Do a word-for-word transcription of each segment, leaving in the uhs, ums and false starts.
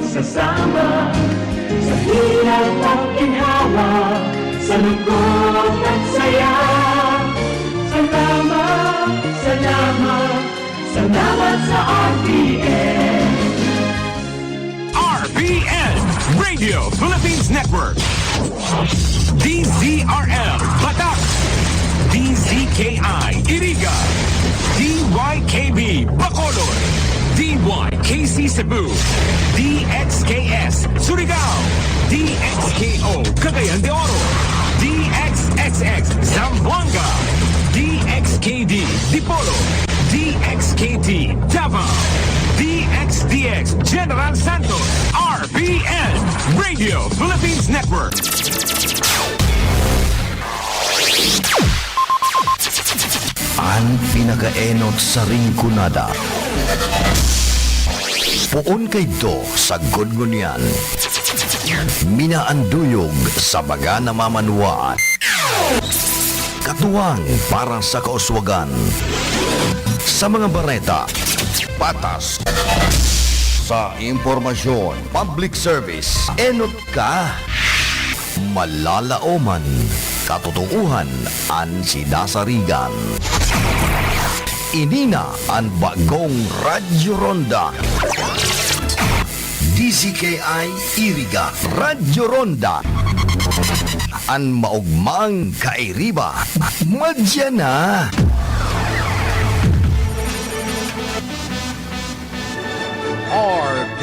Sasama sa hirap at ginhawa, sa lungkot at saya. Salamat, salamat, salamat sa R P N. R P N, Radio Philippines Network. D Z R L, Batak. D Z K I, Iriga. D Y K B, Bacolod. D Y K C Cebu. D X K S, Surigao. D X K O, Cagayan de Oro. D X X X, Zamboanga. D X K D, Dipolog. D X K T, Davao. D X D X, General Santos. R P N, Radio Philippines Network. An pinakaenot sa Rinconada. Poon kaidto sagkod ngunyan. Minaanduyog sa mga namamanwaan. Katuwang para sa kauswagan. Sa mga bareta, patas. Sa impormasyon, public service, enot ka. Malalaoman, katotoohan an sinasarigan. Ini na an bagong Radyo Ronda. D Z K I Iriga, Radyo Ronda. An maogmang kairiba, madya na. R P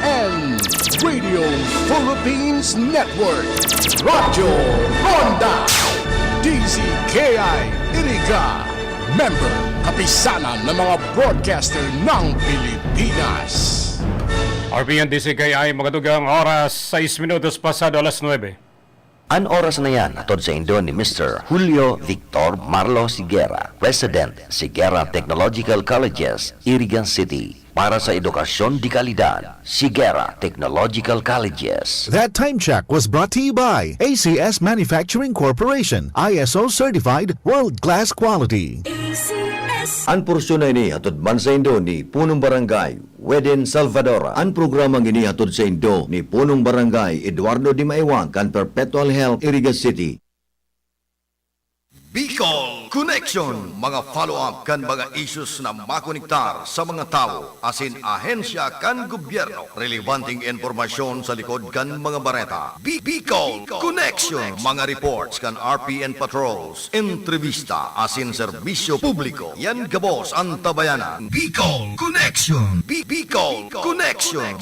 N, Radio Philippines Network, Radyo Ronda, D Z K I Iriga, member, Kapisanan ng mga Broadcaster ng Pilipinas. R P N D Z K I, mga tugang, oras, sais minutos pasado alas nuebe. An oras na yan, hatod saindo ni Mister Julio Victor Marlo Siguera, President, Siguera Technological Colleges, Iriga City. Para sa edukasyon de kalidad, Siguera Technological Colleges. That time check was brought to you by A C S Manufacturing Corporation, I S O certified, world-class quality. A C S. An porsyon na ini hatod man saindo ni Punong Barangay Weden Salvador. An programang ini hatod saindo ni Punong Barangay Eduardo Dimaiwang kan Perpetual Health, Iriga City. Bicol Connection, mga follow-up kan mga issues na makonektar sa mga tawo asin ahensya kan gobyerno. Relebanteng impormasyon sa likod kan mga bareta. Bi-, Bicol Connection, mga reports kan R P N patrols, entrevista asin serbisyo publiko. Yan gabos an tabayanan. Bicol Connection. Bi-, Bicol Connection.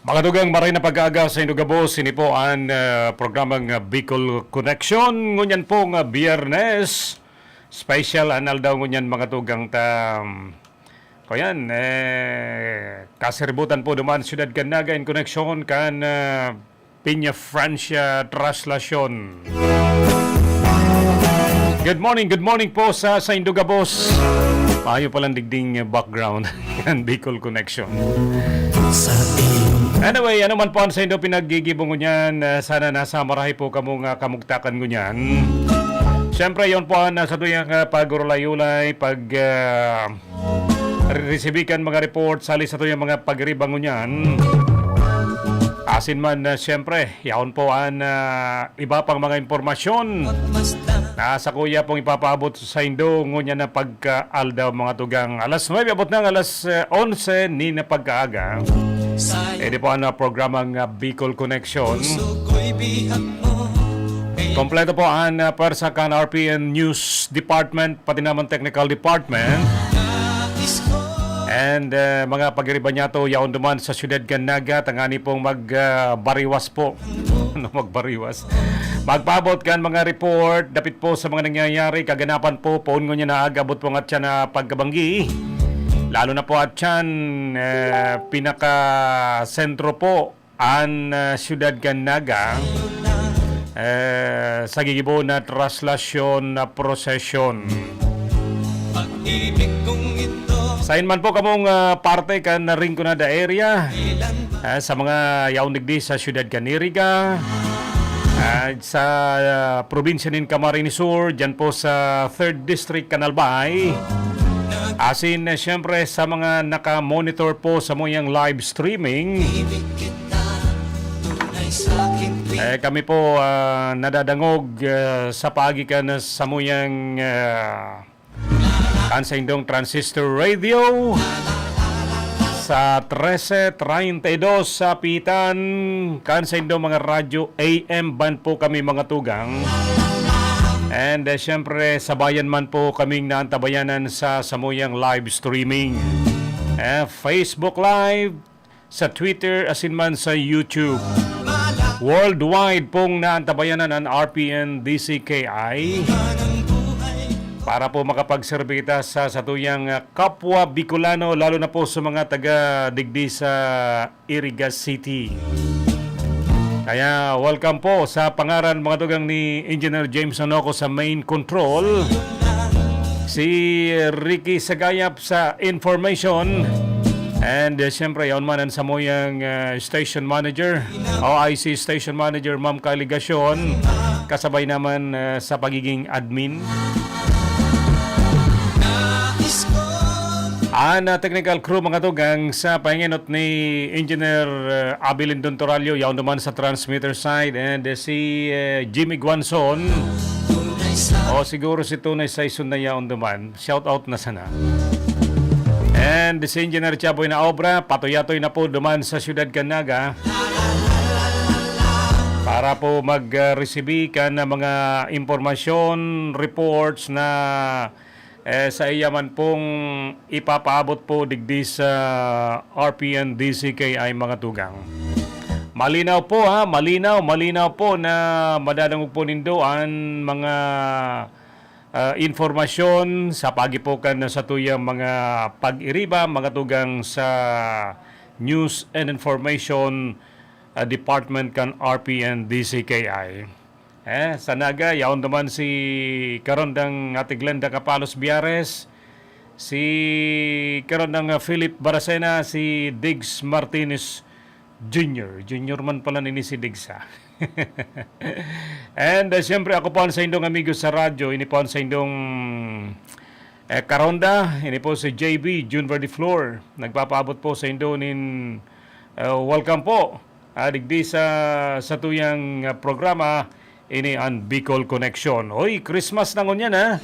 Mga tugang, maray na pag-aga saindo gabos. Ini po an, ah, programang, ah, Bicol Connection. Ngunyan po nga Biyernes, special an aldaw ngunyan, mga tugang, ta, um, kuyan, eh, kasiributan po duman Siyudad kan Naga in connection kan, ah, Peña Francia Traslacion. Good morning, good morning po sa saindo gabos. Payo palang digding background kan Bicol Connection. Anyway, ano man po an saindo pinaggigibo ngunyan, ah, sana nasa marahay po kamo nga kamugtakan ngunyan. Siyempre, yon po an, ah, satuyang, ah, pagurulay-ulay, pag, ah, re-, resibi kan mga report, sali satuyang mga pagiriba ngunyan. Asin man, ah, siyempre, yaon po an, ah, iba pang mga impormasyon na sakuya pong ipapaabot saindo ngunyan na pagkaaldaw, mga tugang. Alas nuebe, abot na ang alas, eh, onse ni na pagkaaga. Edi po ang, ah, programang, ah, Bicol Connection. Kompleto po ang, ah, pwersa kan R P N News Department, pati naman Technical Department. And, ah, mga pagiriba niyato, yaon duman sa siyudad kan Naga, tangani pong mag, ah, bariwas po. Ano, magbariwas? Magpaabot kan mga report, dapit po sa mga nangyayari, kaganapan po, poon ngunyan na aga, abot po nga tiyan na pagkabanggi. Lalo na po at tiyan, eh, pinaka-sentro po, an, ah, siyudad kan Naga, eh, sa gigibo na traslasyon na prosesyon. Sain man po kamong, ah, parte kan Rinconada area, ah, sa mga yaon digdi sa siyudad kan Iriga, ah, sa, ah, probinsya nin Camarines Sur, dyan po sa Third District, Canalbay. Asin, eh, siyempre, sa mga naka-monitor po sa muyang live streaming, eh, kami po, ah, nadadangog, ah, sa paagi kan sa muyang, ah, kan sa indong transistor radio sa trese treinta y dos sa Pitan, kan sa indong mga radyo A M band po kami, mga tugang. And, eh, siyempre, sabayan man po kaming naantabayanan sa samuyang live streaming. Eh, Facebook Live, sa Twitter, asin man sa YouTube. Worldwide pong naantabayanan an R P N D C K I para po makapagserbi kita sa satuyang, ah, kapwa Bicolano, lalo na po sa mga taga digdi sa Iriga City. Kaya welcome po sa pangaran, mga tugang, ni Engineer James Anoco sa main control, si Ricky Sagayap sa information, and, uh, siyempre, yaon man an samuyang, uh, station manager, O I C station manager, Ma'am Kylie Gasyon, kasabay naman, uh, sa pagiging admin. An, ah, technical crew, mga tugang, sa pahingenot ni Engineer, ah, Abby Lindon Torallo, yaon duman sa transmitter side, and, eh, si, eh, Jimmy Guanzon. O, siguro si Tunay Saison na yaon duman. Shout out na sana. And si Engineer Chaboy na Obra, patuyatoy na po duman sa Siyudad kan Naga para po mag, ah, resibi kan mga impormasyon, reports na eh, saiya man pong ipapaabot po digdi sa R P N D C K I, mga tugang. Malinaw po, ha, malinaw, malinaw po na madadangog po nindo an mga, ah, impormasyon sa paagi po kan satuyang mga pag-iriba, mga tugang, sa News and Information, ah, Department kan R P N D C K I. Eh, sa Naga, yaon duman si karondang Ate Glenda Capalos Biares, si karondang, ah, Philip Baracena, si Diggs Martinez Junior. Junior man pala nini si Diggs, ha? And, ah, siyempre, ako po an saindong amigo sa radyo, ini po an saindong, eh, karonda, ini po si J B, June Verde Flor. Nagpapaabot po saindo nin, eh, welcome po, ah, digdi sa satuyang, ah, programa, ini an Bicol Connection. Hoy, Christmas na ngunyan, ha?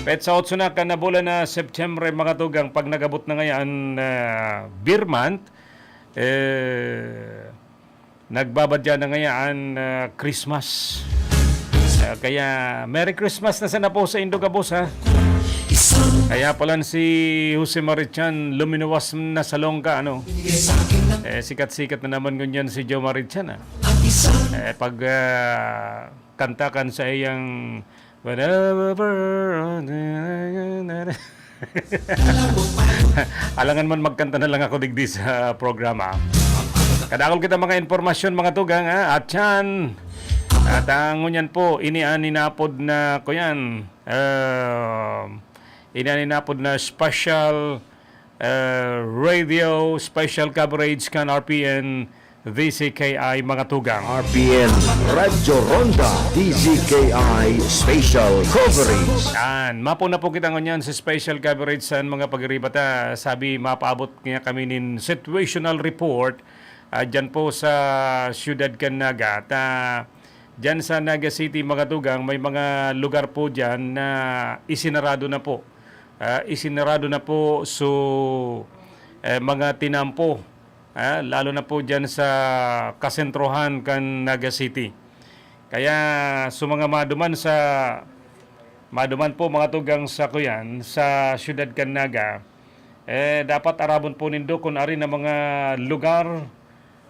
Petsa otso na kan bulan na Setyembre, mga tugang, pag nag-abot na ngaya an, ah, beer month, eh, nagbabadya na ngaya an, ah, Christmas. Ah, kaya Merry Christmas na sana po saindo gabos, ha? Kaya palan si Jose Marichan, luminuwas na sa longga, ano? Eh, sikat-sikat na naman ngunyan si Joe Marichan, ah. Eh, pag, ah, kanta kan sa iyang whatever. Alangan man magkanta na lang ako digdi sa programa. Kadakol kita mga impormasyon, mga tugang, ha? At yan, at ang ngunyan po, ini an inapod na, kuyan, ah, ini an inapod na special, ah, radio, special coverage kan R P N D C K I, mga tugang. R P N Radyo Ronda, D Z K I Special Coverage. Yan, mapo na po kita ngunyan sa special coverage sa mga pag-iriba ta. Sabi, mapaabot niya kami nin situational report, ah, dyan po sa siyudad kan Naga. Ta, dyan sa Naga City, mga tugang, may mga lugar po dyan na isinarado na po. Ah, isinarado na po, so, eh, mga tinampo, ah, lalo na po dyan sa kasentrohan kan Naga City. Kaya, so, mga maduman sa, maduman po, mga tugang, sa kuyan, sa siyudad kan Naga, eh, dapat arabon po nindo kun ari na mga lugar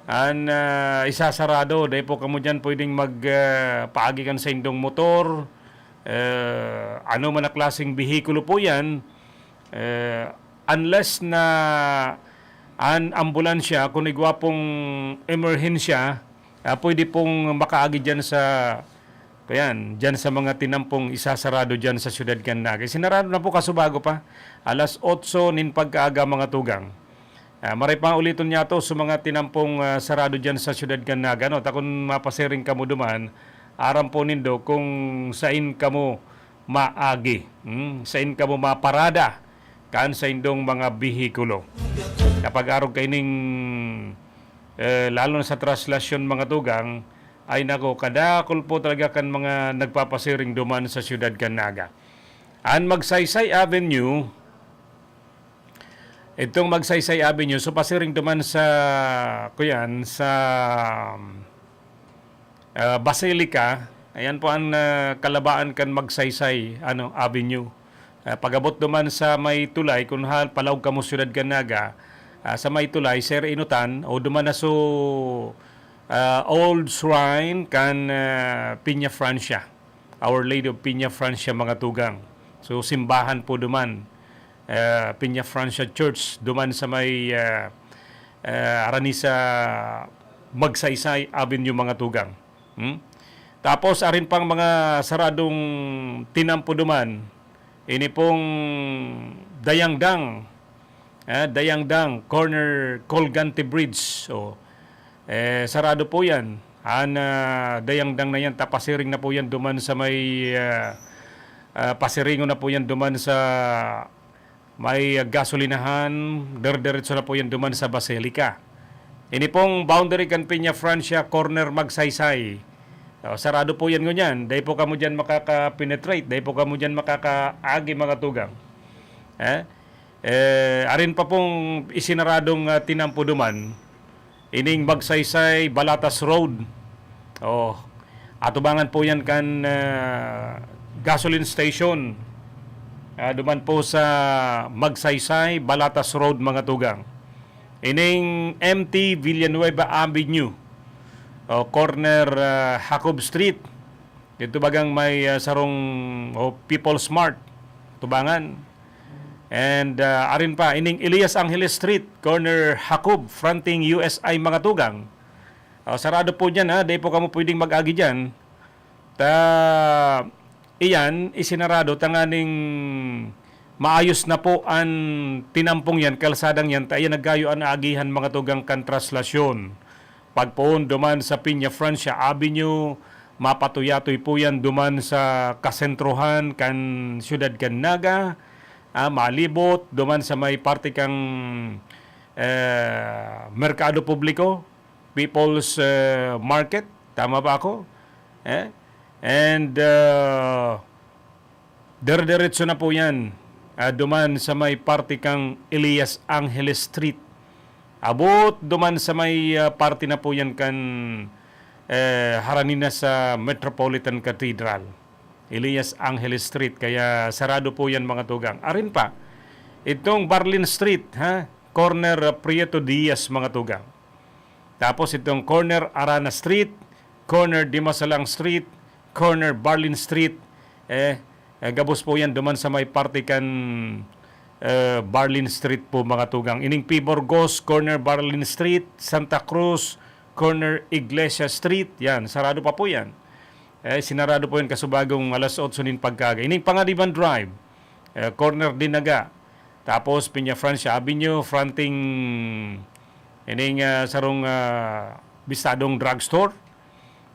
an, ah, isasarado. Dai po kamo diyan pwedeng mag, ah, paagi kan saindong motor, eh, ano man na klaseng behikulo po yan, eh, unless na an ambulansya, kun igwa pong emerhensya, ah, pwede pong makaagi diyan sa, kuyan, diyan sa mga tinampong isasarado diyan sa siyudad kan Naga. Sinarado na po kasubago pa, alas otso nin pagkaaga, mga tugang. Ah, maray pa uliton niyato sa mga tinampong, ah, sarado diyan sa siyudad kan Naga, no? Ta kun mapasiring kamo duman, aram po nindo kung sain kamo maagi, hmm, sain kamo maparada. kan saindong mga behikulo. Kapag arog kaining, eh, lalo na sa traslasyon, mga tugang, ay nako, kadakol po talaga kan mga nagpapasiring duman sa siyudad kan Naga. An Magsaysay Avenue, itong Magsaysay Avenue, so pasiring duman sa, kuyan, sa, ah, Basilica, ayan po an, ah, kalabaan kan Magsaysay, ano, Avenue. Ah, pag-abot duman sa may tulay, kun hal-, palaog kamo siyudad kan Naga, ah, sa may tulay, Sir Inutan, o duman na so, ah, old shrine kan, ah, Peña Francia, Our Lady of Peña Francia, mga tugang. So, simbahan po duman, ah, Peña Francia Church, duman sa may, ah, ah, harani sa Magsaysay Avenue, mga tugang. Hmm? Tapos, arin pang mga saradong tinampo duman, ini pong Dayangdang, ah, Dayangdang, corner Colgante Bridge. So, eh, sarado po yan. An, ah, Dayangdang na yan, tapasiring na po yan duman sa may, ah, ah, pasiringon na po yan duman sa may, ah, gasolinahan, derderetso na po yan duman sa Basilica. Ini pong boundary kan Peña Francia, corner Magsaysay. Oh, sarado po yan ngunyan. Dai po kamo dyan makaka-penetrate, dai po kamo dyan makakaagi, mga tugang. Eh? Eh, arin pa pong isinaradong, ah, tinampo duman, ining Magsaysay, Balatas Road. Oh, atubangan po yan kan, ah, gasoline station. Ah, duman po sa Magsaysay, Balatas Road, mga tugang. Ining M T Villanueva Avenue, oh, corner, ah, Jacob Street. Dito bagang may, ah, sarong, oh, People's Mart, tubangan. And, ah, arin pa, ining Elias Angeles Street, corner Jacob, fronting U S I, mga tugang. Ah, sarado po dyan, ha. Di po kamo pwedeng mag-agi dyan. Ta, iyan, isinarado tanganing maayos na po an tinampong yan, kalsadang yan, ta iyan naggayo an aagihan, mga tugang, kan traslasyon. Pagpoon duman sa Peña Francia Avenue, mapatuyatoy po yan duman sa kasentrohan kan siyudad kan Naga, ah, malibot duman sa may parte kang, eh, Merkado Publiko, People's, eh, Market. Tama ba ako? Eh? And, ah, derderetso na po yan, ah, duman sa may parte kang Elias Angeles Street. Abot duman sa may, ah, parte na po yan kan, eh, harani na sa Metropolitan Cathedral. Elias Angeles Street. Kaya sarado po yan, mga tugang. Arin pa, itong Barlin Street, ha? Corner, ah, Prieto Diaz, mga tugang. Tapos itong corner Arana Street, corner Dimasalang Street, corner Barlin Street, eh, eh, gabos po yan duman sa may parte kan, eh, Barlin Street po, mga tugang. Ining P. Burgos, corner Barlin Street, Santa Cruz, corner Iglesia Street, yan, sarado pa po yan. Eh, sinarado po yan kasubagong alas otso nin pagkaga. Ining Panganiban Drive, eh, corner Dinaga. Tapos Peña Francia Avenue, fronting ining, ah, sarong, ah, bistadong drugstore.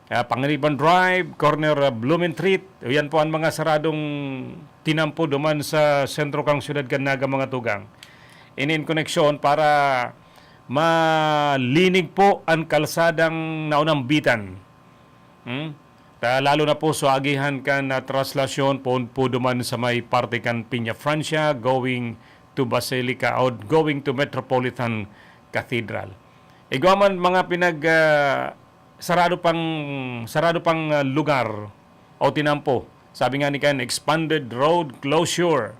Ah, Panganiban Drive, corner, ah, Blumentritt. Yan po ang mga saradong tinampo duman sa sentro kang siyudad kan Naga, mga tugang. Ini in koneksyon para malinig po an kalsadang naunambitan. Hmm? Ta, lalo na po sa agihan kan, ah, traslasyon, poon po duman sa may parte kan Peña Francia, going to Basilica o going to Metropolitan Cathedral. Igwa man mga pinag, ah, sarado pang, sarado pang, ah, lugar o tinampo. Sabi nga ni kan, expanded road closure.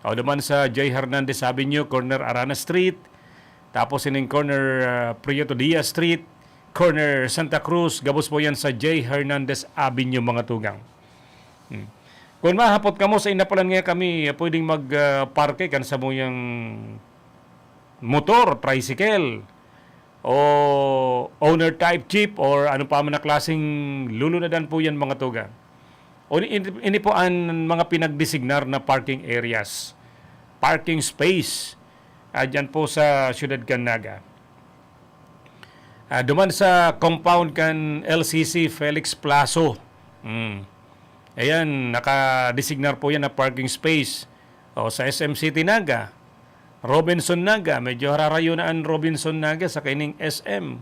O, duman sa J. Hernandez Avenue, corner Arana Street. Tapos ining corner, ah, Prieto Diaz Street, corner Santa Cruz, gabos po yan sa J. Hernandez Avenue, mga tugang. Hmm. Kung mahapot kamo sa inapalan nga kami, ah, pwedeng mag, ah, parke kan samuyang motor, tricycle, o owner type jeep, or ano pa man na klaseng lulunadan po yan, mga tugang. O ini, ini po ang mga pinagdesignar na parking areas, parking space, ah, dyan po sa siyudad kan Naga. Ah, duman sa compound kan L C C Felix Plazo. Hmm. Ayan, nakadesignar po yan na parking space. O, sa S M City Naga, Robinson Naga, medyo hararayo na an Robinson Naga sa kaining S M.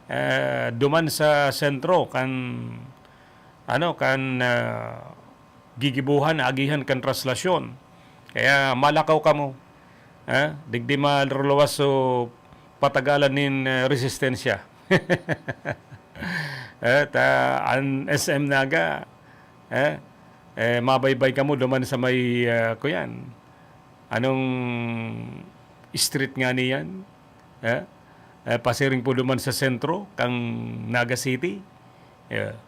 Eh, duman sa sentro kan, ano, kan, ah, gigibuhan, agihan kan traslasyon. Kaya malakaw kamo, eh, digdi maluluwas so patagalan nin, eh, resistensya. Eh, ta an S M Naga, eh, eh, mabaybay kamo duman sa may, ah, kuyan, anong street nga niyan? Eh, eh, pasiring po duman sa sentro kang Naga City. Yeah.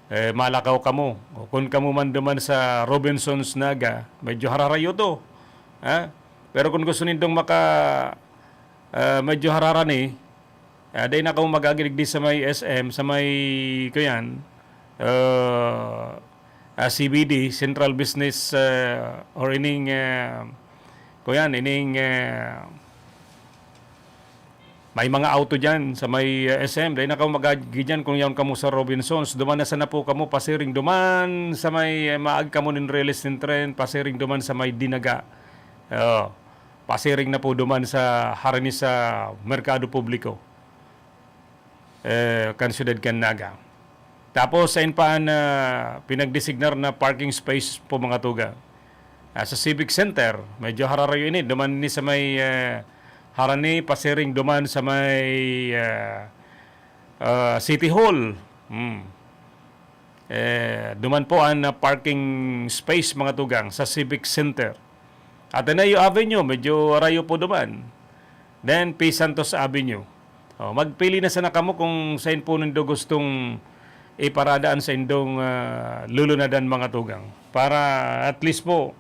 Eh, malakaw kamo. O kun kamo man duman sa Robinsons Naga, medyo hararayo to. Ha? Pero kun gusto nindong maka, ah, medyo hararani, ah, dai na kamo mag-agi digdi sa may S M, sa may, kuyan, ah, ah, C B D, Central Business, ah, or ining, ah, kuyan, ining, ah, may mga auto diyan sa may, ah, S M. Dai na kamo mag-agi diyan kung yaon kamo sa Robinsons. Duman na sana po kamo pasiring duman sa may, eh, maagi kamo nin release nin tren, pasiring duman sa may Dinaga. Oo. Pasiring na po duman sa harani sa Merkado Publiko, eh, kan siyudad kan Naga. Tapos, sain pa an, ah, pinagdesignar na parking space po, mga tugang? Ah, sa Civic Center, medyo hararayo ini. Duman ni sa may, eh, harani, pasiring duman sa may, eh, ah, City Hall. Hmm. Eh, duman po an, ah, parking space, mga tugang, sa Civic Center. Ateneo Avenue, medyo harayo po duman. Then, P. Santos Avenue. Oh, magpili na sana kamo kung sain po nindo gustong iparada an saindong, ah, lulunadan, mga tugang. Para at least po,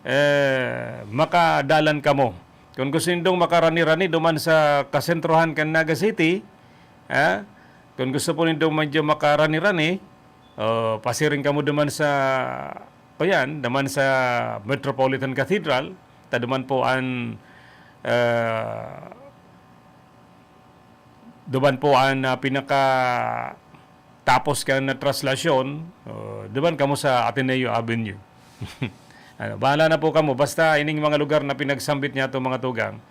eh, makadalan kamo. Kung gusto nindong makarani-rani duman sa kasentrohan kan Naga City, ha? Kung gusto po nindong medyo makarani-rani, oh, pasiring kamo duman sa, o yan, duman sa Metropolitan Cathedral, ta duman po an, ah, duman po an, ah, pinakatapos kan traslasyon, oh, duman kamo sa Ateneo Avenue. Ano, bahala na po kamo. Basta ining mga lugar na pinagsambit niyato, mga tugang,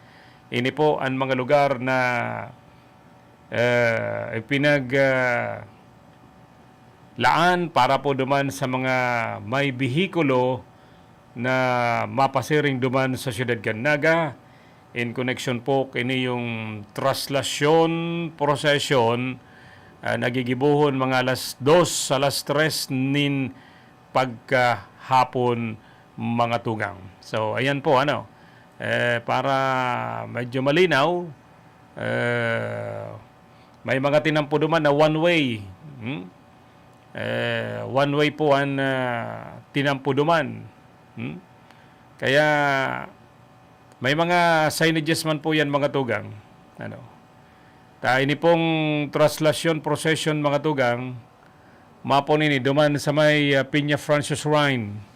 ini po an mga lugar na, eh, ipinag, ah, laan para po duman sa mga may behikulo na mapasiring duman sa siyudad kan Naga. In connection po kaini yung traslasyon procession, ah, nagigibohon mga alas dos, alas tres nin pagkahapon, mga tugang. So, ayan po, ano, eh, para medyo malinaw, eh, may mga tinampo duman na one way. Hmm? Eh, one way po an, ah, tinampo duman. Hmm? Kaya may mga signages man po yan, mga tugang. Ano? Ta ini pong traslasyon procession, mga tugang, mapo nini duman sa may, ah, Peña Francia Shrine.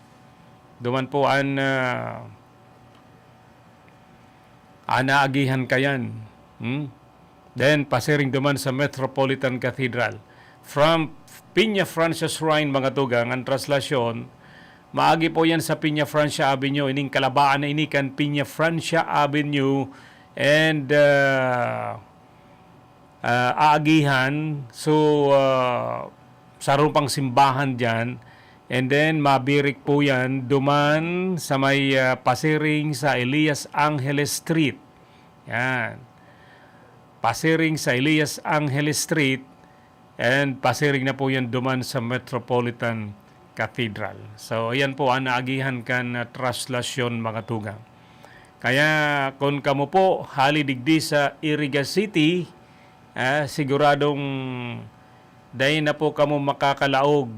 Duman po an, ah, an aagihan kayan. Hmm? Then, pasiring duman sa Metropolitan Cathedral. From Peña Francia Shrine, mga tugang, ang traslasyon, maagi po yan sa Peña Francia Avenue. Ining kalabaan na ini kan Peña Francia Avenue and, ah, ah, aagihan. So, ah, sarong pang simbahan diyan. And then, mabirik po yan duman sa may, ah, pasiring sa Elias Angeles Street. Yan. Pasiring sa Elias Angeles Street and pasiring na po yan duman sa Metropolitan Cathedral. So, ayan po an naagihan kan, ah, traslasyon, mga tugang. Kaya kun kamo po hali digdi sa Iriga City, ah, siguradong dai na po kamo makakalaog,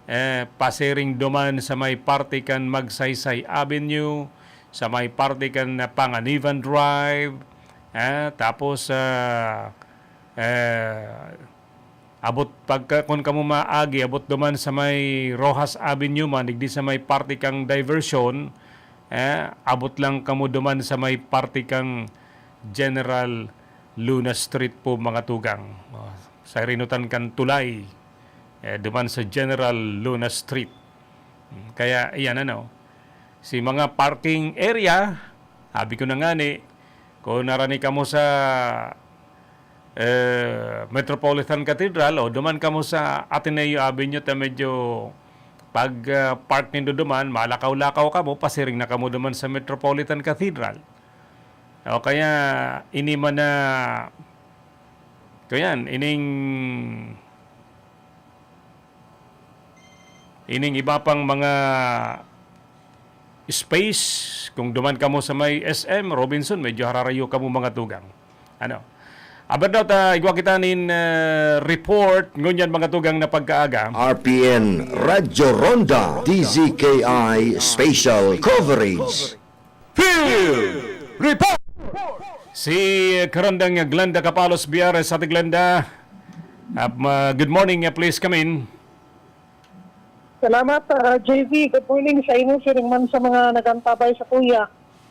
eh, pasiring duman sa may parte kan Magsaysay Avenue, sa may parte kan Panganiban Drive, eh, tapos, ah, eh, abot pagka, kun kamo maagi, abot duman sa may Roxas Avenue man, digdi sa may parte kang diversion, eh, abot lang kamo duman sa may parte kang General Luna Street po, mga tugang. Oh, sa rinutan kan tulay, eh, duman sa General Luna Street. Hmm, kaya, iyan, ano, Si mga parking area, sabi ko na nga ni, kung narani kamo sa eh, Metropolitan Cathedral o duman kamo sa Ateneo Avenue ta medyo pag ah, park nindo duman, malakaw-lakaw kamo, pasiring na kamo duman sa Metropolitan Cathedral. O kaya ini man na, kuyan, ining ining iba pang mga space. Kung duman kamo sa may S M Robinson, medyo hararayo kamo, mga tugang. Ano? Aber daw ta igwa kita nin ah, report ngunyan, mga tugang, na pagkaaga. R P N Radyo Ronda, D Z K I Special Coverage. Field Report! Si Karandang Glenda Capalos Biares, Ate Glenda. Ah, ma- good morning, ah, please come in. Salamat, ah, J V. Good morning sa imo, siring man sa mga nagantabay sa kuya.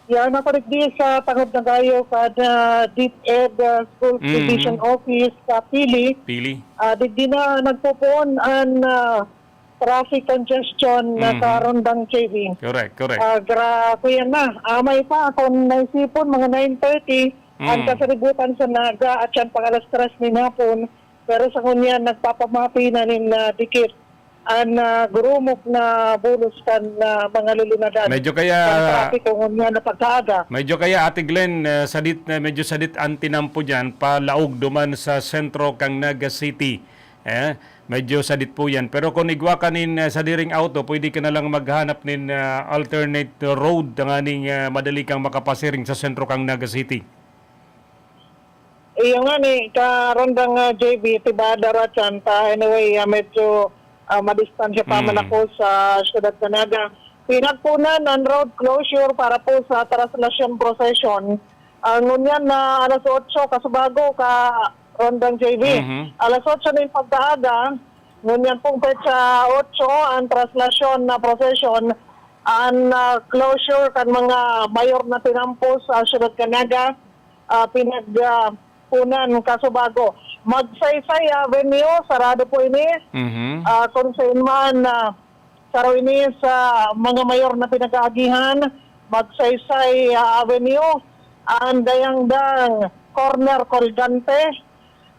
Yan ako digdi sa Tangod na Gayo, kada DepEd ah, Schools Mhm. Division Office sa Pili. Pili. Ah, digdi na nagpupuon ang ah, traffic congestion na Mhm. karondang, J V. Correct, correct. Ah, gra-, kuya na, amay pa, kung naisipon, mga nine thirty, ang Mm. kasaributan sa Naga at yan pang alas tres nin hapon. Pero sa ngunyan, nagpapamapi na nin ah, dikit ang ah, gurumok na bulos kan ah, mga lulunadan. Medyo kaya Ang trapiko ngunyan na pagkaaga. Medyo kaya, Ate Glenn, eh, sadit, eh, medyo sadit ang tinampo diyan, palaog duman sa sentro kang Naga City. Eh, medyo sadit po yan. Pero kung igwa ka nin eh, sadiring auto, pwede ka na lang maghanap nin ah, alternate road tanganing eh, madali kang makapasiring sa sentro kang Naga City. Iyo nga ni, karondang ah, J B, tibada ra dyan ta. Anyway, ah, medyo ah, madistansya pa man Mhm. ako sa siyudad kan Naga. Pinagpunan ang road closure para po sa Traslacion Procession. Ah, ngunyan na alas otso, kasubago, karondang J B. Mhm. Alas otso na yung pagkaaga, ngunyan pong petsa otso, ang Traslacion na procession, ang ah, closure kan mga mayor na tinampo sa siyudad kan Naga, ah, pinag, ah, punan, kasubago. Magsaysay Avenue, sarado po ini. Mhm. Ah, kung sa man, ah, saro ini sa mga mayor na pinag-aagihan, Magsaysay ah, Avenue, ang Dayangdang, corner Colgante,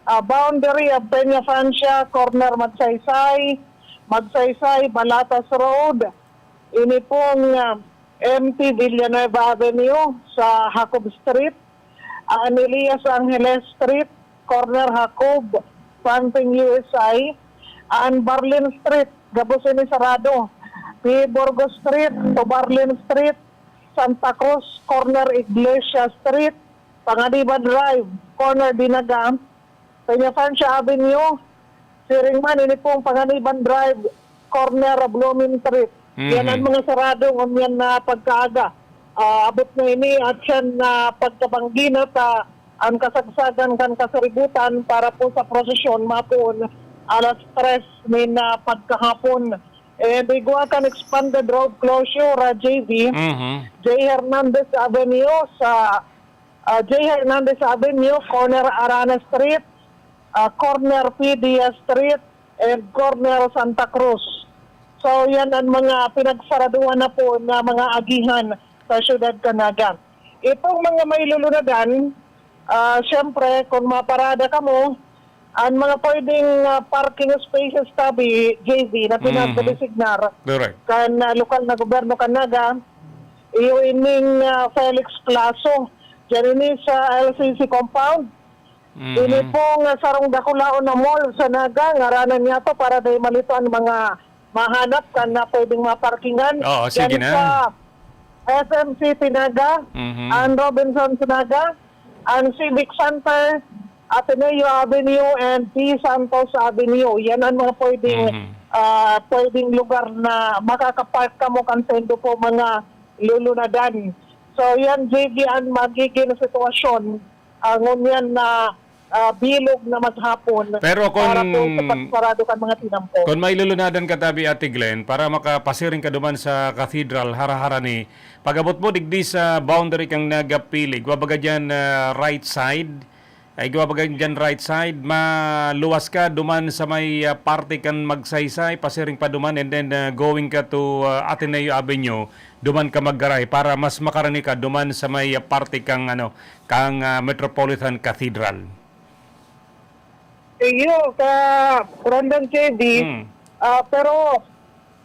ah, boundary of Peña Francia, corner Magsaysay, Magsaysay, Balatas Road, ini pong ah, M T Villanueva Avenue sa Jacob Street, ang Elias Angeles Street, corner Jacob, fronting U S I, ang Barlin Street, gabos ini sarado, P. Burgos Street to Barlin Street, Santa Cruz, corner Iglesia Street, Panganiban Drive, corner Dinaga, Peña Francia Avenue, siring man, ini pong Panganiban Drive, corner Blooming Street. Yan ang Mhm. mga sarado ngunyan na pagkaaga. Ah, abot na ini at siyan na pagkabanggi na ta ang kasagsagan kan kasaributan para po sa prosesyon mapoon alas tres nin ah, pagkahapon. And igwa kan expanded road closure, ah, J V, Mhm. J. Hernandez Avenue sa ah, J. Hernandez Avenue, corner Arana Street, ah, corner P D S Street, and corner Santa Cruz. So, yan ang mga pinagsaraduhan na po na mga agihan sa siyudad kan Naga. Itong mga may lulunadan, ah, siyempre, kung maparada kamo, ang mga pwedeng ah, parking spaces tabi, J V, na Mhm. pinagdesignar Correct. kan ah, lokal na gobyerno kan Naga, iyo ining ah, Felix Plazo. Diyan ini sa L C C compound. Mhm. Ini pong ah, sarong dakulaon na mall sa Naga, ngaranan niya to para di malito ang mga mahanap kan na pwedeng maparkingan. Oo, sige Yan na. sa S M City Naga, Mhm. ang Robinsons Naga, ang Civic Center, Ateneo Avenue, and P. Santos Avenue. Yan ang mga pwedeng Mhm. ah, pwedeng lugar na makakapark kamo kan sendo po mga lulunadan. So yan, J V, ang magiging sitwasyon ah, ngunyan na ah, bilog na maghapon Pero para po sa kung pagsarado kan mga tinampo. Kung may lulunadan ka tabi, Ate Glenn, para makapasiring ka duman sa cathedral, harahara ni, pag-abot mo digdi sa boundary kang Naga Pili, igwa baga diyan ah, right side, Ay, igwa baga dyan right side, maluwas ka duman sa may, ah, parte kan Magsaysay, pasiring pa duman, and then, ah, going ka to, ah, Ateneo Avenue, duman ka maggarahe para mas makarani ka duman sa may, ah, parte kang, ano, kang, ah, Metropolitan Cathedral. Iyo, ka Rondang J B, Hmm. ah, pero,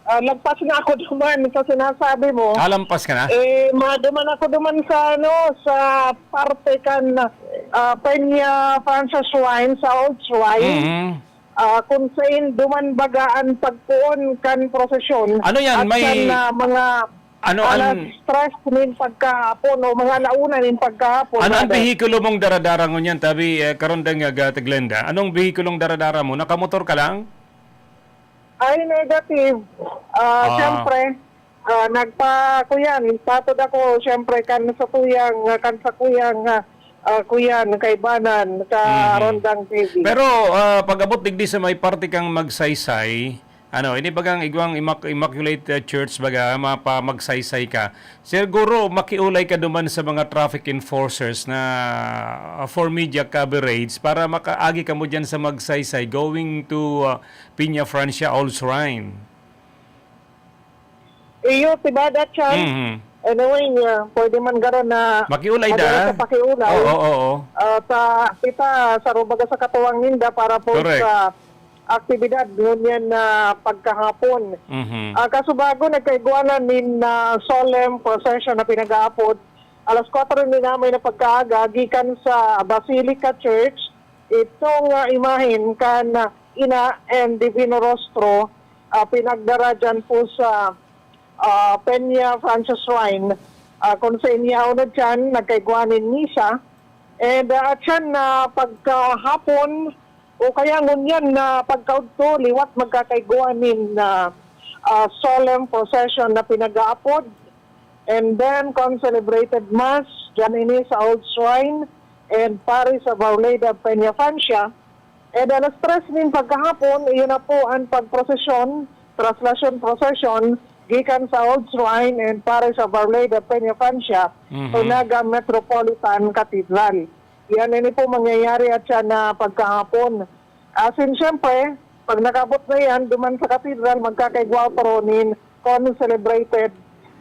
ah, lagpas na ako duman sa sinasabi mo. Ah, lampas ka na? Eh, maduman ako duman sa, ano, sa parte kan, ah, Peña Francia Shrine, sa Old Shrine. Mhm. Ah, kung sain duman baga an pagpoon kan prosesyon. Ano yan? At May kan, ah, mga ano, alas an- tres nin pagkahapon o mga ala una nin pagkahapon, Ano ang brother. Behikulo mong daradara ngunyan, tabi, eh, karon dang, ah, Ate Glenda? Anong behikulong daradara mo? Nakamotor ka lang? Ay, negative. Ah, Ah. siyempre, ah, nagpa-, kuyan, patod ako, siyempre, kan sa kuyang, ah, kan sa kuyang, ah, ah, kuyan, kaibanan, ka Mhm. Rondang T V. Pero, ah, pag-abot digdi sa may parte kang Magsaysay, ano, ini bagang igwang Immac-, Immaculate, ah, Church, baga, mapa-, Magsaysay ka. Siguro, makiulay ka duman sa mga traffic enforcers na, ah, for media coverage para makaagi kamo dyan sa Magsaysay, going to, ah, Peña Francia Old Shrine. Iyo, si Bada Chan. Mhm. Anyway, ah, pwede man garo na Makiulay madara da. sa pakiulay. Oo, oo. Ah, sa kita, sa rubaga sa katuwang ninda para po Correct. sa aktibidad ngunyan na pagkahapon. Mhm. Ah, kasubago, nagkaigwanan nin, ah, solemn procession na pinag-aapod alas kwatro nin amay na pagkaaga gikan sa Basilica Church, itong, ah, imahen kan, ah, Ina and Divino Rostro, ah, pinagdara dyan po sa, ah, Peña Francis Shrine, ah, kung sa inyaon na dyan, nagkaigwa nin misa. And, ah, at yan, na pagkahapon, o kaya ngunyan na pagkaudto, liwat magkakaigwa nin, ah, ah, solemn procession na pinag-aapod. And then, kung celebrated mass, dyan ini sa Old Shrine and Parish of Our Lady of Peña Francia. And alas tres nin pagkahapon, iyon na po ang pagprosesyon, traslasyon procession, gikan sa Old Shrine and Parish of Our Lady of Peña Francia Mhm. to Naga Metropolitan Cathedral. Yan, ini po mangyayari at siya na pagkahapon. As in, syempre, pag nakabot na yan, duman sa cathedral, magkakaigwa pa ron nin kon celebrated,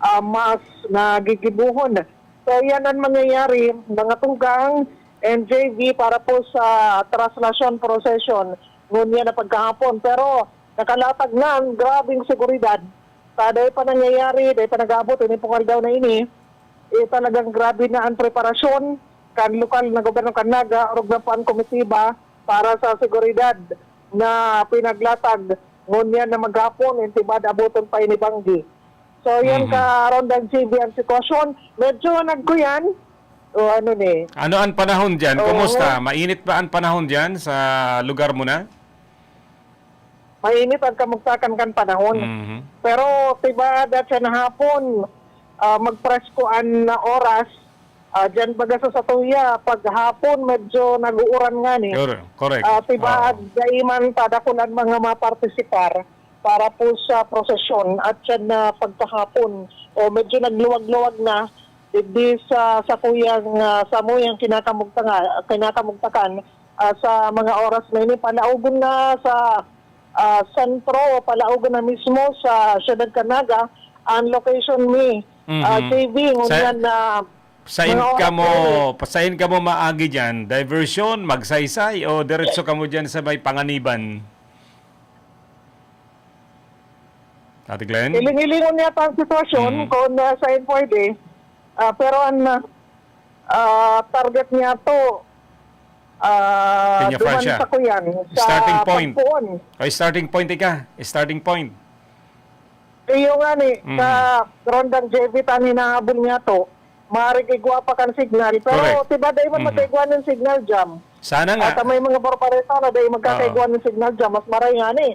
ah, mass na gigibuhon. So, yan ang mangyayari, mga tugang and J V, para po sa traslasyon procession ngunyan na pagkahapon. Pero nakalatag na ang grabing seguridad. Sa dai pa nangyayari, dai pa nag-aabot, ini pong aldaw na ini, eh, talagang grabe na ang preparasyon kan lokal na gobyerno kan Naga, orog na po ang komitiba para sa seguridad na pinaglatag ngunyan na maghapon, entibad aboton pa ini banggi. So, yan Mhm. ka Rondang G B ang sitwasyon. Medyo nagkuyan. O ano ni? Ano ang panahon dyan? Oo. Kumusta? Mainit ba ang panahon dyan sa lugar mo na? Mainit ang kamugtakan kan panahon. Mhm. Pero tibaad at sa nahapon, ah, magpresko an oras. Ah, dyan baga sa satuya, paghapon medyo nag-uuran ngani. Correct, correct. Ah, tibaad Oo. dai man tadakul an mga mapartisipar para po sa prosesyon at siya na pagkahapon o medyo nagluwag-luwag na digdi sa, sa kuyang, ah, samuyang kinakamugtanga-, kinakamugtakan, ah, sa mga oras na ini. Palaogon na sa, ah, sentro o palaogon na mismo sa Siyudad kan Naga ang location ni, ah, Mhm. J V, Sa, ngunyan na sain mga oras kamo, na ini. Sain kamo maagi dyan? Diversion, Magsaysay, o diretso kamo dyan sa may Panganiban? Ate Glenn? Hiling-hilingon niya pa ang sitwasyon Mhm. kung, ah, saan pwede. Ah, pero ang, ah, ah, target niya to, ah, Peña duman Francia. sa kuyan, sa Starting point. Pagpuon. Ay, starting point ika. Starting point. Iyo nga ni, Mhm. sa Rondang J V tan hinahabol niya to, maaring igwa pa kan signal. Pero Correct. tiba dai man Mhm. magkaigwa ng signal jam. Sana nga. At may mga barbareta na dai magkakaigwa Oo. ng signal jam, mas maray nga ni.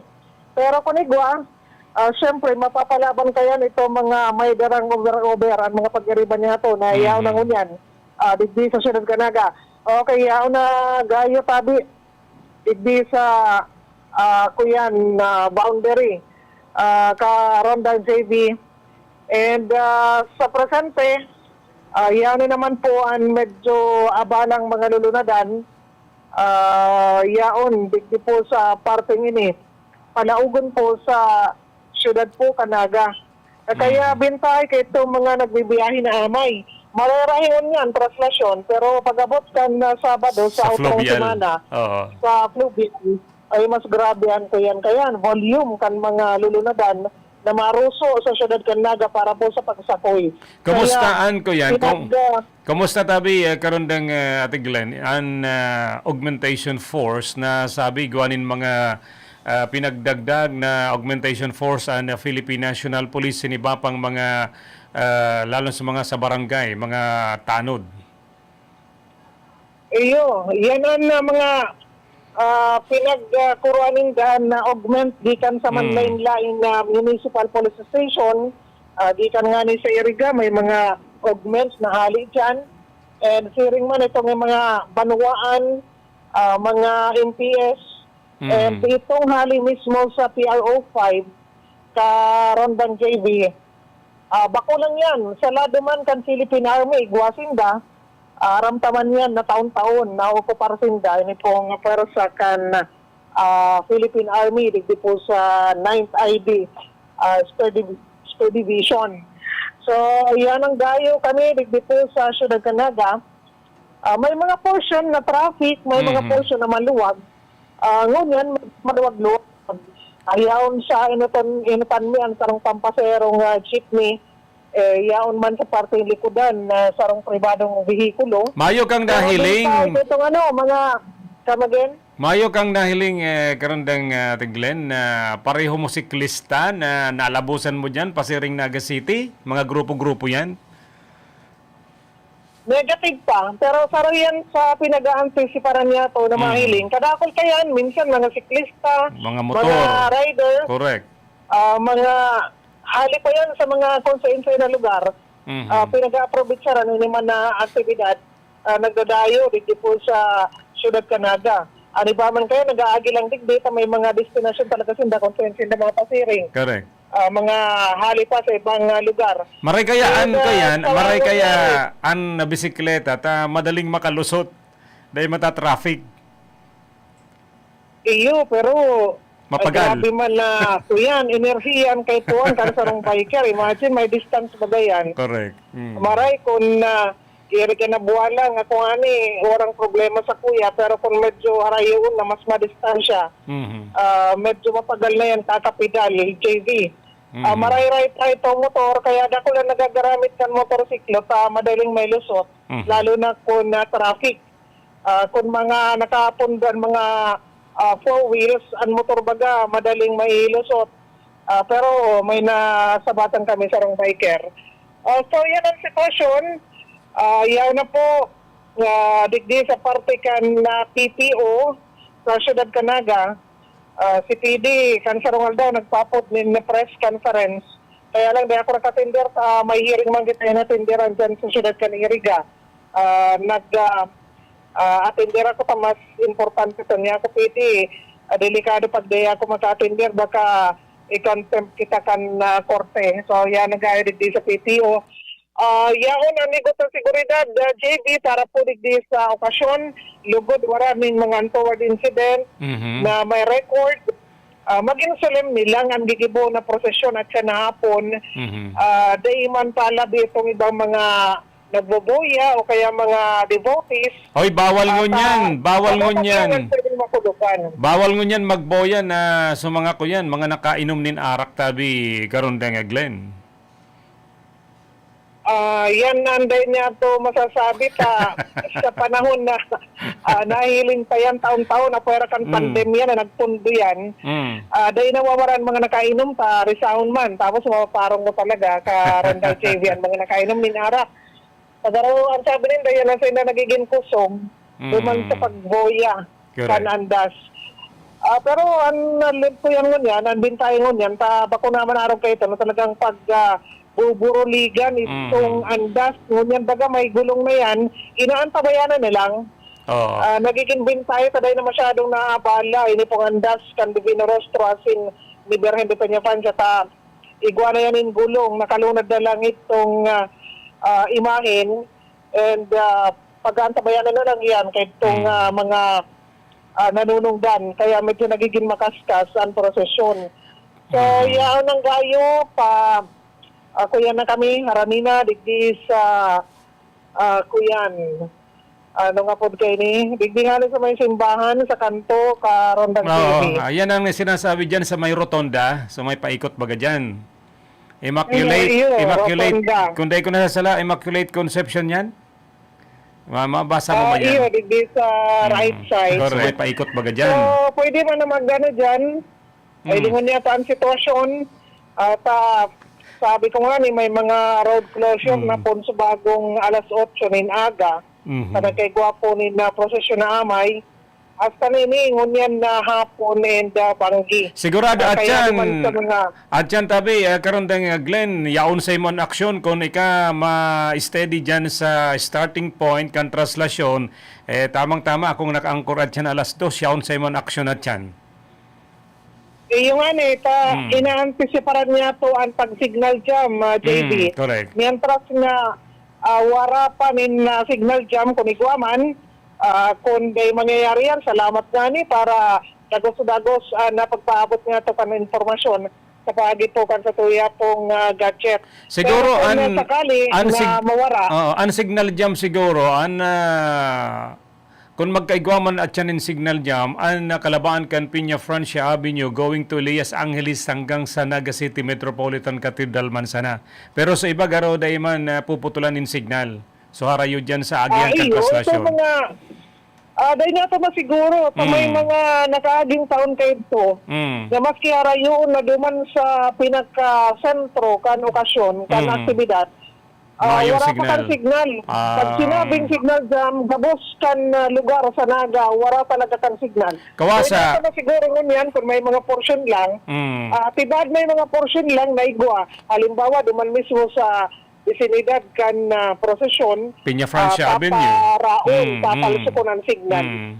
Pero kung igwa, ah, siyempre, mapapalaban kaya nito mga may darang over-over ang mga pag-iriba niya to na yaon Mhm. na ngunyan, ah, digdi sa Siyudad kan Naga. Okay, yaon na gayo tabi digdi sa, ah, kuyan na boundary, ah, ka Rondang J V. And, ah, sa presente, ah, yaon na naman po ang medyo abalang mga lulunadan. Ah, yaon, digdi po sa parteng ini, palaugon po sa siyudad po kan Naga. Ah, kaya Mm. bentahay kay itong mga nagbibiyahe na amay. Marerahingon niyan, traslasyon, pero pag-abot kan, ah, Sabado, sa Sa otong fluvial. semana, Oo. sa fluvial, ay mas grabe an kuyan kayan, volume kan mga lulunadan na maruso sa siyudad kan Naga para po sa pagsakoy. Kumusta Kaya, an kuyan? Kung pinag-, ah, Kumusta tabi, ah, karundang, ah, Ate Glenn, an, ah, augmentation force na sabi igwa nin mga, ah, pinagdagdag na augmentation force an, ah, Philippine National Police sa iba pang mga, ah, lalo sa mga sa barangay, mga tanod? Iyo, yan an, ah, mga, ah, pinag, ah, kuruan ninda na augment gikan sa Hmm. manlain-lain na municipal police station. Ah, gikan ngani sa Iriga, may mga augments na hali diyan. And siring man itong mga banwaan, ah, mga M P S, Mm. and itong hali mismo sa P R O five, ka Rondang J V, ah, bako lang yan. Sa lado man kan Philippine Army, igwa sinda, ah, aram ta man yan na taon-taon naokupar sinda. Ini pong pwersa kan, ah, Philippine Army, digdi po sa Ninth I B, ah, Spur Div-, Spur Division. So, yan ang gayo kami, digdi po sa Siyudad kan Naga. Ah, may mga portion na traffic, may mga Mhm. portion na maluwag. Ah, ngunyan, maluwag-luwag. Ah, yaon sa inutan, inutan mi ang sarong pampaserong, ah, jeepney. Eh, yaon man sa parteng likodan na sarong pribadong behikulo. Mayo kang Pero nahiling. dito, itong ano, mga, come again? Mayo kang nahiling, eh, karundang, ah, Ate Glenn, na pareho mosiklista na nalabusan mo diyan, pasiring Naga City? Mga grupo-grupo yan? Negative pa, pero saro yan sa pinag-aantisiparan niya to na Mm. mahiling. Kadakul kayan, minsan mga siklista, Mga motor. mga rider, Correct. ah, mga hali pa yan sa mga kung saan-saan na lugar. Mhm. Ah, pinag-aaprovitsaran ini man na aktibidad, ah, nagdadayo digdi po sa Siyudad kan Naga. Ano ba man kaya, nag-aagi lang digdi ta may mga destinasyon talaga sinda kung saan sinda mga pasiring. Correct. Ah, mga hali pa sa ibang, ah, lugar. Maray kaya Kaya an, sa kayan, maray Palawan kaya namin. an bisikleta ta madaling makalusot, dahil mata-traffic. Iyo, pero, Mapagal. ah, grabe man na, kuyan, enerhiya an kaipuhan kan sarong biker. Imagine, may distance ba yan? Correct. Mm. Maray kung, ah, iri ka na buwala nga kung ani, warang problema sa kuya, pero kung medyo harayoon na mas madistansya, Mhm. ah, medyo mapagal na yan, kakapedal, J V. Ah, Mhm. maray-ray pa itong motor, kaya dako lang nagagaramit kan motorsiklo ta madaling may lusot, Mhm. lalo na kung, ah, traffic. Ah, kung mga nakapundo an mga, ah, four wheels, an motor baga madaling mailusot. Ah, pero may nasabatan kami sarong biker. Ah, so, yan ang sitwasyon. Ah, yan na po, ah, digdi sa parte kan, ah, P P O sa Siyudad kan Naga. Ah, si P D, kan sarong aldaw, nagpaapod nin press conference. Kaya lang, di ako nakatender sa may hearing man kita na tenderan dyan sa siyudad kan Iriga. Ah, nag, ah, ah, atender ako sa mas importante sa niya. Ako, P D, ah, delikado pag di ako maka-atender, baka i-contempt kita kan, ah, korte. So, yan, nag-ayo digdi sa P T O. Ah, yaon ang ligot sa seguridad, ah, J B, para po digdi sa okasyon, lugod wara ning mga untoward incident Mhm. na may record. Ah, magin solemne lang ang gigibo na prosesyon at sa hapon. Mhm. Ah, dai man palabi itong ibang mga nagboboya o kaya mga devotees. Oy, bawal At, ngunyan, ah, bawal wala ngunyan. man pwedeng makulugan. Bawal ngunyan magboya na sa mga kuyan, mga nakainom nin arak tabi, Karundang Glenn. Ah, yan na, anday niya to masasabi ta sa panahon na, ah, nahiling pa yan taon-taon, apwera kan Mm. pandemya na nagpundo yan. Mm. Ah, dai nawawaran mga nakainom ta, risaon man. Tapos mapaparong mo talaga, Karandang J V, ang mga nakainom nin arak. Pagaro, ang sabi ninda, yan ang sila nagiging kusog. Mm. Duman sa pagboya. Correct. Kan andas. Ah, pero an, an limpo yan ngunyan, an bintahe ngunyan, ta bako naman arog kaito na talagang pag, ah, buburuligan itong Mm. andas. Ngunyan baga may gulong na yan, inaantabayanan na lang. Oo. Ah, nagiging bintahe, ta dai na masyadong naabala. Ini pong andas kan Divino Rostro asin ni Birhen de Peñafancia, ta igwa na yan in gulong, nakalunad na lang itong, ah, ah, imahen. And, ah, pag-aantabayanan na lang yan kay itong, Mm. ah, mga ah, nanunungdan, kaya medyo nagiging makaskas ang prosesyon. So, Mm. yaon ang gayo pa, ah, kuya na kami, harani na, digdi sa, ah, kuyan. Ano nga pod kaini? Digdi nga sa may simbahan, sa kanto, ka Rondang Oo, T V. ah, yan ang sinasabi dyan sa may rotonda, sa may paikot baga dyan. Immaculate, Iyo, iyo, Immaculate, rotonda. kung dai ko nasasala, Immaculate Conception yan? Ma-, mabasa mo Ah, man yan? iyo, digdi sa Mm. right side. Correct. Sa may paikot baga dyan? So, pwede man na magano dyan. Ay, Mm. lingon niya pa ang sitwasyon. At, ah, sabi ko nga ni, may mga road closure Mm. na pon sa bagong alas otso nin aga. Mhm. Sa nagkaigwapo ni na prosesyon na amay. Hasta na ini, ngunyan na hapon and, ah, banggi. Sigurado, Ah, at kaya yan, naman sa mga at yan, tabi, ah, karon dang, ah, Glenn, yaon sa imong aksyon kung ika ma-steady dyan sa starting point kan traslasyon, eh, tamang-tama akong naka-anchor at yan alas dos, yaon sa imong aksyon at yan. Eh, yung ano, eh, ta-, Mm. inaantisiparan niya to ang pag-signal jam, ah, J B. Mm, correct. Mientras nga, ah, wara pa nin, ah, signal jam, kung igwa man, ah, kung day mangyayari yan, salamat nga ni para dagos-dagos, ah, na pagpaabot nga to kan impormasyon sa paagi po kan sa tuya pong, ah, gadget. Siguro Pero kung an-, sakali an na sig-, mawara, oo, an signal jam siguro, an, ah, kun magkaigwa man at siya nin signal jam, an nakalabaan kan Peña Francia Avenue going to Elias Angeles hanggang sa Naga City Metropolitan Cathedral man sana. Pero sa iba, garo dai man, ah, puputulan nin signal. So, harayo dyan sa Ah, agihan kan iyo, sa traslasyon. mga, ah, dai niya pa masiguro, sa may Mm. mga nakaaging taon kaidto, Mm. na maski harayo na duman sa pinaka-sentro kan okasyon, kan Mm. aktibidad, Ah, Mayong wara pa kan signal. signal. Ah. Pag sinabing signal jam, gabos kan, ah, lugar sa Naga, wara talaga kan signal. Kawasa. Pwede na siguro ngunyan kung may mga porsyon lang. Mm. Ah, tibad may mga porsyon lang na igwa. Halimbawa, duman mismo sa bisinidad kan, ah, prosesyon, Peña Francia ah, Avenue. paparaon, Mm, mm. papalusukon ang signal. Mm.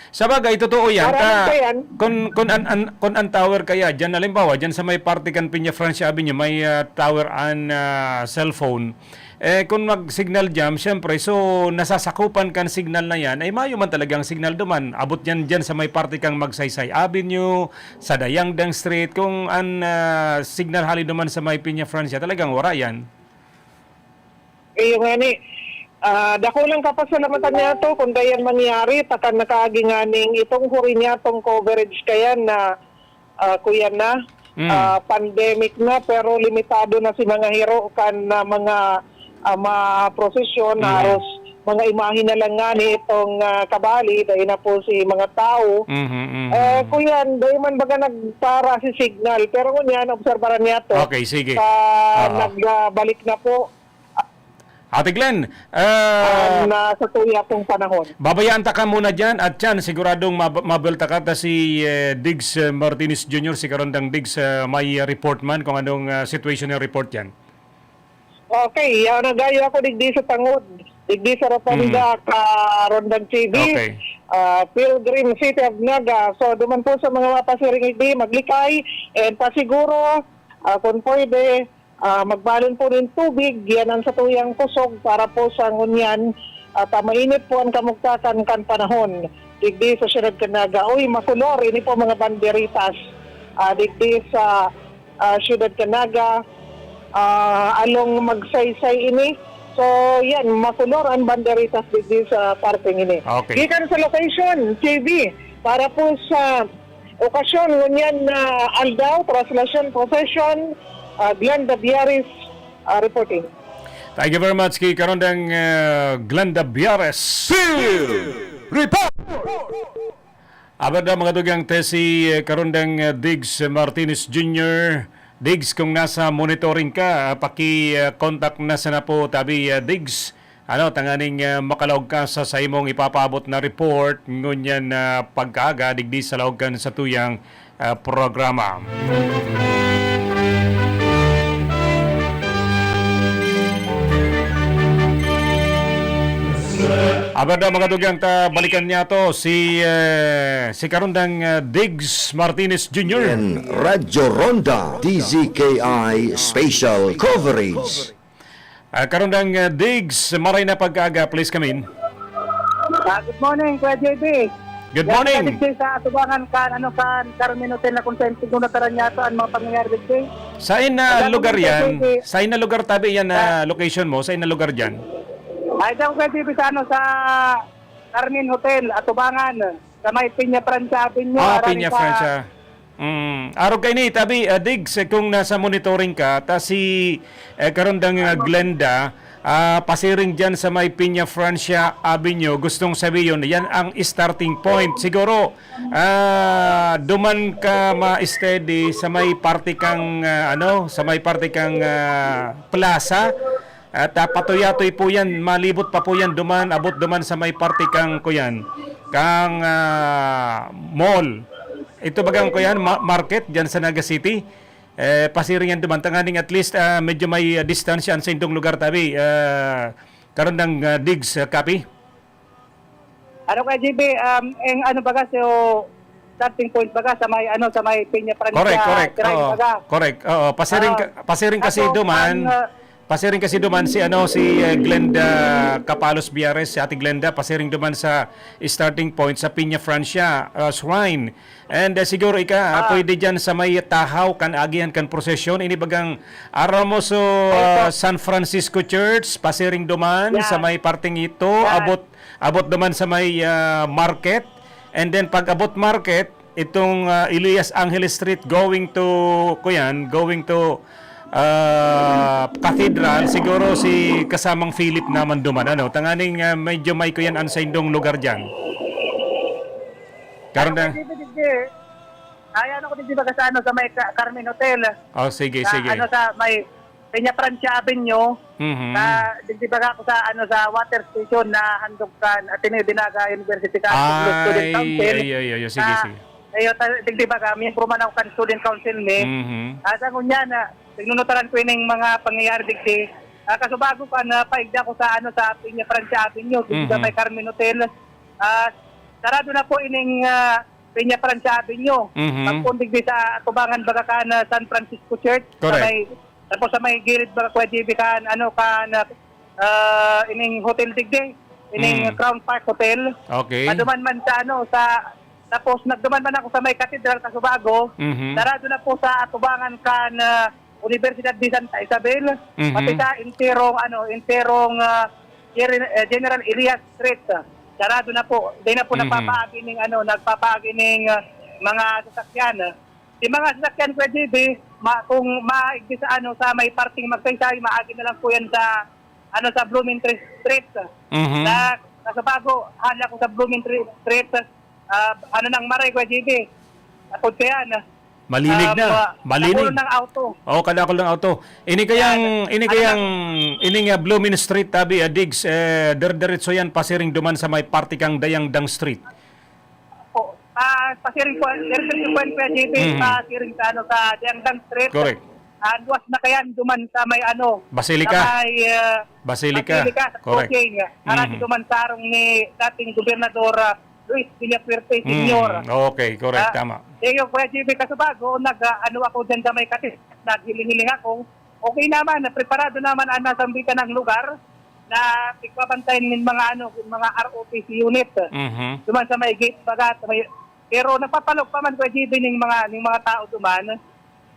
Sabagay, totoo yan. Maraming Ka-, pa yan. kun, kun an, an, kun an tower kaya, dyan, halimbawa, dyan sa may parte kan Peña Francia Avenue, may, ah, tower an, ah, cellphone. Eh, kung mag-signal jam, siyempre, so, nasasakupan kan signal na yan, ay mayo man talagang signal duman. Abot yan dyan sa may parte kang Magsaysay Avenue, sa Dayangdang Street, kung an, ah, signal hali duman sa may Peña Francia, talagang wara yan. Iyo ngani, ah, dakulang kapasalamatan niyato kun dayan mangyari, ta kan nakaagi nganing itong huri niyatong coverage kayan na, ah, kuyan na, Mm. ah, pandemic na, pero limitado na si mga hiro kan, ah, mga, ah, mga prosesyon, Mm. haros mga imahe na lang ngani itong, ah, kabali, dai na po si mga tao. Mhm, mhm. Eh, kuyan, dai man baga nagpara si signal, pero ngunyan, obserbaran niyato. Okay, sige. Sa Oo. nagbalik na po, Ate Glenn, ah, An, ah, sa tuya pong panahon. babayaan ta ka muna dyan at yan, siguradong mab-, mabel ta ka ta si, eh, Diggs, eh, Martinez Junior, si Karandang Diggs, eh, may, eh, report man kung anong, ah, situation ng report yan. Okay, yan ang gayo ako digdi sa tangod. Digdi sa Rotonda, Mm. ka Rondang T V, Okay. ah, Pilgrim City of Naga. So, duman po sa mga mapasiring digdi, maglikay, and pasiguro, ah, kung pwede, ah, magbalon po nin tubig, yan ang satuyang kusog para po sa ngunyan. At, ah, mainit po ang kamugtakan kan panahon. Digdi sa siyudad kan Naga. Uy, makulor, ini po mga banderitas. Ah, digdi sa, ah, siyudad kan Naga, ah, along Magsaysay ini. So, yan, makulor ang banderitas digdi sa parteng ini. Okay. Gikan sa location, J V, para po sa okasyon ngunyan na aldaw, traslasyon, procession, ah, Glenda Biaris, ah, reporting. Thank you very much, kay Karondang, ah, Glenda Biares. Field Report! Abada, mga dugang, ta si, eh, Karondang, eh, Diggs Martinez Junior. Diggs, kung nasa monitoring ka, ah, paki, ah, contact na sana po, tabi, ah, Diggs. Ano, tanganing, ah, makalaog ka sa, sa imong ipapaabot na report, ngunyan na pagkaaga, digdi sa laog kan satuyang, ah, programa. Abada, mga dugang, ta balikan niya to si, eh, si Karundang, eh, Diggs Martinez Junior. Yan, Radyo Ronda, D Z K I Special Coverage. Ah, Karundang, eh, Diggs, maray na pagkaaga, please come in. Ah, good morning, Kuya J B. Good morning. Digdi sa atubangan kan, ano, kan Carmen Hotel na kung saan siguro nataran niya to ang mga pangyayari digdi. Sain na lugar yan? Sain na lugar tabi yan na location mo? Sain na lugar dyan? Ay, daw ka, G B, sa, ano, sa Carmen Hotel, atubangan, sa may Peña Francia Avenue, Ah, Arani Peña sa Francia. Mm. Arog kaini, tabi, ah, Diggs, eh, kung nasa monitoring ka, ta si, eh, karundang, ah, Glenda, ah, pasiring dyan sa may Peña Francia Avenue, gustong sabihin, yan ang starting point. Siguro, ah, duman ka ma-steady sa may parte kang, ah, ano, sa may parte kang, ah, plaza, at, ah, patuya-tuy po yan, malibot pa po yan, duman, abot duman sa may parte kang, kuyan, kang, ah, mall. Ito bagang, kuyan, ma-, market dyan sa Naga City. Eh, pasiring yan duman. Tanganing at least, ah, medyo may, ah, distansya an saindong lugar, tabi. Ah, karon nang, ah, digs, ah, kapi? Ano kaya, G B, um, ang ano baga, so, starting point baga sa may, ano, sa may Peña Francia Correct, correct. Shrine Oo, baga. correct. Oo, pasiring Oo. ka, pasiring kasi Kaso, duman, ang, uh, pasiring kasi duman si, ano, si, eh, Glenda Capalos Biares, si Ate Glenda, pasiring duman sa starting point sa Peña Francia, uh, Shrine. And, uh, siguro ika, ah, Ah. pwede dyan sa may tahaw kan agihan kan prosesyon. Ini bagang aram mo so, Opo. uh, San Francisco Church, pasiring duman Yan. sa may parting ito, Yan. abot Abot naman sa may, ah, market. And then pag abot market, itong, ah, Elias Angeles Street going to, kuyan, going to, ah, Cathedral, siguro si kasamang Philip naman duman, ano? Tanganing, ah, medyo may kuyan an saindong lugar diyan. Karon Ano na. ka, G B, digdi? Ay, ano ko, digdi baga sa, ano, sa may Ka-, Carmen Hotel? Oh, sige, Sa, sige. ano, sa may Peña Francia Avenue, Mhm. sa, digdi baga ako sa, ano, sa water station na handog kan Ateneo de Naga University Campus, Student Ay, Council. ay, ay, ay, sige, Ah, sige. ayo, ta-, digdi baga, miyembro man ako kan Student Council ni. Mhm. Ah, sa ngunyan, ah, tignunutaran ko ining mga pangyayari digdi. Ah, kaso bago pa na paigda ko sa, ano, sa Peña Francia Avenue, digdi sa Mhm. may Carmen Hotel. Ah, sarado na po ining, ah, Peña Francia Avenue. Mhm. Pagpundig di sa atubangan baga kan, ah, San Francisco Church, sa Correct. may, tapos sa may gilid baga, Kuya G B, kan, ano, kan, ah, ah, ining hotel digdi, ining Mm. Crown Park Hotel. Okay. Paduman man sa, ano, sa, tapos nagduman man ako sa may Katedral, Casubago. Mhm. Sarado na po sa atubangan kan, ah, Universidad de Santa Isabel, Mhm. pati sa enterong, ano, enterong, ah, Jer-, eh, General Elias Street, ah, sarado na po. Di na po Mhm. nagpapaagi ning, ano, nagpapaagi ning, ah, mga sasakyan. Yung mga sasakyan, Kuya G B, ma-, kung maigdi sa, ano, sa may parting Magsaysay, maagi na lang po yan sa, ano, sa Blumentritt Street. Mhm. Sa, sa Sapago, hala ko sa Blumentritt Street, ah, ano nang maray, Kuya G B? Apod kaya na. Malinig Ah, na. ma-, Malinig. Dakul ng auto. Oo, kadakul ng auto. Ini kayang, Yan. ini Ano kayang, na? ini nga Blooming Street, tabi, ah, Diggs, eh, dire-diretso yan, pasiring duman sa may parte kang Dayangdang Street. Po. Ah, pasiring po, diretso po yan, Kuya J P, Mhm. pasiring sa, ano, sa Dayangdang Street. Correct. Ah, luwas na kayan duman sa may, ano, Basilica. sa may, ah, Basilica. Basilica, sa Correct. Crossing. Harati Mhm. duman sa harong ni dating Gobernador, ah, Luis Villafuerte Mm, Senior. okay, correct, Ah, tama. Iyo, Kuya J P, Casubago, nag, ah, ano ako dyan sa may Katis, naghiling-hiling ako. Okay naman, preparado naman ang nasambit na lugar na pagbabantayan ng mga, ano, mga R O T C unit. Mhm. Duman sa may gate, baga, sa may, pero nagpapalog pa man, Kuya J P, ng mga, ng mga tao duman.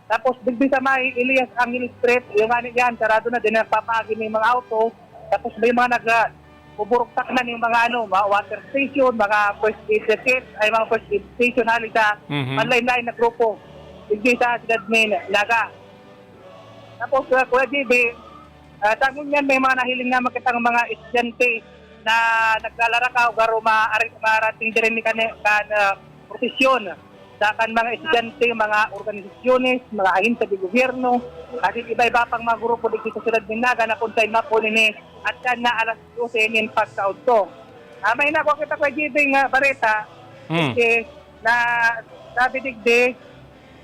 Tapos, digdi sa may Elias Angel Street, yung ano yan, sarado na din, nagpapaagi ng mga auto. Tapos, may mga nag, ah, buburuktak na ng mga, ano, mga water station, mga first aid kit, ay, mga first aid station, hali sa Mhm. manlain-lain na grupo. Digdi sa Siyudad nin Naga. Tapos, ah, Kuya J B, ah, sa ngunyan, may mga nahiling na makitang mga estudyante na naglalarakaw, garo ma-, ari-, marating din ni kan, kan, ah, prosesyon. Sa kan mga estudyante, mga organisasyones, mga ahensya de gobyerno, at iba-iba pang mga grupo dito sa Siyudad nin Naga na kung saan mapuli ni at yan na alas dose nin pagkaudto. Ah, may nakuha kita, Kuya J B, nga bareta, Hmm. kasi na sabi digdi,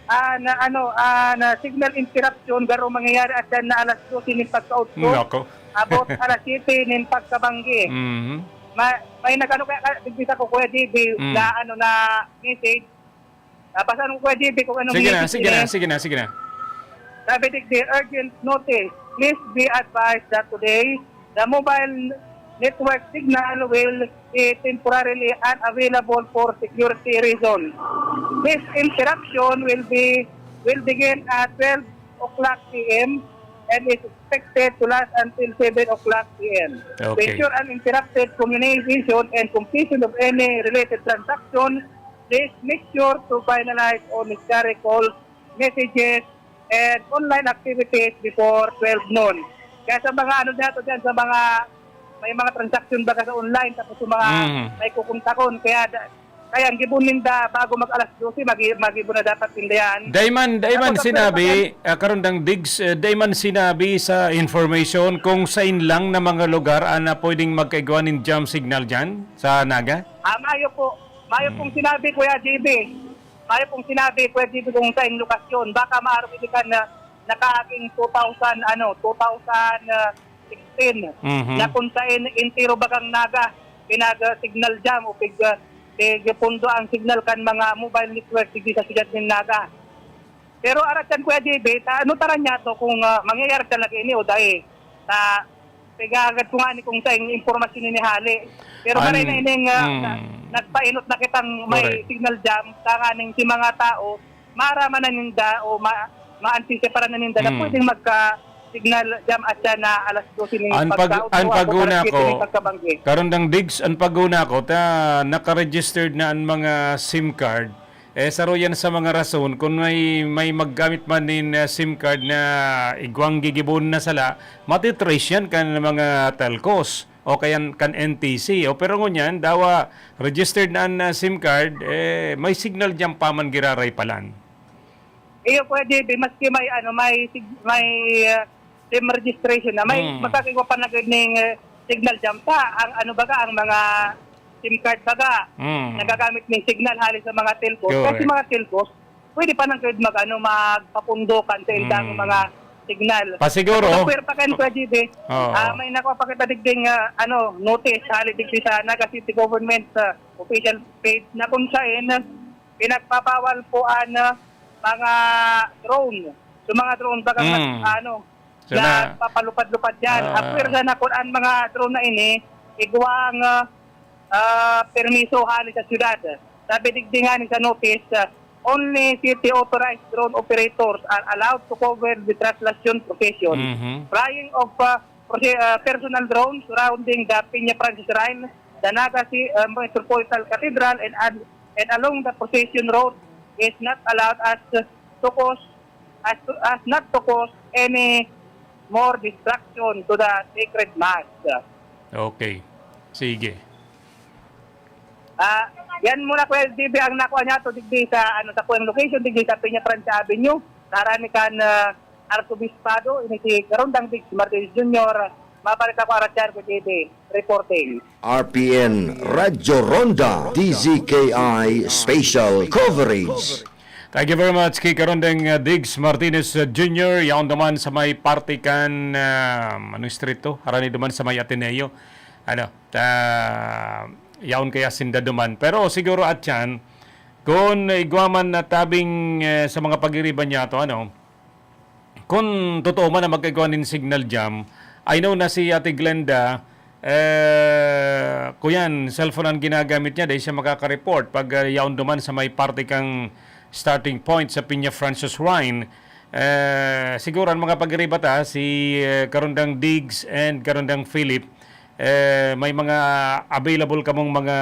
ah, na ano, ah, na signal interruption, garo mangyayari at yan na alas dose nin pagkaudto. Nako. Abot alas siyete nin pagkabanggi. Mhm. Ma-, may nag-ano kaya, ka-, digdi sa ko, Kuya J B, Mm. na ano, na message. Ah, basahan ko, Kuya J B, kung anong Sige na, message sige na, niya. sige na, sige na. Sabi digdi, urgent notice. Please be advised that today, the mobile network signal will be temporarily unavailable for security reasons. This interruption will be, will begin at twelve o'clock P M and is expected to last until seven o'clock P M. To Okay. ensure uninterrupted communication and completion of any related transaction, please make sure to finalize all necessary calls, messages, and online activities before twelve noon. Kaya sa mga ano dyan, dyan sa mga may mga transaction baga sa online, tapos yung mga Mm. may kukontakon, kaya da-, kaya ang gibon ninda bago mag alas dose, magi-, magibo na dapat ninda yan. Daiman, daiman Tapos ang sinabi, pinapakyan- ah, Karundang Diggs, eh, daiman sinabi sa information kung sain lang na mga lugar ang na pwedeng magkaigwa nin jam signal dyan sa Naga? Ah, mayo po. Mayo pong Hmm. sinabi, Kuya J B. Mayo pong sinabi, Kuya J B, kung sain lokasyon. Baka maaro ini kan, ah, nakaaging two thousand, ano, two thousand sixteen, Mhm. na kung sain entero bagang Naga, pinag, ah, signal jam o pig, ah, pig pundo ang signal kan mga mobile network digdi sa siyudad nin Naga. Pero arat kan Kuya J B, ta-, ano taran niya to kung, ah, mangyayari talaga ini o dai? Ta-, pigagad ko nga ni kung sain impormasyon ini hali. Pero An-, maray na ining, ah, mm. na-, nagpainot na kitang may Correct. signal jam, tanganing si mga tao, maaraman na ninda o ma-, ma-anticipate na ninda na Mm. pwedeng magka-signal jam at siya na alas dose ning An pag-, pagkaon an o pag-una alas siyete ko, ning pagkabanggi. Karundang Diggs, an pag-una ko, ta, naka-registered na an mga SIM card. Eh, saro yan sa mga rason, kung may, may maggamit man nin, ah, SIM card na igwang gigibon na sala, matitrace yan kan mga telcos o kaya kan N T C. O, pero ngunyan, dawa registered na an, ah, SIM card, eh, may signal diyan pa man giraray palan. Iyo, Kuya J B, maski may, ano, may sig-, may, ah, SIM registration na, may Hmm. magkakaigwa pa na gud ning, ah, signal diyan pa. Ang, ano baga, ang mga SIM card baga, Hmm. nagagamit ning signal hali sa mga telco. Correct. Kasi mga telco, pwede pa nang gud mag, ano, magpapundo kan sa indang Hmm. mga signal. Pasiguro. Sa pagkakwer pa kan, Kuya J B, Oo. ah, may nakuha pa kita digding, ah, ano, notice hali digdi sa Naga City Government, ah, official page na kung saan, ah, pinagpapawal po an, ah, mga drone. So, mga drone, baga Mm. mag-, ano, So, na nagpapalupad-lupad yan. Ah. Apwera na kung ang mga drone na ini, igwang, ah, ah, permiso hali sa syudad. Sabi digdi nga ni sa notice, ah, only city authorized drone operators are allowed to cover the translation procession. Mhm. Flying of, ah, proce-, ah, personal drones surrounding the Peña Francis Shrine, the Naga Ci-, ah, Metropolitan Cathedral, and ad-, and along the procession route is not allowed as to cause, as to, as not to cause any more destruction to the sacred mass. Okay. Sige. Ah, yan muna, Kuya J B, ang nakuha niya to digdi sa, ano, sa kuyang location, digdi sa Peña Francia Avenue, harani kan, ah, Arsobispado, ini si Karondang Diggs Martinez Junior. Mabalik ako, Aratyan, Kuya J B, reporting. R P N Radyo Ronda, D Z K I Special Coverage. Thank you very much kay Karondang, uh, Diggs Martinez, uh, Junior. Yaon duman sa may parte kan, uh, anong street to? Harani duman sa may Ateneo. Ano, ta, yaon kaya sinda duman. Pero siguro at yan, kung igwa man na tabing, eh, sa mga pag-iriban niya to, ano, kung totoo man na magkagawa nin signal jam, I know na si Ate Glenda, eh, kuyan, cellphone ang ginagamit niya, dahil siya makaka-report pag, ah, yaon duman sa may parte kang starting point sa Peña Francis Shrine. Eh, siguro ang mga pag-iriba ta, si, eh, Karundang Diggs and Karundang Philip, eh, may mga available kamong mga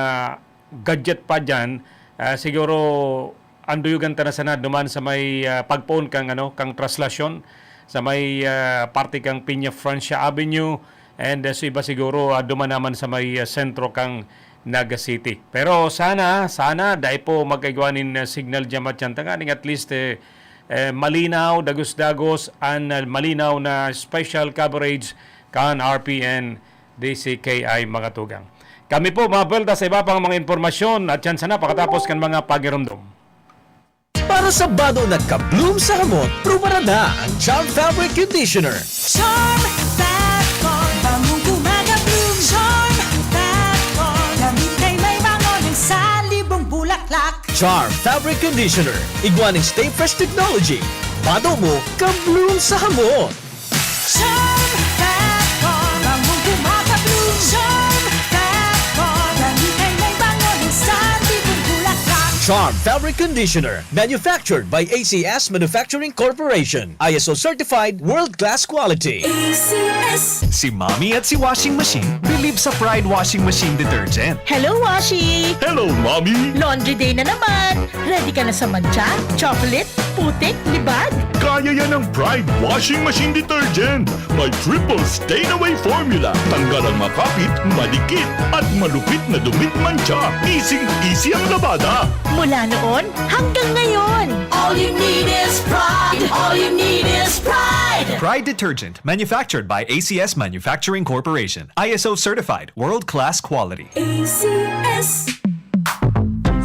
gadget pa diyan, ah, siguro anduyugan ta na sana duman sa may, ah, pagpoon kang, ano, kang traslasyon, sa may, ah, parte kang Peña Francia Avenue, and, ah, sa iba siguro, ah, duman naman sa may, ah, sentro kang Naga City. Pero sana, sana, dai po magkaigwa nin, ah, signal dyan, matyan, tanganing at least, eh, eh, malinaw, dagos-dagos, an, ah, malinaw na special coverage kan R P N D C K I, mga tugang. Kami po mabuelta sa iba pang mga impormasyon at tsansa na pakatapos kan mga pagirumdom. Para sa bado na ka-bloom sa hamot, prubaran na ang Charm Fabric Conditioner. Charm Fat Foam, bangong kumaga-bloom. Charm Fat Foam, damit kay may bango ng salibong bulaklak. Charm Fabric Conditioner, igwa ning Stay Fresh Technology. Bado mo, ka-bloom sa hamot. Charm Fat Foam, bangong kumaga-bloom. Charm Charm Fabric Conditioner, manufactured by A C S Manufacturing Corporation. I S O certified, world-class quality. A C S. Si Mommy at si Washing Machine bilib sa Pride Washing Machine Detergent. Hello, Washi! Hello, Mommy! Laundry day na naman! Ready ka na sa mantsa, chocolate, putik, libag? Kaya yan ng Pride Washing Machine Detergent. May triple stain away formula. Tanggal ang makapit, madikit, at malupit na dumit mantsa. Easy-easy ang labada. Mula noon hanggang ngayon. All you need is Pride. All you need is Pride. Pride Detergent, manufactured by A C S Manufacturing Corporation. I S O certified, world-class quality. A C S.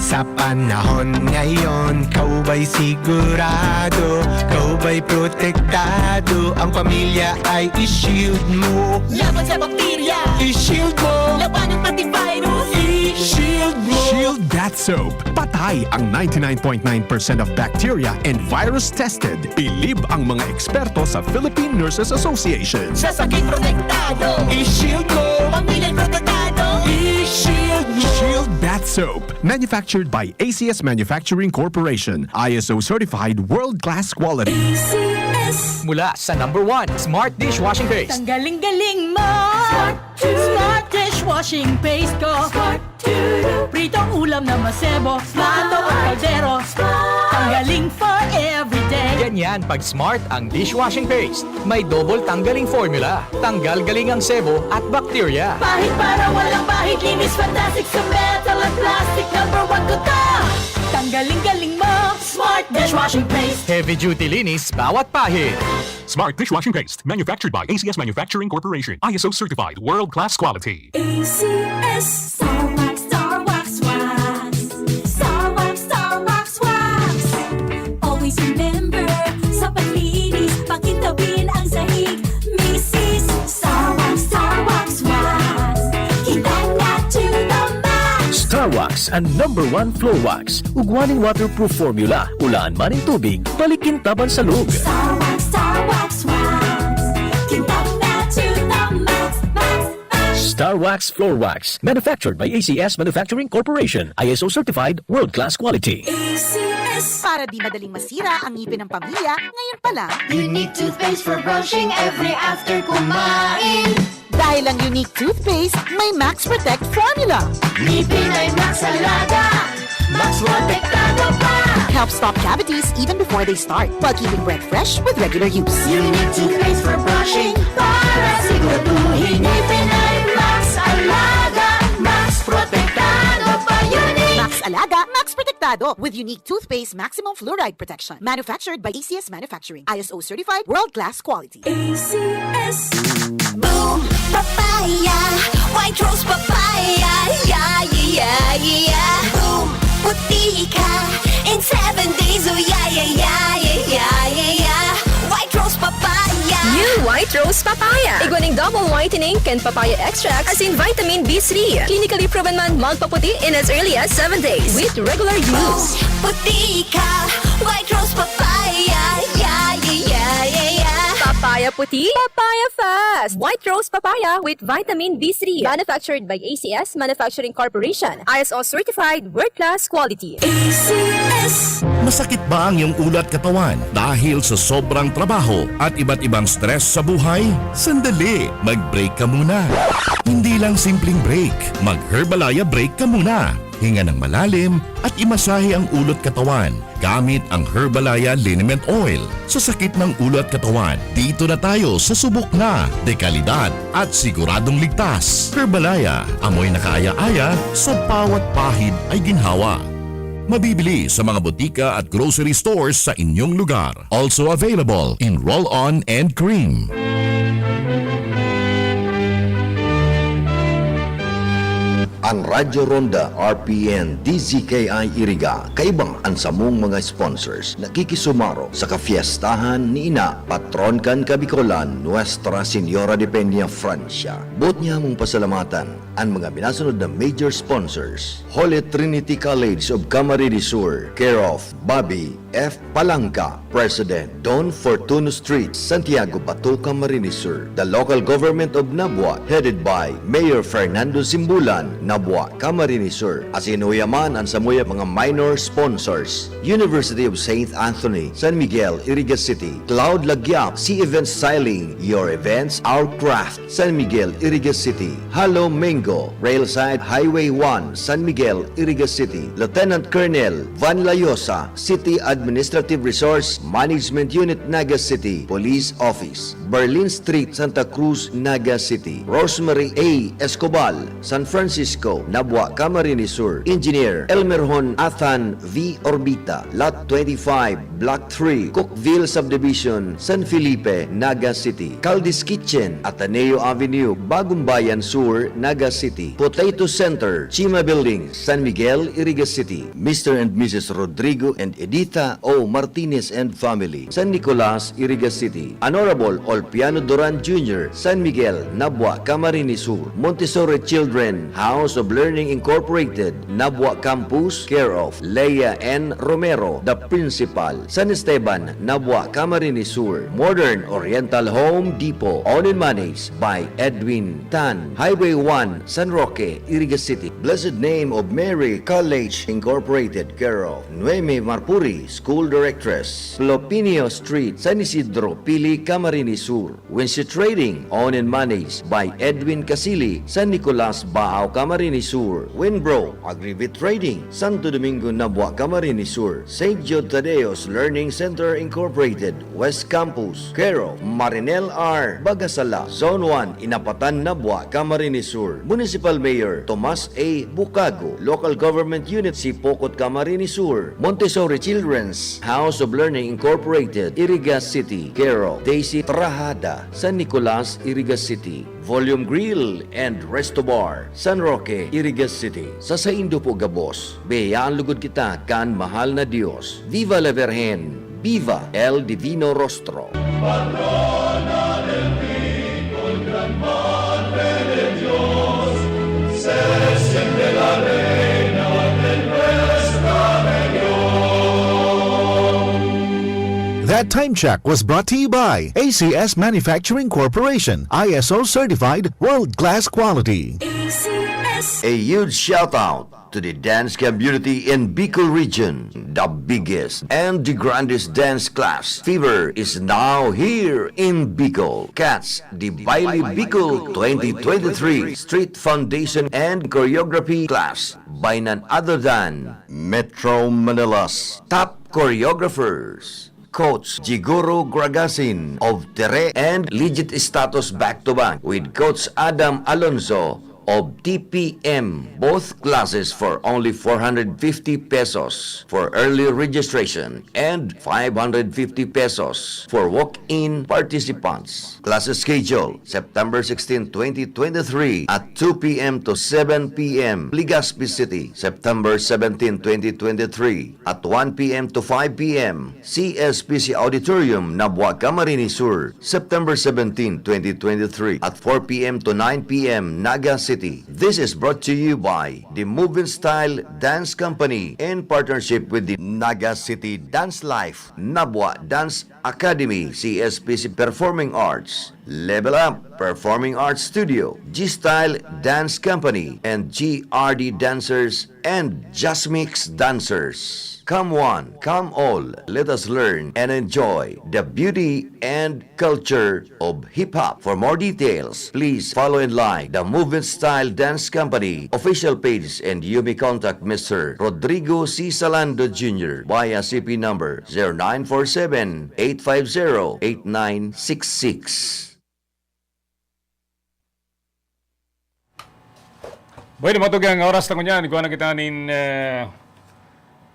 Sa panahon ngayon, ikaw ba'y sigurado? Ikaw ba'y protektado? Ang pamilya ay i-shield mo. Laban sa bakterya. I-shield mo. Labanan pati virus. I-shield mo. Shield Bath Soap. Patay ang ninety-nine point nine percent of bacteria and virus tested. Bilib ang mga eksperto sa Philippine Nurses Association. Sa sakit protektado. I-shield mo. Pamilya protektado. I-shield mo. Shield Bath Soap. Manufactured by A C S Manufacturing Corporation. I S O certified, world-class quality. A C S. Mula sa number one, Smart Dishwashing Paste. Tanggaling-galing mo! Smart Dishwashing Paste ko! Smart Pritong ulam na masebo, plato at kaldero. Tanggaling for everyday. Ganyan pag Smart ang dishwashing paste. May double tanggaling formula. Tanggal galing ang sebo at bakterya. Pahid para walang bahid, linis fantastic sa metal at plastic. Number one ko to. Tanggaling galing mo, Smart Dishwashing Paste. Heavy duty linis bawat pahid. Smart Dishwashing Paste, manufactured by A C S Manufacturing Corporation. I S O certified, world-class quality. A C S. Star Wax, Star Wax, Wax. Star Wax, Star Wax, Wax. Always remember, sa paglinis, pakintabin ang sahig. Misis, Star Wax, Star Wax, Wax. Kinang na to the max. Star Wax, ang number one floor wax. Ugwa nin waterproof formula. Ulaan man nin tubig, balikin taban sa lug. Star Wax, Star Wax, Wax. Kinang na to the max, max, max. Star Wax Floor Wax. Manufactured by A C S Manufacturing Corporation. I S O certified, world-class quality. A C S. Para di madaling masira ang ngipin ng pamilya, ngayon pa lang. Unique toothpaste for brushing every after kumain. Dahil ang Unique Toothpaste may Max Protect Formula. Ngipin ay Max Alaga, Max Protektado pa. Help stop cavities even before they start, while keeping breath fresh with regular use. Unique Toothpaste for brushing para siguraduhin ngipin ay Max Alaga, Max Protektado pa. Unique! Max Alaga, Max Protektado with Unique Toothpaste Maximum Fluoride Protection. Manufactured by A C S Manufacturing. I S O certified, world-class quality. A C S. Boom Papaya, White Rose Papaya, yeah, yeah, yeah, yeah. Boom, puti ka in seven days, oh yeah, yeah, yeah, yeah, yeah, yeah, yeah. White Rose Papaya. New White Rose Papaya. Igwa ning double whitening kan papaya extract, asin vitamin B three. Clinically proven man magpaputi in as early as seven days with regular use. Puti ka, White Rose Papaya, yeah, yeah, yeah, yeah, yeah. Papaya puti, papaya fast. White Rose Papaya with vitamin B three. Manufactured by A C S Manufacturing Corporation. I S O certified, world-class quality. A C S. Masakit ba ang iyong ulo at katawan dahil sa sobrang trabaho at iba't ibang stress sa buhay? Sandali, mag-break ka muna. Hindi lang simpleng break, mag-Herbalaya break ka muna. Hinga ng malalim at imasahe ang ulo at katawan gamit ang Herbalaya Liniment Oil. Sa sakit ng ulo at katawan, dito na tayo sa subok na, dekalidad at siguradong ligtas. Herbalaya, amoy na kaaya-aya, sa bawat pahid ay ginhawa. Mabibili sa mga botika at grocery stores sa inyong lugar. Also available in roll-on and cream. An Radyo Ronda, R P N, D Z K I Iriga, kaiba an samong mga sponsors, nakikisumaro sa kafiestahan ni Ina, patron kan Kabikolan, Nuestra Señora de Peña, Francia. Boot niya mong pasalamatan an mga minasunod na major sponsors: Holy Trinity College of Camarines Sur, care of Bobby F. Palangka, President, Don Fortuno Street, Santiago, Bato, Camarines Sur. The local government of Nabua, headed by Mayor Fernando Simbulan, na Buwa, Camarines Sur. Asin uya man an samuyang mga minor sponsors: University of Saint Anthony, San Miguel, Iriga City; Cloud Lagyap, Sea Event Styling, your events, our craft, San Miguel, Iriga City; Halo Mango, Railside Highway one, San Miguel, Iriga City; Lieutenant Colonel Van Layosa, City Administrative Resource Management Unit, Naga City Police Office, Berlin Street, Santa Cruz, Naga City; Rosemary A. Escobal, San Francisco, Nabua, Camarines Sur; Engineer Elmerhon Athan V. Orbita, Lot twenty-five, Block three, Cookville Subdivision, San Felipe, Naga City; Caldi's Kitchen, Ateneo Avenue, Bagumbayan Sur, Naga City; Potato Center, Chima Building, San Miguel, Iriga City; Mister and Missus Rodrigo and Edita O. Martinez and family, San Nicolas, Iriga City; Honorable Olpiano Duran Junior, San Miguel, Nabua, Camarines Sur; Montessori Children House of Learning Incorporated, Nabua Campus, care of Lea N. Romero, the principal, San Esteban, Nabua, Camarines Sur; Modern Oriental Home Depot, owned and managed by Edwin Tan, Highway one, San Roque, Iriga City; Blessed Name of Mary College Incorporated, care of Noemi Marpuri, School Directress, Plopinio Street, San Isidro, Pili, Camarines Sur; Winsi Trading, owned and managed by Edwin Casili, San Nicolas, Baao, Camarines Sur; Winbro Agrivet Trading, Santo Domingo, Nabua, Camarines Sur; Saint Jude Tadeo's Learning Center Incorporated, West Campus, care of Marinel R. Bagasala, Zone one, Inapatan, Nabua, Camarines Sur; Municipal Mayor Tomas A. Bucago, Local Government Unit Sipocot, Camarines Sur; Montessori Children's House of Learning Incorporated, Iriga City, care of Daisy Trahada, San Nicolas, Iriga City; Volume Grill and Resto Bar, San Roque, Iriga City. Sa saindo po gabos, biyayaan lugod kita kan mahal na Dios. Viva la Virgen! Viva el Divino Rostro! Patrona del Bicol, Gran Madre de Dios, se siente la reina de nuestra región. That time check was brought to you by A C S Manufacturing Corporation, I S O certified, world-class quality. A C S. A huge shout out to the dance community in Bicol region. The biggest and the grandest dance class, Fever, is now here in Bicol. Catch the Baile Bicol twenty twenty-three Street Foundation and Choreography class by none other than Metro Manila's top choreographers, Coach Jigoro Gragasin of Tere and Legit Status, back to back with Coach Adam Alonso of T P M, both classes for only four hundred fifty pesos for early registration and five hundred fifty pesos for walk-in participants. Class schedule, September sixteen, twenty twenty-three, at two P M to seven P M. Legazpi City, September seventeen, twenty twenty-three, at one P M to five P M. C S P C Auditorium, Nabua, Camarines Sur, September seventeen, twenty twenty-three, at four P M to nine P M, Naga City. This is brought to you by the Moving Style Dance Company in partnership with the Naga City Dance Life, Nabua Dance Academy, C S P C Performing Arts, Level Up Performing Arts Studio, G-Style Dance Company, and G R D Dancers and Just Mix Dancers. Come one, come all, let us learn and enjoy the beauty and culture of hip-hop. For more details, please follow and like the Movement Style Dance Company official page, and you may contact Mister Rodrigo C. Salando Junior via C P number zero nine four seven, eight five zero, eight nine six six. Bueno, mga tugang, oras na ngunyan, kuha na kita nin, eh,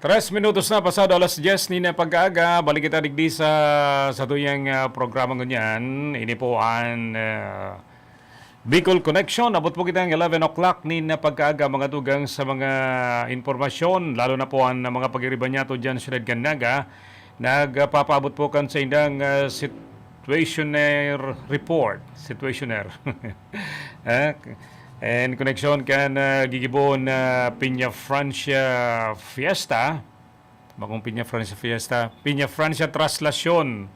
tres minutos na pasado alas dyes nin pag-aaga. Balik kita digdi sa, sa tuyang, ah, programa ngunyan. Ini po an, ah, Bicol Connection. Abot po kita ng eleven o'clock nin pag-aaga, mga tugang, sa mga impormasyon, lalo na po an mga pag-iriba niya to dyan, Syudad kan Naga. Nagpapaabot po kan saindang, ah, situationer report. Situationer. Ah, en koneksyon kan, ah, gigibohon na Peña Francia Fiesta, bakong Peña Francia Fiesta, Peña Francia Traslacion,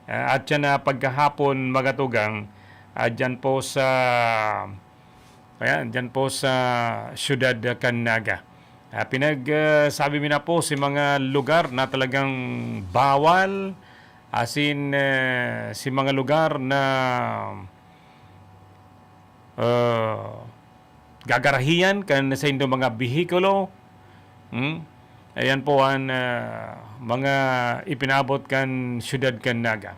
ah, at siya na pagkahapon magatugang, ah, dyan po sa Ayan, dyan po sa siyudad kan Naga. Ah, pinag, ah, sabi mi na po si mga lugar na talagang bawal, as in, eh, si mga lugar na, ah, gagarahian kan saindong mga behikulo. Hmm? Ayan po ang, ah, mga ipinabot kan siyudad kan Naga.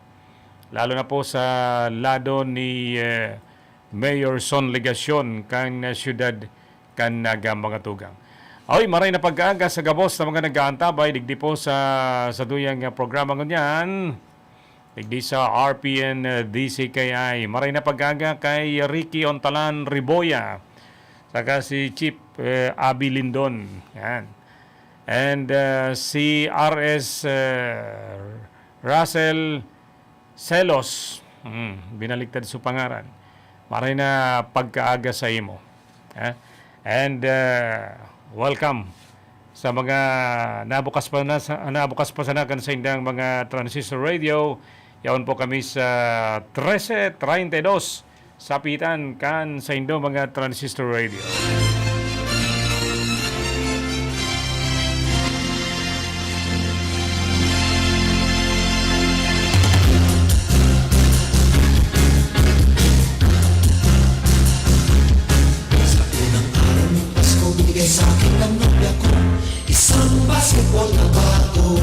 Lalo na po sa lado ni, eh, Mayor Son Legacion kan, ah, siyudad kan Naga, mga tugang. Oy, maray na pag-aaga sa gabos na mga nag-aantabay digdi po sa, sa duyang, ah, programa ngunyan. Digdi sa R P N, ah, D C K I. Maray na pag-aaga kay Ricky Ontalan Riboya, saka si Chief, eh, Abi Lindon. Yan. And, ah, si R S, eh, Russell Selos. Hmm, binaliktad su pangaran. Maray na pagkaaga sa imo. Eh? And, ah, welcome sa mga nabukas pa na sa, nabukas pa sana kan saindang mga transistor radio. Yaon po kami sa trese treinta y dos, sapitan kan saindo mga transistor radio. Sa unang araw ng Pasko, binigay sa akin ng nobya ko isang basketball na bago.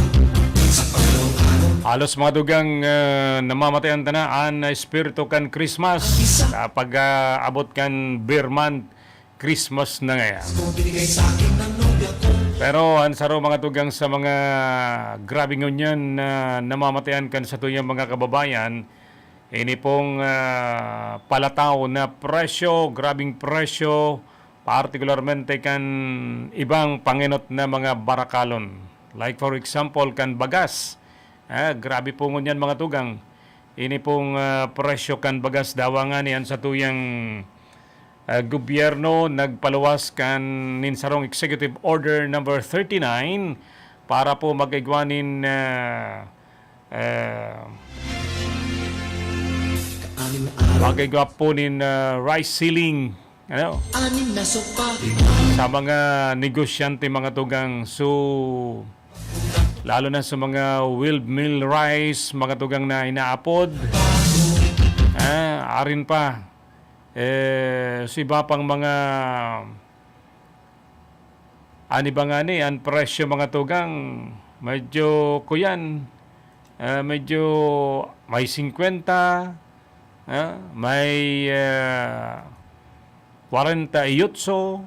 Sa pangalawang araw, Halos mga tugang, ah, namamatean ta na an espiritu kan Christmas. Sa pag-aabot kan Beer Month, Christmas na ngaya. Pasko, binigay sa akin ng nobya ko. Pero an saro mga tugang sa mga grabe ngunyan na namamatean kan satuyang mga kababayan, ini pong, ah, palataw na presyo, grabeng presyo, partikularmente kan ibang pangenot na mga barakalon. Like for example, kan bagas. Ah, grabe po ngunyan mga tugang. Ini pong, ah, presyo kan bagas dawa ngani an satuyang, ah, gobyerno nagpaluwas kan nin sarong Executive Order number thirty-nine para po mag-igwa nin, ah, ah, Kaanim na araw. Mag-igwa po nin, ah, rice ceiling, ano? Anim na sopa. Sa mga negosyante, mga tugang. So, lalo na sa mga wheeled meal rice, mga tugang na inaapod. Ah, arin pa. Eh, sa iba pang mga, ani ba nga ni, ang presyo, mga tugang, medyo kuyan. Ah, medyo may singkwenta, ah, may, ah, kwarenta y otso.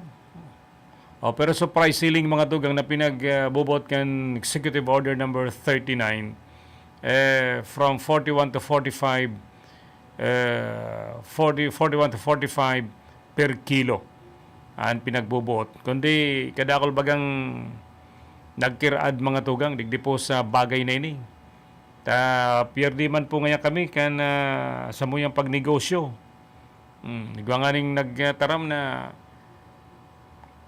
Oh, pero sa price ceiling, mga tugang, na pinag, ah, bubot kan Executive Order number thirty-nine, eh, from forty-one to forty-five, eh, forty, forty-one to forty-five per kilo an pinagbubuot. Kundi kadakul bagang nagkiraad, mga tugang, digdi po sa bagay na ini. Ta, pierde man po ngaya kami kan, ah, samuyang pagnegosyo. Hmm, igwa nganing nagtaram na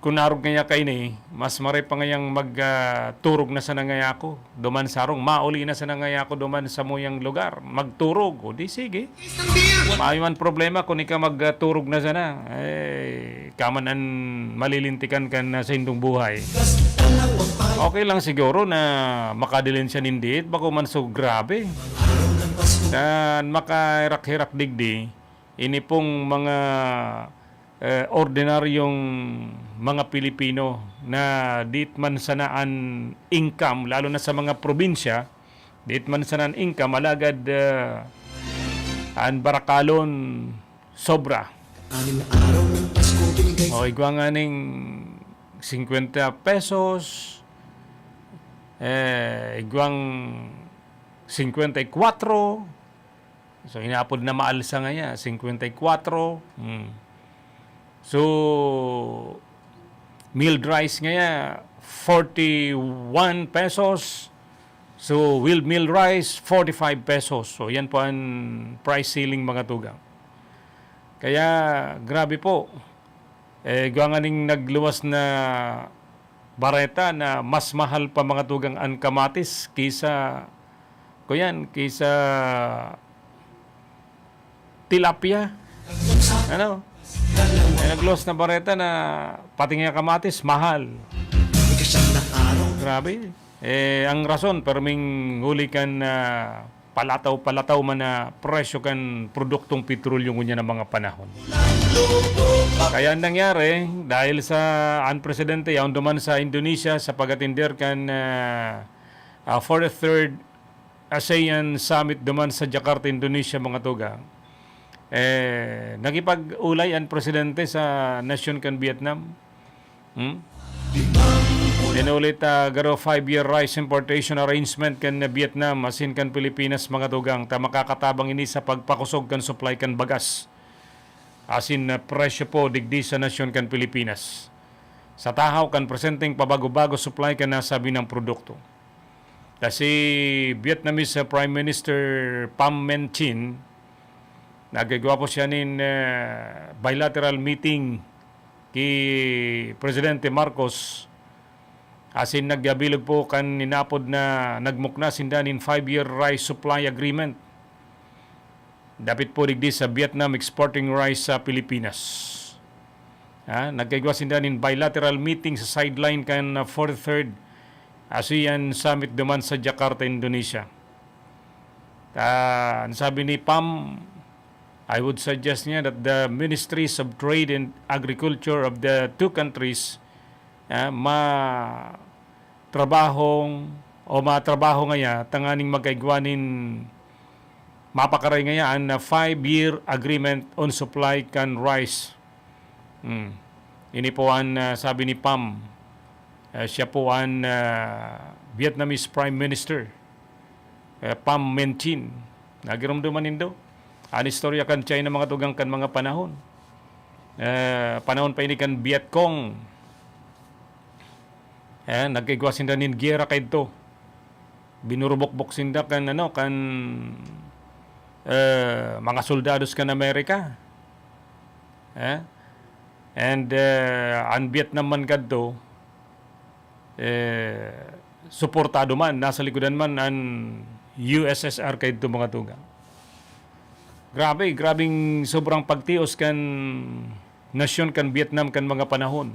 kun arog ngaya kaini, mas maray pa ngayang mag, ah, turog na sana ngaya ako duman sarong, mauli na sana ngaya ako duman samuyang lugar, magturog. O di sige. Mayo man problema kun ika magturog na sana. Eh, ika man an malilintikan kan, ah, saindong buhay. Okay lang siguro na makadilen siya nin diit, bako man so grabe. Kan makahirak-hirak digdi, ini pong mga, eh, ordinaryong mga Pilipino na diit man sana an income, lalo na sa mga probinsya, diit man sana an income, alagad, eh, an barakalon sobra. Anim na araw ng Pasko, binigay O, igwa nganing singkwenta pesos, eh, igwang singkwenta y kwatro. So, inaapod na maalsa ngaya, singkwenta y kwatro. Hmm. So, milled rice ngaya, forty-one pesos. So, wheeled meal rice, forty-five pesos. So, yan po ang price ceiling, mga tugang. Kaya, grabe po. Eh, igwa nganing nagluwas na bareta na mas mahal pa, mga tugang, an kamatis kaysa, kuyan, kaysa tilapia. Ano? Nag-loss na bareta na pati nga kamatis, mahal. Grabe. Eh, ang rason, perming huli kan, ah, palataw-palataw man na presyo kan produktong petrolyo ngunyan ang mga panahon. Kaya ang nangyari, dahil sa unprecedented, yaon duman sa Indonesia, sa pag-atender kan, ah, ah, forty-third ASEAN Summit duman sa Jakarta, Indonesia, mga tugang. Eh, nakipag-ulay ang presidente sa nasyon kan Vietnam. Hmm? Inulit, ah, garo five-year rice importation arrangement kan Vietnam, asin kan Pilipinas, mga tugang, ta makakatabang ini sa pagpakosog kan supply kan bagas. Asin, ah, presyo po digdi sa nasyon kan Pilipinas. Sa tahaw kan presenteng pabago-bago supply kan nasabing produkto. Ta si Vietnamese, ah, Prime Minister Pham Minh Chinh, nagigwa po siya nin, ah, bilateral meeting ki Presidente Marcos, asin nagyabilog po kan inapod na nagmukna sinda nin five-year rice supply agreement. Dapit po digdi sa Vietnam exporting rice sa Pilipinas. Ha, nagkaigwa sinda nin bilateral meeting sa sideline kan, ah, forty-third ASEAN Summit duman sa Jakarta, Indonesia. Ah, ang sabi ni Pham, I would suggest niya that the Ministries of Trade and Agriculture of the two countries, ah, ma-, trabahong o matrabaho ngaya tanganing magkaigwa nin mapakaray ngaya an, ah, five-year agreement on supply kan rice. Hmm. Ini po an, ah, sabi ni Pham. Ah, siya po an, ah, Vietnamese Prime Minister, eh, Pham Minh Chinh. Nagirumduman nindo an istorya kan China, mga tugang, kan mga panahon. Eh, panahon pa ini kan Viet Cong. Eh, nagkaigwa sinda nin giyera kaidto. Binurubukbok sinda kan, ano, kan, eh, mga soldados kan Amerika. Eh? And, eh, an Vietnam man kadto, eh, suportado man, nasa likodan man an U S S R kaidto, mga tugang. Grabe, grabeng sobrang pagtios kan nasyon kan Vietnam kan mga panahon.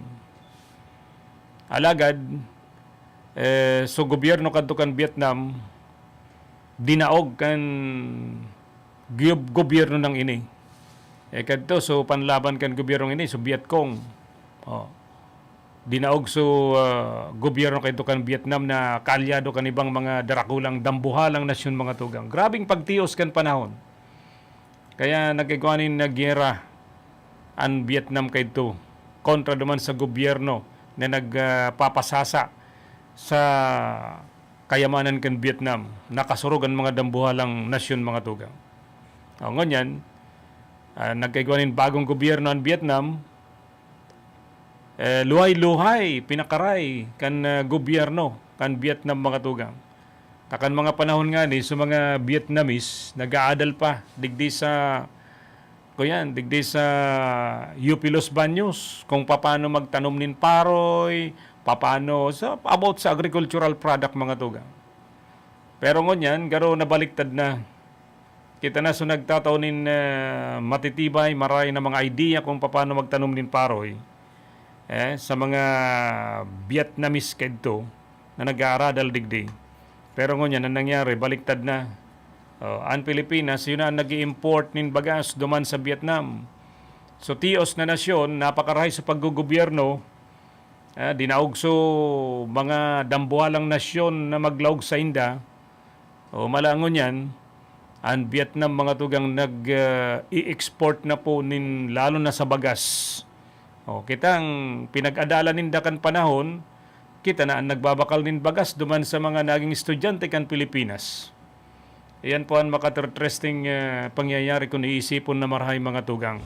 Alagad, eh, so gobyerno kadto kan Vietnam, dinaog kan giyub-, gobyerno nang ini. Eh, kadto, so panlaban kan gobyernong ini, so Viet Cong. Oh. Dinaog so, ah, gobyerno kadto kan Vietnam na kaalyado kan ibang mga darakulang dambuhalang nasyon, mga tugang. Grabeng pagtios kan panahon. Kaya nag-igwa nin na giyera an Vietnam kaidto kontra duman sa gobyerno na nag, ah, papasasa sa kayamanan kan Vietnam. Nakasurog an mga dambuhalang nasyon, mga tugang. O, ngunyan, ah, nagkaigwa nin bagong gobyerno an Vietnam, eh, luhay-luhay, pinakaray kan, ah, gobyerno kan Vietnam, mga tugang. Ta kan mga panahon ngani, so mga Vietnamese, nag-aadal pa digdi sa, kuyan, digdi sa U P Los Baños, kung papaano magtanom nin paroy, papaano, sa, about sa agricultural product, mga tugang. Pero ngunyan, garo nabaliktad na. Kita na, so nagtatao nin, ah, matitibay, maray na mga idea kung paano magtanom nin paroy, eh, sa mga Vietnamese kaidto na nag-aaradal digdi. Pero ngunyan, ang nangyari, baliktad na. Oh, an Pilipinas, yun na an nag-i-import nin bagas duman sa Vietnam. So, tios na nasyon, napakarahay sa paggogobyerno, ah, dinaog so mga dambuhalang nasyon na maglaog sainda. O, mala ngunyan, an Vietnam, mga tugang, nag, ah, i-export na po nin, lalo na sa bagas. O, kitang pinag-adalan ninda kan panahon, kita na an nagbabakal nin bagas duman sa mga naging estudyante kan Pilipinas. Iyan po an makatertresting, ah, pangyayari kun iisipon na marahay, mga tugang.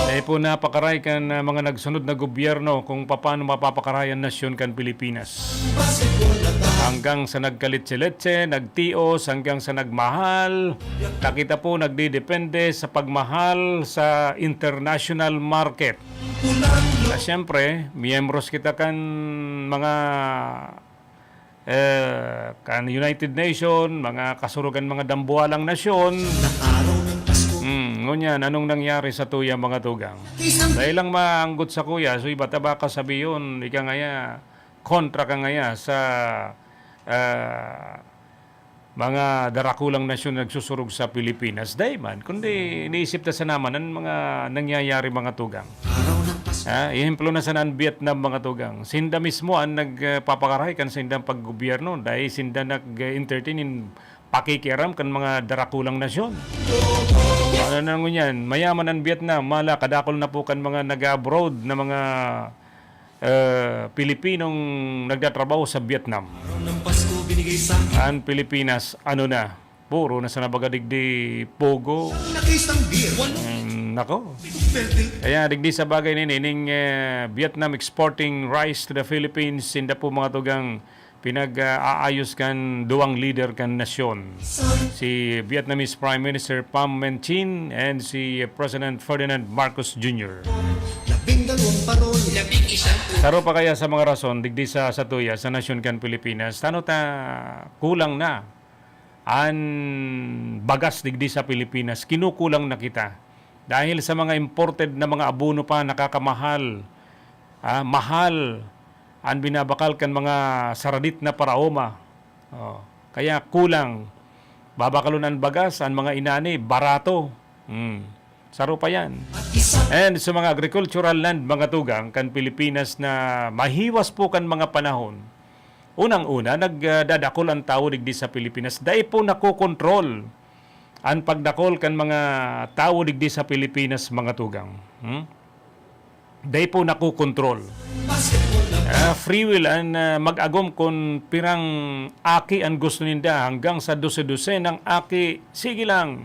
Dai po napakaray kan, ah, mga nagsunod na gobyerno kung papaano mapapakaray an nasyon kan Pilipinas. Hanggang sa nagkaletse-letse, nagtios, hanggang sa nagmahal. Ta kita po nagdidepende sa pagmahal sa international market. Na siyempre, miyembros kita kan mga, eh, kan United Nation, mga kasurugan, mga dambuhalang nasyon. Mm, Ngunyan, anong nangyari sa tuya, mga tugang? Dai lang maanggot sa kuya, so iba ta baka sabiyon, ika ngaya, kontra ka ngaya sa, ah, mga darakulang nasyon na nagsusurog sa Pilipinas. Dai man, kundi iniisip ta sana man an mga nangyayari, mga tugang. Ha? Ehemplo na sana an Vietnam, mga tugang. Sinda mismo an nagpapakaray kan sindang paggobyerno, dai sinda nag-entertain nin pakikiaram kan mga darakulang nasyon. Ano na ngunyan? Mayaman an Vietnam, mala, kadakul na po kan mga nag-abroad na mga, eh, Pilipinong nagtatrabaho sa Vietnam. Araw ng Pasko binigay sa akin. An Pilipinas, ano na? Puro na sana baga digdi pogo. Isang laki, isang beer. Walo. Mm, nako. Pwede. Kaya digdi sa bagay na ini, ining, eh, Vietnam exporting rice to the Philippines, sinda po, mga tugang, pinag-aayos kan duwang lider kan nasyon, si Vietnamese Prime Minister Pham Minh Chinh and si President Ferdinand Marcos Junior. Labing dalawang parol. Labing isang. Saro pa kaya sa mga rason, digdi sa satuya, sa nasyon kan Pilipinas, tano ta kulang na an bagas digdi sa Pilipinas, kinukulang na kita. Dahil sa mga imported na mga abono pa, nakakamahal, ah, mahal an binabakal kan mga saradit na paraoma. Oh, kaya kulang. Babakalon an bagas, an mga inani, barato. Hmm. Saro pa yan. And sa mga agricultural land, mga tugang, kan Pilipinas na mahiwas po kan mga panahon, unang-una, nagdadakol an tawo digdi sa Pilipinas. Dai po nakokontrol an pagdakol kan mga tawo digdi sa Pilipinas, mga tugang. Hmm? Dai po nakokontrol. Ah, free will an, ah, mag-agom kun pirang aki an gusto ninda, hanggang sa dose-dose ng aki, sige lang.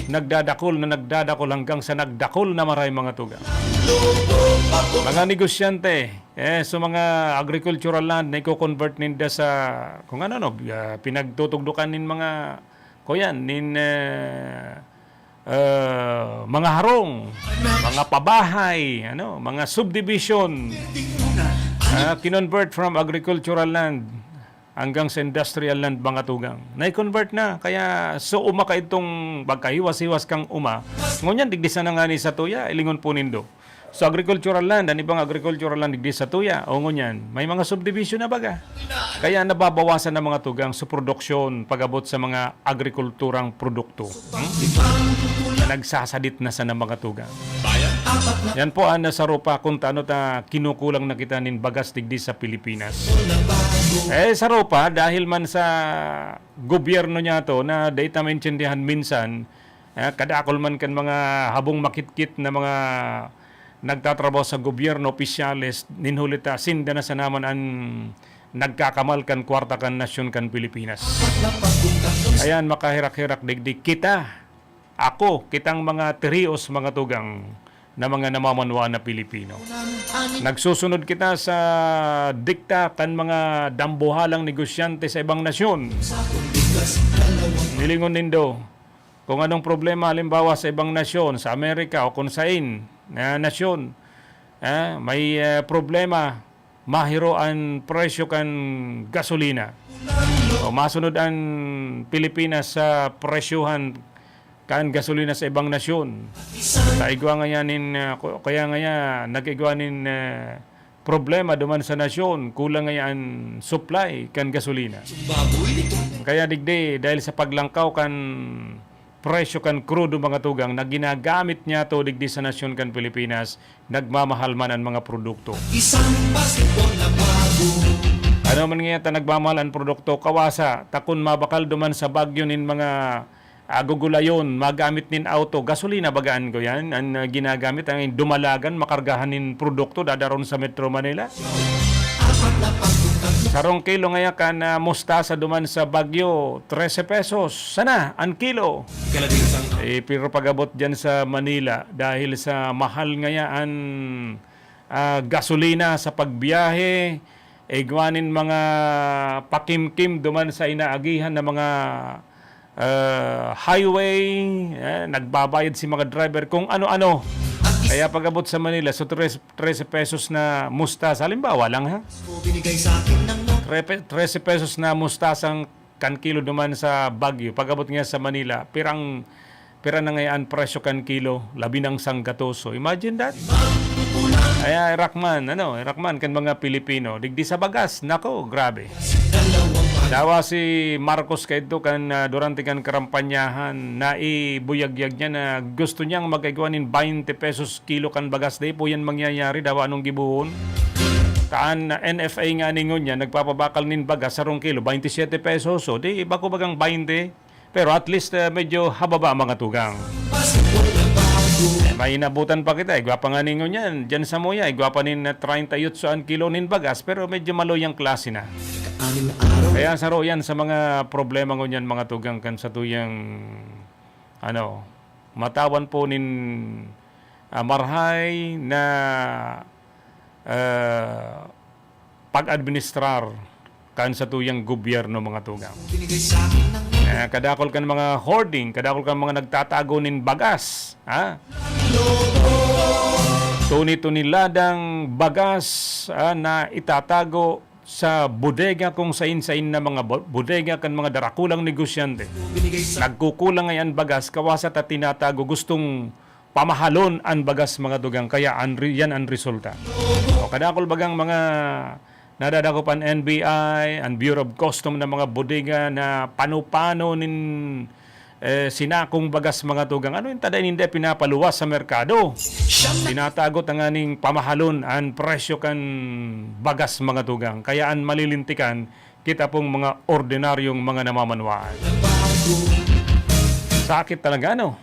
Nagdadakol na nagdadakol hanggang sa nagdakol na maray, mga tugang. Mga negosyante, eh, so mga agricultural land na iko-convert ninda sa kung ano, no, ah, pinagtutugdukan nin mga, kuyan, nin, eh, eh, mga harong, mga pabahay, ano, mga subdivision, ah, kinonvert from agricultural land hanggang sa industrial land, mga tugang. Nai-convert na, kaya so uma ka itong pagkahiwas-hiwas kang uma. Ngunyan, digdi sana ngani sa tuya, ilingon po nindo. So, agricultural land, an ibang agricultural land digdi sa tuya, o ngunyan, may mga subdivision na baga. Kaya nababawasan ang mga tugang sa produksyon pag-abot sa mga agrikulturang produkto. Hmm? Na nagsasadit na sana mga tugang. Yan po ang nasa rupa kung taano ta kinukulang na kita nin bagas digdi sa Pilipinas. Eh, sa rupa, dahil man sa gobyerno niya to na dai ta maintindihan minsan, eh, kadakol man kan mga habong makitkit na mga nagtatrabaho sa gobyerno, opisyales, nin huli ta, sinda na sana man an nagkakamal kan kwarta kan nasyon kan Pilipinas. Ayan, makaherak-herak digdi kita, ako, kitang mga tirios, mga tugang na mga namamanwaan na Pilipino. Nagsusunod kita sa dikta kan mga dambuhalang negosyante sa ibang nasyon. Nilingon nindo, kung anong problema, halimbawa, sa ibang nasyon, sa Amerika o kung sain na nasyon, ah, may, ah, problema, mahiro an presyo kan gasolina. O masunod an Pilipinas sa presyohan kan gasolina sa ibang nasyon. Sa igwa ngayan nin, ah, ku-, kaya ngaya nag-igwa nin, ah, problema duman sa nasyon, kulang ngaya an supply kan gasolina. Kaya digdi, dahil sa paglangkaw kan presyo kan krudo, mga tugang, na ginagamit niyato digdi sa nasyon kan Pilipinas, nagmamahal man an mga produkto. Isang basketball na bago. Ano man ngaya ta nagmamahal an produkto, kawasa, ta kun mabakal duman sa bagyo nin mga, ah, gugulayon, magamit nin auto, gasolina baga an kuyan, an, ah, ginagamit, an dumalagan, makargahan nin produkto, dadaron sa Metro Manila. Apat na pagbuntag. Sarong kilo ngaya kan, ah, mustasa duman sa Baguio, trese pesos. Sana, an kilo. Kalabing sangka. Eh, pero pag-abot diyan sa Manila, dahil sa mahal ngaya an, ah, gasolina sa pagbiyahe, igwa nin mga pakimkim duman sa inaagihan na mga, ah, highway, eh, nagbabayad si mga driver kung ano-ano. Kaya pag-abot sa Manila, so tres-, trese pesos na mustasa, halimbawa lang, ha? Binigay sa akin ng no. Trepe-, trese pesos na mustasang kan kilo duman sa Baguio. Pag-abot niya sa Manila, pirang pira na ngaya an presyo kan kilo, labi nang sanggatoso. Imagine that. Kaya irakman, ano, irakman kan mga Pilipino. Digdi sa bagas, nako, grabe. Dawa si Marcos kaidto kan, ah, durante kan karampanyahan, naibuyagyag niya na gusto niyang magkaigwa nin baynte pesos kilo kan bagas. Dai po yan mangyayari, dawa anong gibohon. Taan na N F A nga ningon niya, nagpapabakal nin bagas, sarong kilo, baynte siyete pesos. So, di, iba ko bagang baynte. Pero at least, eh, medyo hababa, mga tugang. Eh, may inabutan pa kita, igwa pa nga ningon yan. Diyan sa Moya, igwa pa nin, eh, treinta y ocho an kilo nin bagas, pero medyo maloyang klase na. Kaya saro yan sa mga problema ngunyan, mga tugang, kan sa tuyang, ano, matawan po nin, ah, marhay na, ah, pag-administrar kan sa tuyang gobyerno, mga tugang. Ah, kadakol kan mga hoarding, kadakol kan mga nagtatago nin bagas, ha? Tuni-tuni ladang bagas, ah, na itatago sa bodega kung sain-sain na mga bo-, bodega kan mga darakulang negosyante. Nagkukulang ngay an bagas, kawasa ta tinatago, gustong pamahalon an bagas, mga tugang, kaya an re-, yan an resulta. O, kadakol bagang mga nadadakop an N B I, an Bureau of Custom na mga bodega na pano-pano nin, eh, sinakong bagas, mga tugang. Ano yung tada ninda pinapaluwas sa merkado? Tinatago tanganing pamahalon an presyo kan bagas, mga tugang. Kaya an malilintikan, kita pong mga ordinaryong mga namamanwaan. Sakit talaga, no?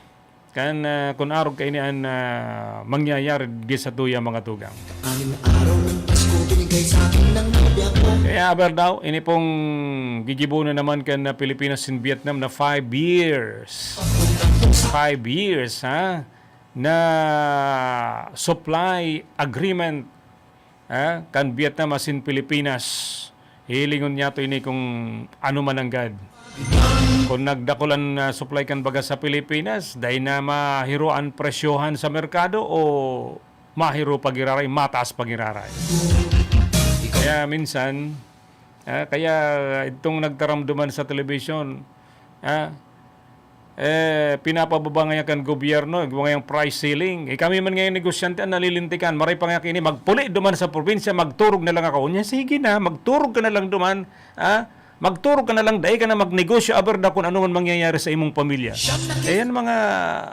Kan, ah, kun arog kaini an, ah, mangyayari digdi sa tuya, mga tugang. Anim na araw ng Pasko, binigay sa akin ng nobya ko. Kaya aber daw, ini pong gigibo na naman kan, ah, Pilipinas and Vietnam na five years. Five years, ha? Na supply agreement, ha? Kan Vietnam asin Pilipinas. Hilingon niya to ini kung ano man nanggad. Kung nagdakul an, ah, supply kan bagas sa Pilipinas, dai na mahiro an presyohan sa merkado o mahiro pa giraray, mataas pa giraray. Kaya minsan, ah, kaya itong nagtaram duman sa telebisyon, ah, eh, pinapababa ngaya kan gobyerno, igwa ngayang price ceiling. Eh, kami man ngayang negosyante an nalilintikan. Maray pa ngaya kaini, magpuli duman sa probinsya, magturog na lang ako. Unya, sige na, magturog ka na lang duman, ah? Magturog ka na lang, dai ka na magnegosyo, aber da kun ano man mangyayari sa imong pamilya. Eh, yan mga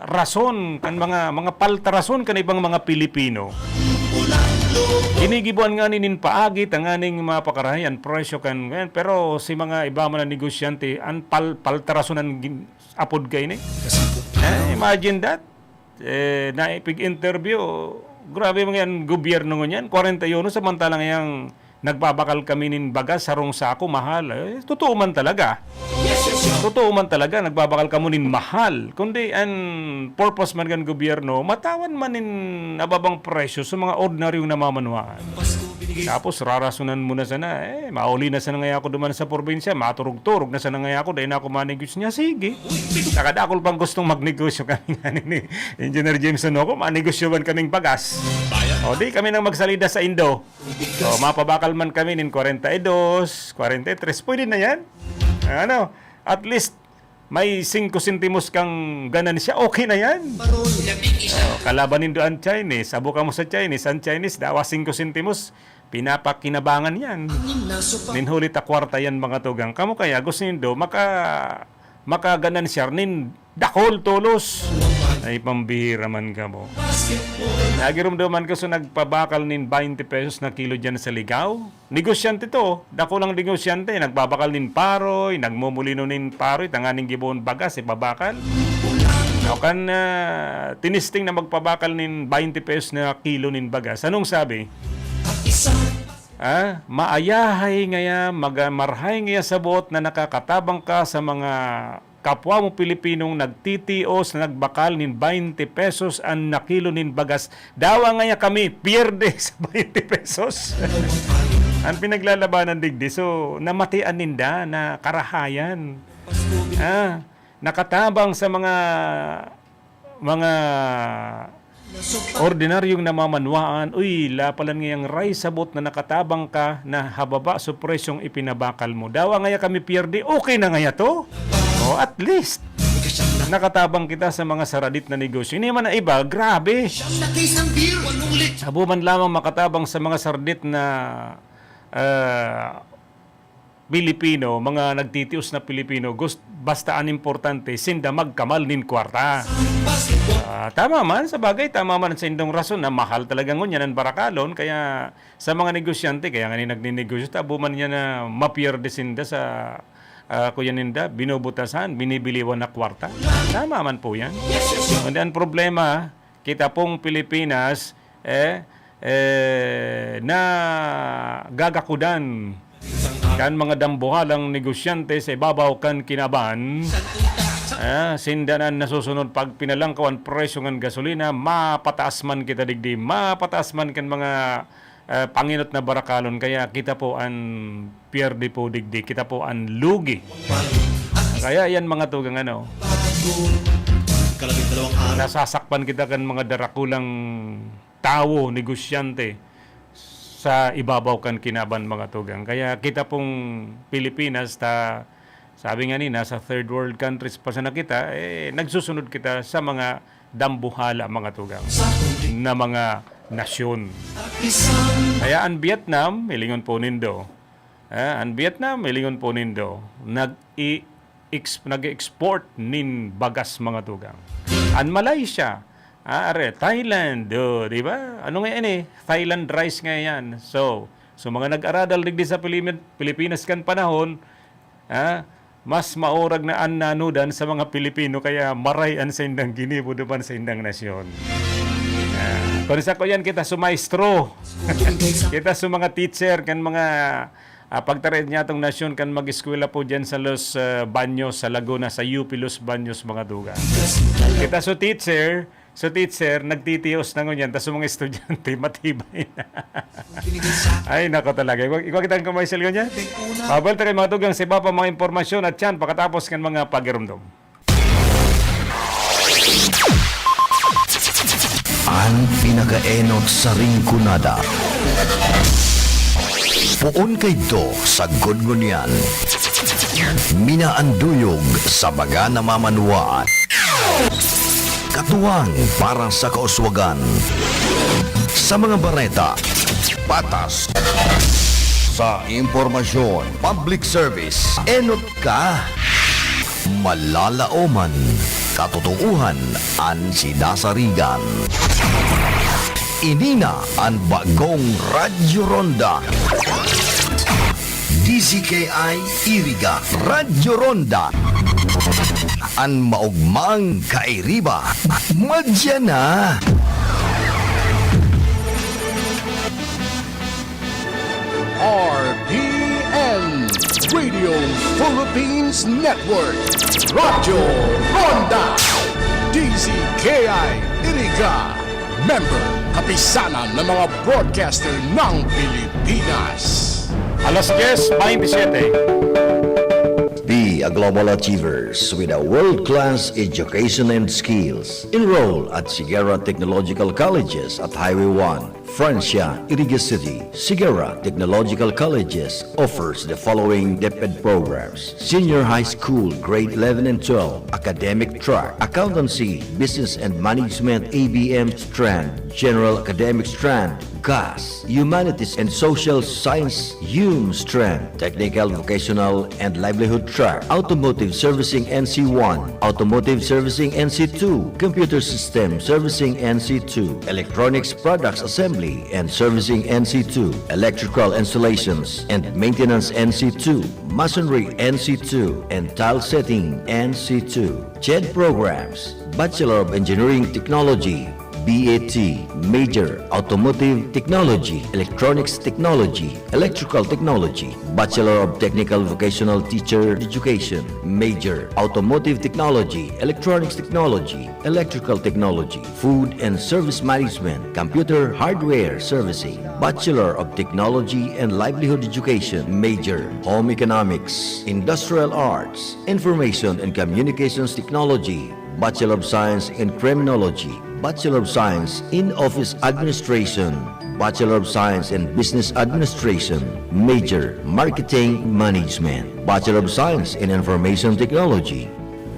rason, kan mga, mga palta rason kan ibang mga Pilipino. Ginigiboan ngani nin paagi tanganing mapakarahay an presyo kan, ngayon, pero si mga iba man na negosyante, an pal-, palta rason an gin-, apod kaini. Eh, imagine that. Eh, naipig-interview, grabe man yan gobyerno ngunyan, kwarenta y uno, samantalang yang nagbabakal kami nin bagas, sarong sako, mahal. Eh, totoo man talaga. Totoo man talaga, nagbabakal kamo nin mahal. Kundi an purpose man kan gobyerno, matawan man nin nababang presyo sa mga ordinaryong namamanwaan. Tapos rarasunan mo na sana, eh, mauli na sana ngaya ako duman sa probinsya, maturog-turog na sana ngaya ako, dai na ako manegosyo niya. Sige. Nakadakol pang gustong magnegosyo kami nga ni Engineer Jameson ako, manegosyo man kaming bagas. O, di kami nang magsalida sa Indo. O, mapabakal man kami nin kwarenta y dos, kwarenta y tres, pwede na yan. Ano, at least, may singko sentimos kang ganansya, okay na yan. O, kalaban nindo ang Chinese, abo kamo sa Chinese, ang Chinese, dawa singko sentimos, pinapakinabangan yan. Nin huli ta kwarta yan, mga tugang. Kamo kaya, gusto nindo, maka-, makaganansya nin dakol tolos. Ay, pambihira man kamo. Nagirumduman ko sa nagpabakal nin baynte pesos na kilo dyan sa Ligao. Negosyante to, dakulang negosyante, nagbabakal nin paroy, nagmumulino nin paroy, tanganing gibohon bagas, ipabakal. O kan, ah, tinisting na magpabakal nin baynte pesos na kilo nin bagas. Anong sabi? Ah, maayahay ngaya, maga-, marhay ngaya sabot na nakakatabang ka sa mga kapwa mo Pilipinong nagtitios na nagbakal nin baynte pesos an nakilo nin bagas. Dawa ngaya kami, pierde sa baynte pesos. Ang pinaglalabanan digdi, so, namatian ninda na karahayan. Ah, nakatabang sa mga, mga ordinaryong namamanwaan, uy, lapalan ngayang ray sabot na nakatabang ka na hababa sa presyong ipinabakal mo. Dawa ngaya kami pierde, okay na ngaya to? O, at least. Nakatabang kita sa mga saradit na negosyo. Ini man ang iba, grabe. Sabo man lamang makatabang sa mga saradit na, ah, Pilipino, mga nagtitios na Pilipino, gust-, basta an importante, sinda magkamal nin kwarta. Ah, tama man, sa bagay, tama man sa indong rason na mahal talaga ngunyan an barakalon, kaya sa mga negosyante, kaya nga ni nagninegosyo, tabo man niya na mapierde sinda sa, ah, kuya ninda, binubutasan, binibiliwan na kwarta. Tama man po yan. Kundi ang problema, kita pong Pilipinas, eh, eh, nagagakudan kan mga dambuhalang negosyante sa ibabaw kan kinaban. Ah, sinda na nasusunod pag pinalangkaw an presyo ngan gasolina, mapataas man kita digdi, mapataas man kan mga, ah, panginot na barakalon. Kaya kita po an pierde po digdi, kita po an lugi. Kaya yan, mga tugang, ano, nasasakpan kita kan mga darakulang tawo, negosyante sa ibabaw kan kinaban, mga tugang. Kaya kita pong Pilipinas, ta, sabi nga ni, nasa third world countries pa sana kita, eh, nagsusunod kita sa mga dambuhala, mga tugang, na mga nasyon. Kaya an Vietnam, hilingon po nindo, ah, an Vietnam, hilingon po nindo, nag-i-, ex-, nag-export nin bagas, mga tugang. An Malaysia, ah, are, Thailand, oh, di ba? Ano nga yan eh? Thailand rice nga yan. So, so mga nag-aradal digdi sa Pilimin-, Pilipinas kan panahon, ah, mas maurag na an nanudan sa mga Pilipino, kaya maray an saindang ginibo duman sa indang nasyon. Ah, kung sa kuyan kita sumaestro, kita sa mga teacher, kan mga, ah, pagtarid niya atong nasyon kan mag-eskwela po dyan sa Los, ah, Baños, sa Laguna, sa U P Los Baños, mga tugang. Kita so teacher, so teacher, nagtitios na ngunyan, tas so mga estudyante, matibay na. Ay, nako talaga. Igwa, igwa kitang commercial ngunyan. Pabalik tayo, mga tugang, sa iba pa mga impormasyon at yan, pakatapos ng mga pagirumdom. An pinakaenot sa Rinconada. Poon kaidto sagkod ngunyan. Minaanduyog sa baga na mamanwaan. Katuwang para sa kauswagan. Sa mga bareta, patas. Sa impormasyon, public service, enot ka. Malalaoman, katotoohan an sinasarigan. Ini na an bagong Radyo Ronda. D Z K I Iriga, Radyo Ronda. An maogmang kairiba, madya na. R P N, Radio Philippines Network, Radyo Ronda, D Z K I Iriga, member, Kapisanan ng mga Broadcaster ng Pilipinas. Alas diyes baynte siyete. Be a global achievers with a world-class education and skills. Enroll at Sigara Technological Colleges at Highway one, Francia, Iriga City. Sigara Technological Colleges offers the following DepEd programs: Senior High School, Grade eleven and twelve, Academic Track, Accountancy, Business and Management, A B M strand, General Academic strand, gas, Humanities and Social Science, hum strand, Technical, Vocational and Livelihood Track, Automotive Servicing N C one, Automotive Servicing N C two, Computer System Servicing N C two, Electronics Products Assembly and Servicing N C two, Electrical Installations and Maintenance N C two, Masonry N C two, and Tile Setting N C two. CHED programs, Bachelor of Engineering Technology, B A T, major, Automotive Technology, Electronics Technology, Electrical Technology, Bachelor of Technical Vocational Teacher Education, major, Automotive Technology, Electronics Technology, Electrical Technology, Food and Service Management, Computer Hardware Servicing, Bachelor of Technology and Livelihood Education, major, Home Economics, Industrial Arts, Information and Communications Technology, Bachelor of Science in Criminology, Bachelor of Science in Office Administration, Bachelor of Science in Business Administration, major, Marketing Management, Bachelor of Science in Information Technology,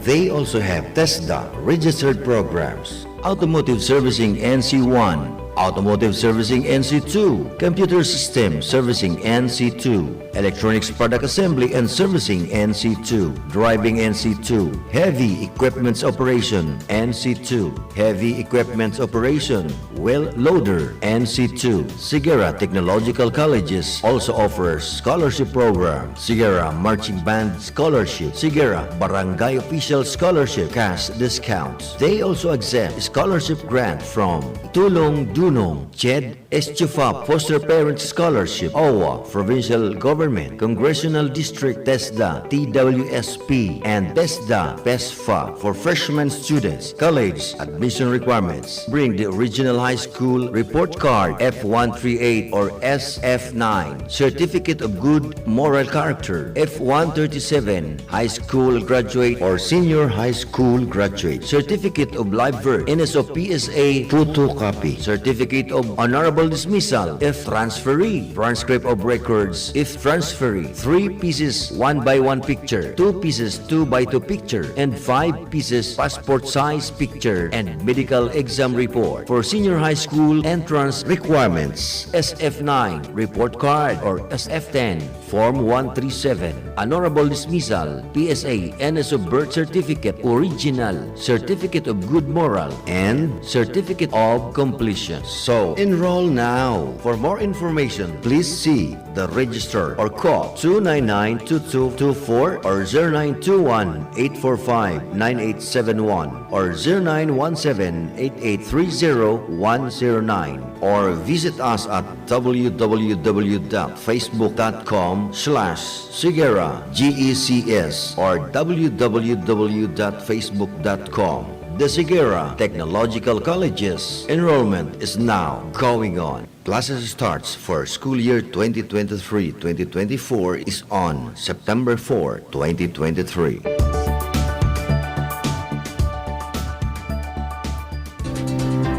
They also have TESDA registered programs, Automotive Servicing N C one, Automotive Servicing N C two, Computer System Servicing N C two, Electronics Product Assembly and Servicing N C two, Driving N C two, Heavy Equipments Operation N C two, Heavy Equipments Operation, Wheel Loader, N C two. Sigara Technological Colleges also offers scholarship program, Sigara Marching Band Scholarship, Sigara Barangay Official Scholarship, cash discounts. They also accept scholarship grant from Tulong Dunong, CHED, Estufa Foster Parent Scholarship, OWWA Provincial Government, Congressional District, TESDA, T W S P, and TESDA, PESFA. For freshman students, college admission requirements. Bring the original high school report card, F one three eight or S F nine, certificate of good moral character, F one thirty-seven, high school graduate or senior high school graduate, certificate of live birth, N S O P S A photocopy, certificate of honorable dismissal if transferee, transcript of records if transferee, three pieces one by one picture, two pieces two by two picture, and five pieces passport size picture, and medical exam report. For senior high school entrance requirements, S F nine report card or S F ten, Form one three seven, honorable dismissal, P S A, N S O birth certificate, original, certificate of good moral, and certificate of completion. So, enroll now. For more information, please see the register or call two nine nine two two two four or zero nine two one eight four five nine eight seven one or zero nine one seven eight eight three zero one zero nine or visit us at w w w dot facebook dot com slash sigera G E C S or w w w dot facebook dot com. The Sigera Technological Colleges enrollment is now going on. Classes starts for school year twenty twenty-three twenty twenty-four is on September four, twenty twenty-three.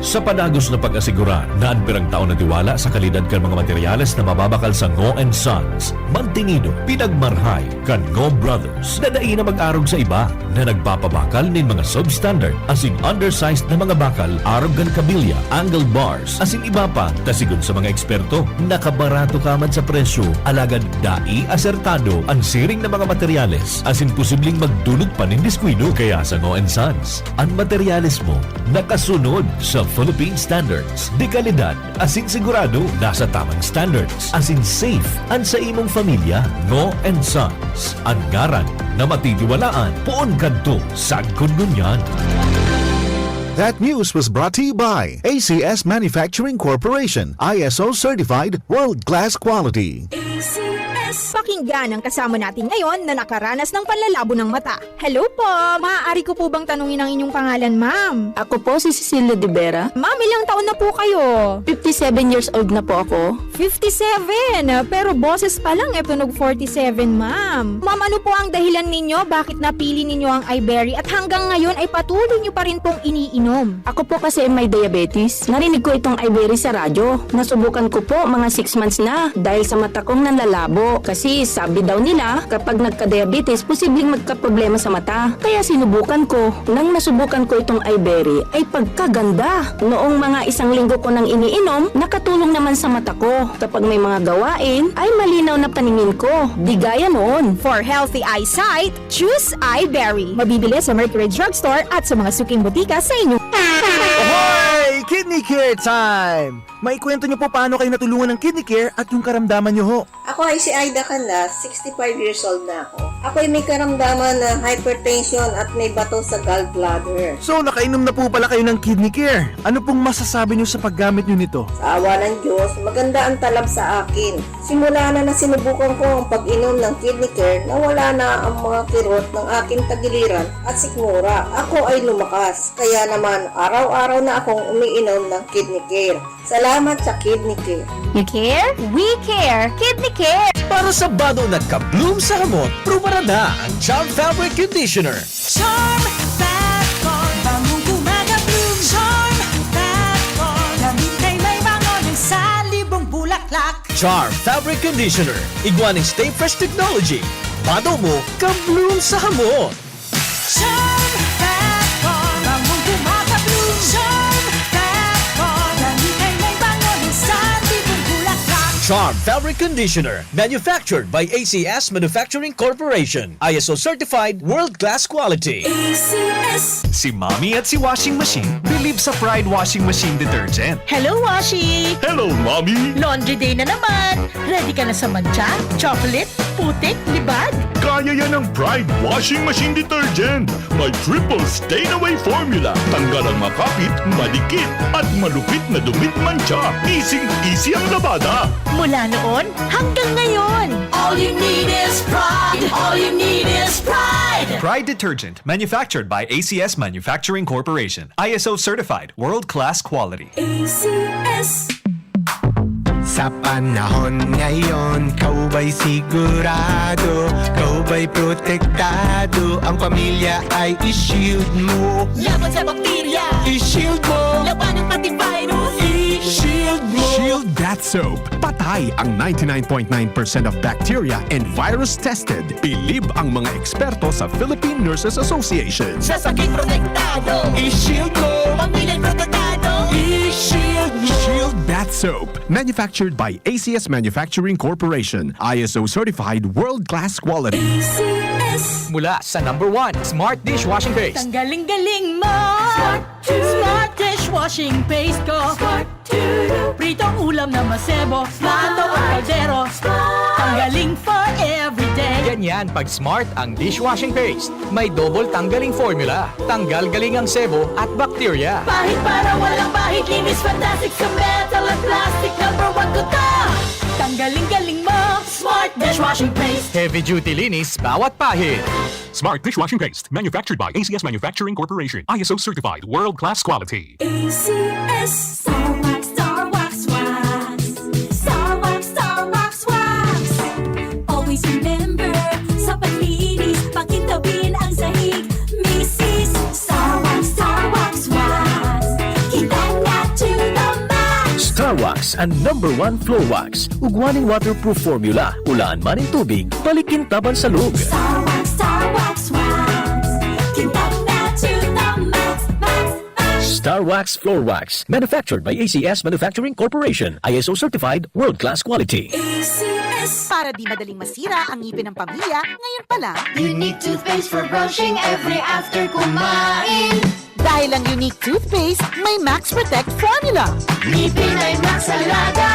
Sa padagos na pag-asigurar na an pirang taon na tiwala sa kalidad kan mga materyales na mababakal sa Ngo and Sons, mantinido, pinagmarhay kan Ngo Brothers na dai na mag-arog sa iba, na nagpapabakal nin mga substandard asin undersized na mga bakal arog kan kabilya, angle bars, asin iba pa, ta sigon sa mga eksperto, nakabarato ka man sa presyo, alagad dai asertado an siring na mga materyales asin posibleng magdulot pa nin diskuido. Kaya sa Ngo and Sons, an materyales mo nakasunod sa Philippine standards, de kalidad asin sigurado nasa tamang standards, asin safe an sa imong pamilya. Ngo and Sons, an ngaran na matitiwalaan poon kadto sagkod ngunyan. That news was brought to you by A C S Manufacturing Corporation, I S O certified, world-class quality. A C S. Pakinggan ang kasama natin ngayon na nakaranas ng panlalabo ng mata. Hello po! Maaari ko po bang tanungin ang inyong pangalan, ma'am? Ako po si Cecilia de Vera. Ma'am, ilang taon na po kayo? Fifty-seven years old na po ako. Fifty-seven! Pero boses pa lang, e tunog forty-seven, ma'am. Ma'am, ano po ang dahilan ninyo bakit napili ninyo ang Iberry at hanggang ngayon ay patuloy nyo pa rin pong iniinom? Ako po kasi may diabetes. Narinig ko itong Iberry sa radyo. Nasubukan ko po mga six months na dahil sa mata kong nanlalabo. Kasi sabi daw nila, kapag nagka-diabetes, posibleng magkaproblema sa mata. Kaya sinubukan ko. Nang nasubukan ko itong Iberry, ay pagkaganda! Noong mga isang linggo ko nang iniinom, nakatulong naman sa mata ko. Kapag may mga gawain, ay malinaw na paningin ko. Di gaya noon. For healthy eyesight, choose Iberry. Mabibili sa Mercury Drugstore at sa mga suking botika sa inyo. Hoy! Kidney Care time! Maikwento niyo po paano kayo natulungan ng Kidney Care at yung karamdaman niyo ho. Ako ay si Aida Canlas, sixty-five years old na ako. Ako ay may karamdaman na hypertension at may bato sa gallbladder. So, nakainom na po pala kayo ng Kidney Care. Ano pong masasabi niyo sa paggamit niyo nito? Sa awa ng Diyos, maganda ang talab sa akin. Simula na nasinubukan ko ang pag-inom ng Kidney Care, nawala na ang mga kirot ng aking tagiliran at sikmura. Ako ay lumakas. Kaya naman, araw-araw na akong umiinom ng Kidney Care. Salamat sa Kidney Care. You care? We care! Kidney Care! Para sa bado na ka-bloom sa hamot, prubarada ang Charm Fabric Conditioner. Charm Fat Ball, bangong gumagabloom. Charm Fat Ball, lamig kay may bango ng salibong bulaklak. Charm Fabric Conditioner, igwa ning Stay Fresh Technology. Bado mo, ka-bloom sa hamot. Charm Fat Bar, bangong bumababloom. Charm Fat Bar, gamit ay may bango, minsan di bulbulaklak. Charm Fabric Conditioner, manufactured by A C S Manufacturing Corporation. I S O certified, world-class quality. A C S. Si Mommy at si Washing Machine believe sa Pride Washing Machine Detergent. Hello, Washi! Hello, Mommy! Laundry day na naman! Ready ka na sa mantsa, chocolate, putik, libag? Kaya yan ng Pride Washing Machine Detergent. May triple stain away formula. Tanggal ang makapit, madikit, at malupit na dumit mantsa. Easy-easy ang labada. Mula noon hanggang ngayon. All you need is Pride. All you need is Pride. Pride Detergent, manufactured by A C S Manufacturing Corporation. I S O certified, world-class quality. A C S. Sa panahon ngayon, kaubay sigurado, kaubay protektado, ang pamilya ay i-shield mo. Laban sa bakterya, i-shield mo. Labanan pati virus, i-shield mo. Shield Bath Soap. Patay ang ninety-nine point nine percent of bacteria and virus tested. Bilib ang mga eksperto sa Philippine Nurses Association. Sa sakit protektado, i-shield mo. Pamilya protektado, i-shield mo. Shield Bath Soap. Manufactured by A C S Manufacturing Corporation. I S O certified, world-class quality. A C S. Mula sa number one, Smart Dishwashing Paste. Tanggaling-galing mo! Smart Dishwashing Paste ko! Smart Pritong ulam na masebo, plato at kaldero. Tanggaling for everyday. Ganyan pag Smart ang dishwashing paste. May double tanggaling formula. Tanggal galing ang sebo at bakterya. Pahid para walang pahid, linis fantastic sa metal at plastic. Number one ko to. Tanggaling galing mo, Smart Dishwashing Paste. Heavy duty linis bawat pahid. Smart Dishwashing Paste, manufactured by A C S Manufacturing Corporation, I S O certified, world-class quality. A C S. Star Wax, Star Wax, Wax. Star Wax, Star Wax, Wax. Always remember, sa paglinis, pakintabin ang sahig. Misis, Star Wax, Star Wax, Wax. Kita na to the max. Star Wax, ang number one floor wax. Ugwa nin waterproof formula, ulaan man nin tubig, balikin taban sa log. Star Wax, Star Wax, Wax. Kintab na to the max, max, max. Star Wax Floor Wax, manufactured by A C S Manufacturing Corporation, I S O certified, world-class quality. A C S. Para di madaling masira ang ngipin ng pamilya, ngayon pa lang. Unique toothpaste for brushing every after kumain. Dahil ang Unique Toothpaste may Max Protect Formula. Ngipin ay Max Alaga,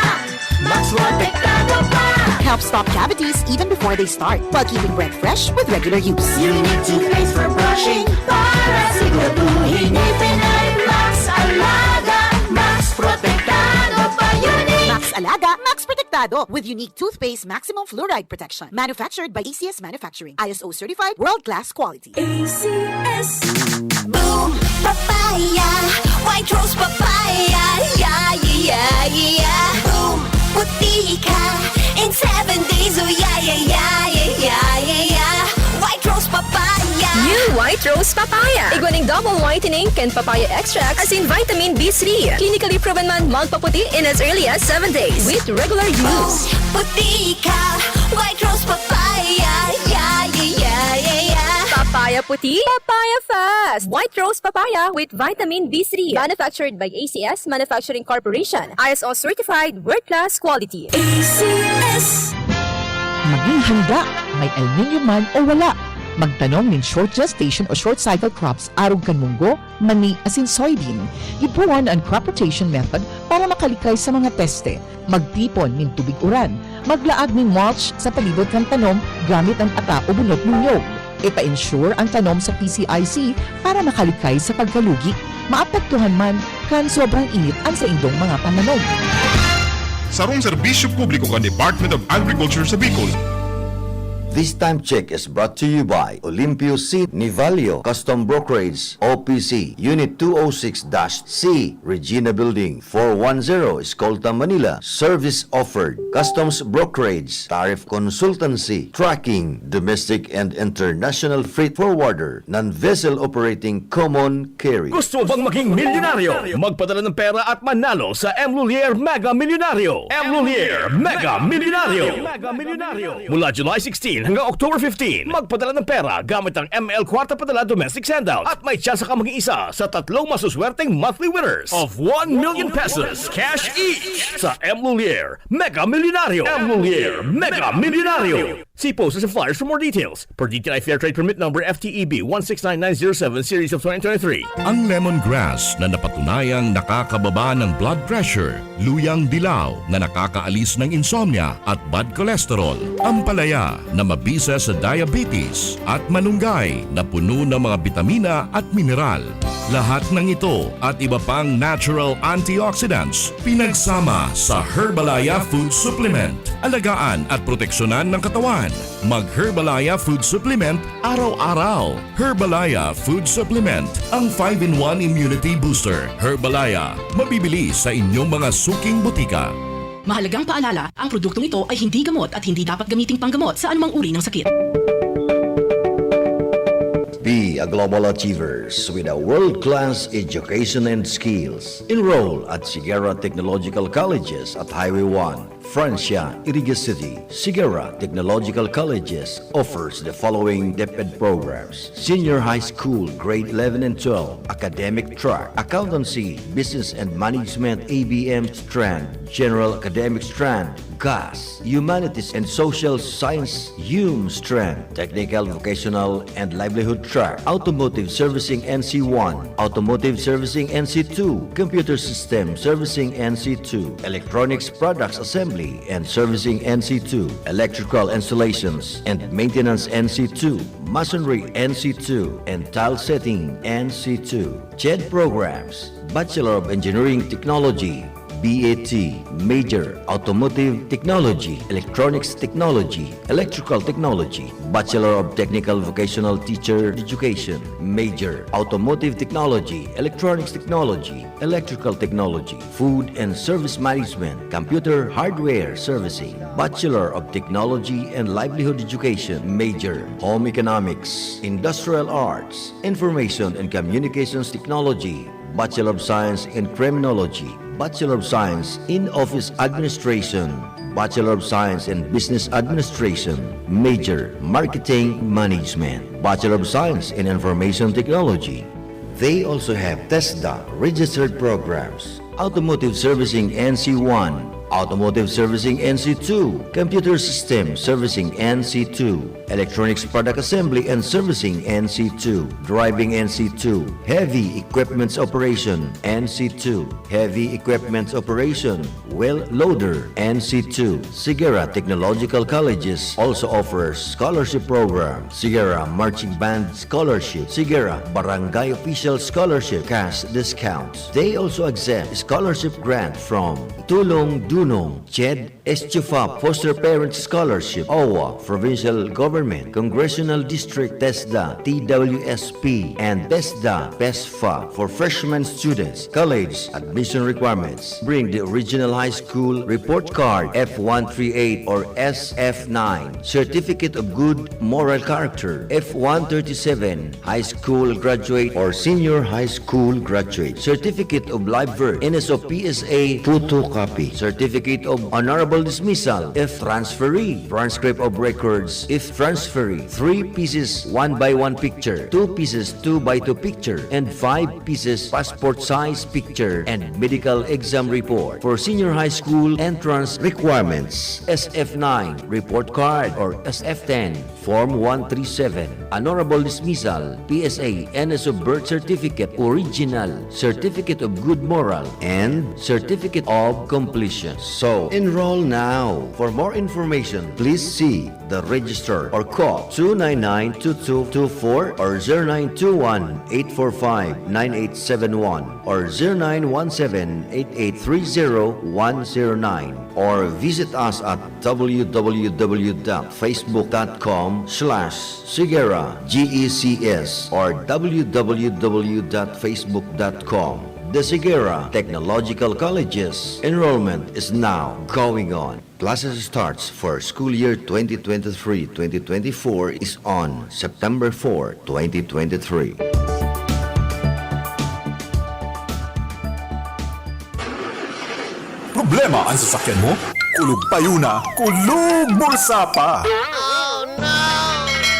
Max Protektado pa. Helps stop cavities even before they start, while keeping breath fresh with regular use. Unique Toothpaste for brushing, para siguraduhin ngipin ay Max Alaga, Max Protektado pa. Unique. Max Alaga, Max Protektado, with Unique Toothpaste Maximum Fluoride Protection. Manufactured by A C S Manufacturing. I S O certified, world-class quality. A C S. Boom! Papaya! White Rose Papaya! Yeah, yeah, yeah, yeah! Boom! Puti ka in seven days! Oh, yeah, yeah, yeah, yeah, yeah, yeah, yeah! White Rose Papaya! New White Rose Papaya! Igwa ning double whitening kan papaya extract asin vitamin B three. Clinically proven man magpaputi in as early as seven days with regular use. Boom! Puti ka! White Rose Papaya! Yeah, yeah, yeah, yeah, yeah! Papaya puti, papaya fast! White Rose Papaya with vitamin B three. Manufactured by A C S Manufacturing Corporation. I S O certified, world-class quality. A C S. Maging handa, may El Niño man o wala. Magtanom nin short gestation o short cycle crops arog kan munggo, mani asin soybean. Gibohon an crop rotation method para makalikay sa mga peste. Magtipon nin tubig uran. Maglaag nin mulch sa palibot kan tanom gamit an ata o bunot nin niyog. Ipa-insure an tanom sa P C I C para makalikay sa pagkalugi. Maapektuhan man kan sobrang init an saindong mga pananom. Sarong serbisyo publiko kan Department of Agriculture sa Bicol. This time check is brought to you by Olimpio C. Nivalio, Custom Brokerage, O P C, Unit two oh six dash C, Regina Building, four one zero, Escolta, Manila. Service offered: customs brokerage, tariff consultancy, tracking, domestic and international freight forwarder, non-vessel operating common carrier. Gusto mo bang maging milyonaryo? Magpadala ng pera at manalo sa M Lhuillier Mega Milyonaryo. M Lhuillier Mega Milyonaryo. Mula July sixteen Hanggang October fifteen, magpadala ng pera gamit ang M L Kwarta Padala Domestic Send-Out at may tsansa ka maging isa sa tatlong masuswerteng monthly winners of one million pesos cash each sa M Lulier Mega Milyonaryo. M Lulier Mega Milyonaryo. See posters and flyers for more details. Per D T I Fair Trade Permit Number F T E B one six nine nine zero seven Series of twenty twenty-three. Ang lemongrass na napatunayang nakakababa ng blood pressure, luyang dilaw na nakakaalis ng insomnia at bad cholesterol, ampalaya na mabisa sa diabetes, at malunggay na puno ng mga bitamina at mineral. Lahat ng ito at iba pang natural antioxidants pinagsama sa Herbalaya Food Supplement. Alagaan at proteksyonan ng katawan. Mag Herbalaya Food Supplement araw-araw. Herbalaya Food Supplement, ang five-in-one Immunity Booster. Herbalaya, mabibili sa inyong mga suking botika. Mahalagang paalala, ang produktong ito ay hindi gamot at hindi dapat gamiting panggamot sa anumang uri ng sakit. Be a global achievers with a world-class education and skills. Enroll at Sigara Technological Colleges at Highway one, Francia, Iriga City. Sigara Technological Colleges offers the following DepEd programs: Senior High School Grade eleven and twelve, Academic Track, Accountancy, Business and Management, A B M strand, General Academic strand, GAS, Humanities and Social Science, HUM strand, Technical, Vocational and Livelihood Track, Automotive Servicing N C one, Automotive Servicing N C two, Computer System Servicing N C two, Electronics Products Assembly and Servicing N C two, Electrical Installations and Maintenance N C two, Masonry N C two, and Tile Setting N C two. CHED programs: Bachelor of Engineering Technology, B A T, major, Automotive Technology, Electronics Technology, Electrical Technology, Bachelor of Technical Vocational Teacher Education, major, Automotive Technology, Electronics Technology, Electrical Technology, Food and Service Management, Computer Hardware Servicing, Bachelor of Technology and Livelihood Education, major, Home Economics, Industrial Arts, Information and Communications Technology, Bachelor of Science in Criminology, Bachelor of Science in Office Administration, Bachelor of Science in Business Administration, major, Marketing Management, Bachelor of Science in Information Technology. They also have TESDA registered programs: Automotive Servicing N C one, Automotive Servicing N C two, Computer System Servicing N C two, Electronics Product Assembly and Servicing N C two, Driving N C two, Heavy Equipments Operation N C two, Heavy Equipments Operation, Wheel Loader N C two. Sigara Technological Colleges also offers scholarship program: Sigara Marching Band Scholarship, Sigara Barangay Official Scholarship, cash discounts. They also accept scholarship grant from Tulong Dunong, CHED, ESTUFA Foster Parent Scholarship, OWWA, Provincial Government, Congressional District, TESDA, T W S P, and TESDA, PESFA for freshman students. College admission requirements: bring the original high school report card, F one three eight or S F nine, Certificate of Good Moral Character, F one thirty-seven, high school graduate or senior high school graduate, Certificate of Live Birth, N S O P S A photocopy, Certificate of Honorable Dismissal if transferee, transcript of records if transferee, three pieces one by one picture, two pieces two by two picture, and five pieces passport size picture, and medical exam report. For senior high school entrance requirements, S F nine report card or S F ten, Form one three seven, Honorable Dismissal, P S A, N S O birth certificate, original, Certificate of Good Moral, and Certificate of Completion. So, enroll now. For more information, please see the registrar or call two nine nine two two two four or zero nine two one eight four five nine eight seven one or zero nine one seven eight eight three zero one zero nine, or visit us at w w w dot facebook dot com slash sigera G E C S or w w w dot facebook dot com. The Sigera Technological Colleges, enrollment is now going on. Classes starts for school year twenty twenty-three twenty twenty-four is on September four, twenty twenty-three. Problema ang sasakyan mo? Kulog payo na, kulog bulsa pa!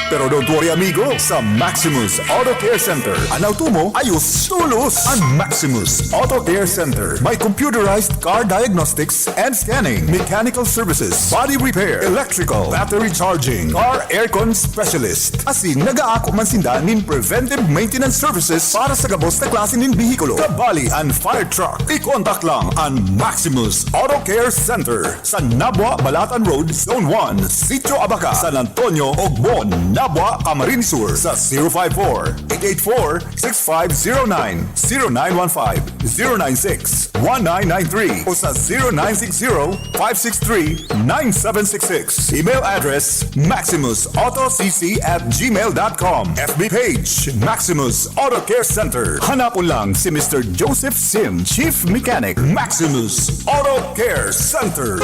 Pero don't worry, amigo, sa Maximus Auto Care Center, an auto mo ayos tolos. An Maximus Auto Care Center may computerized car diagnostics and scanning, mechanical services, body repair, electrical, battery charging, car aircon specialist. Asin nagaako man sinda nin preventive maintenance services para sa gabos na klase nin behikulo, kabali an fire truck. I-contact lang an Maximus Auto Care Center sa Nabua, Balatan Road, Zone one, Sitio Abaca, San Antonio, Ogbon, Nabua, Camarines Sur sa zero five four, eight eight four, six five zero nine, zero nine one five, zero nine six, one nine nine three o sa zero nine six zero, five six three, nine seven six six. Email address, maximus auto c c at gmail dot com. F B page, Maximus Auto Care Center. Hanapon lang si Mister Joseph Sim, Chief Mechanic, Maximus Auto Care Center.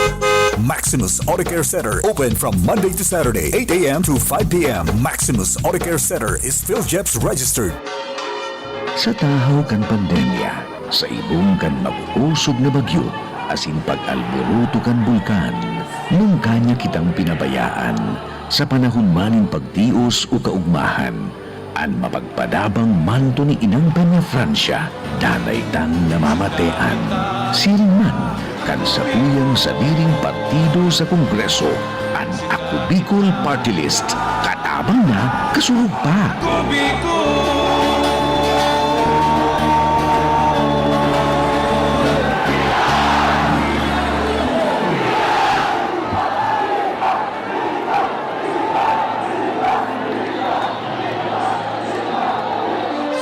Maximus Auto Care Center, open from Monday to Saturday, eight a m to five p m. Maximus Auto Care Center is PhilGEPS registered. Sa tahaw kan pandemya, sa ibong kan mag-osog na bagyo, asin pag-alboroto kan bulkan, nungka niya kitang pinabayaan sa panahon man nin pagtios o kaugmahan. An mapagpadabang manto ni Inang Peña Francia, danay tang namamatean. Siring man kan sakuyang sadiring partido sa Kongreso, an Ako Bicol Party List, katabang na, kasurog pa.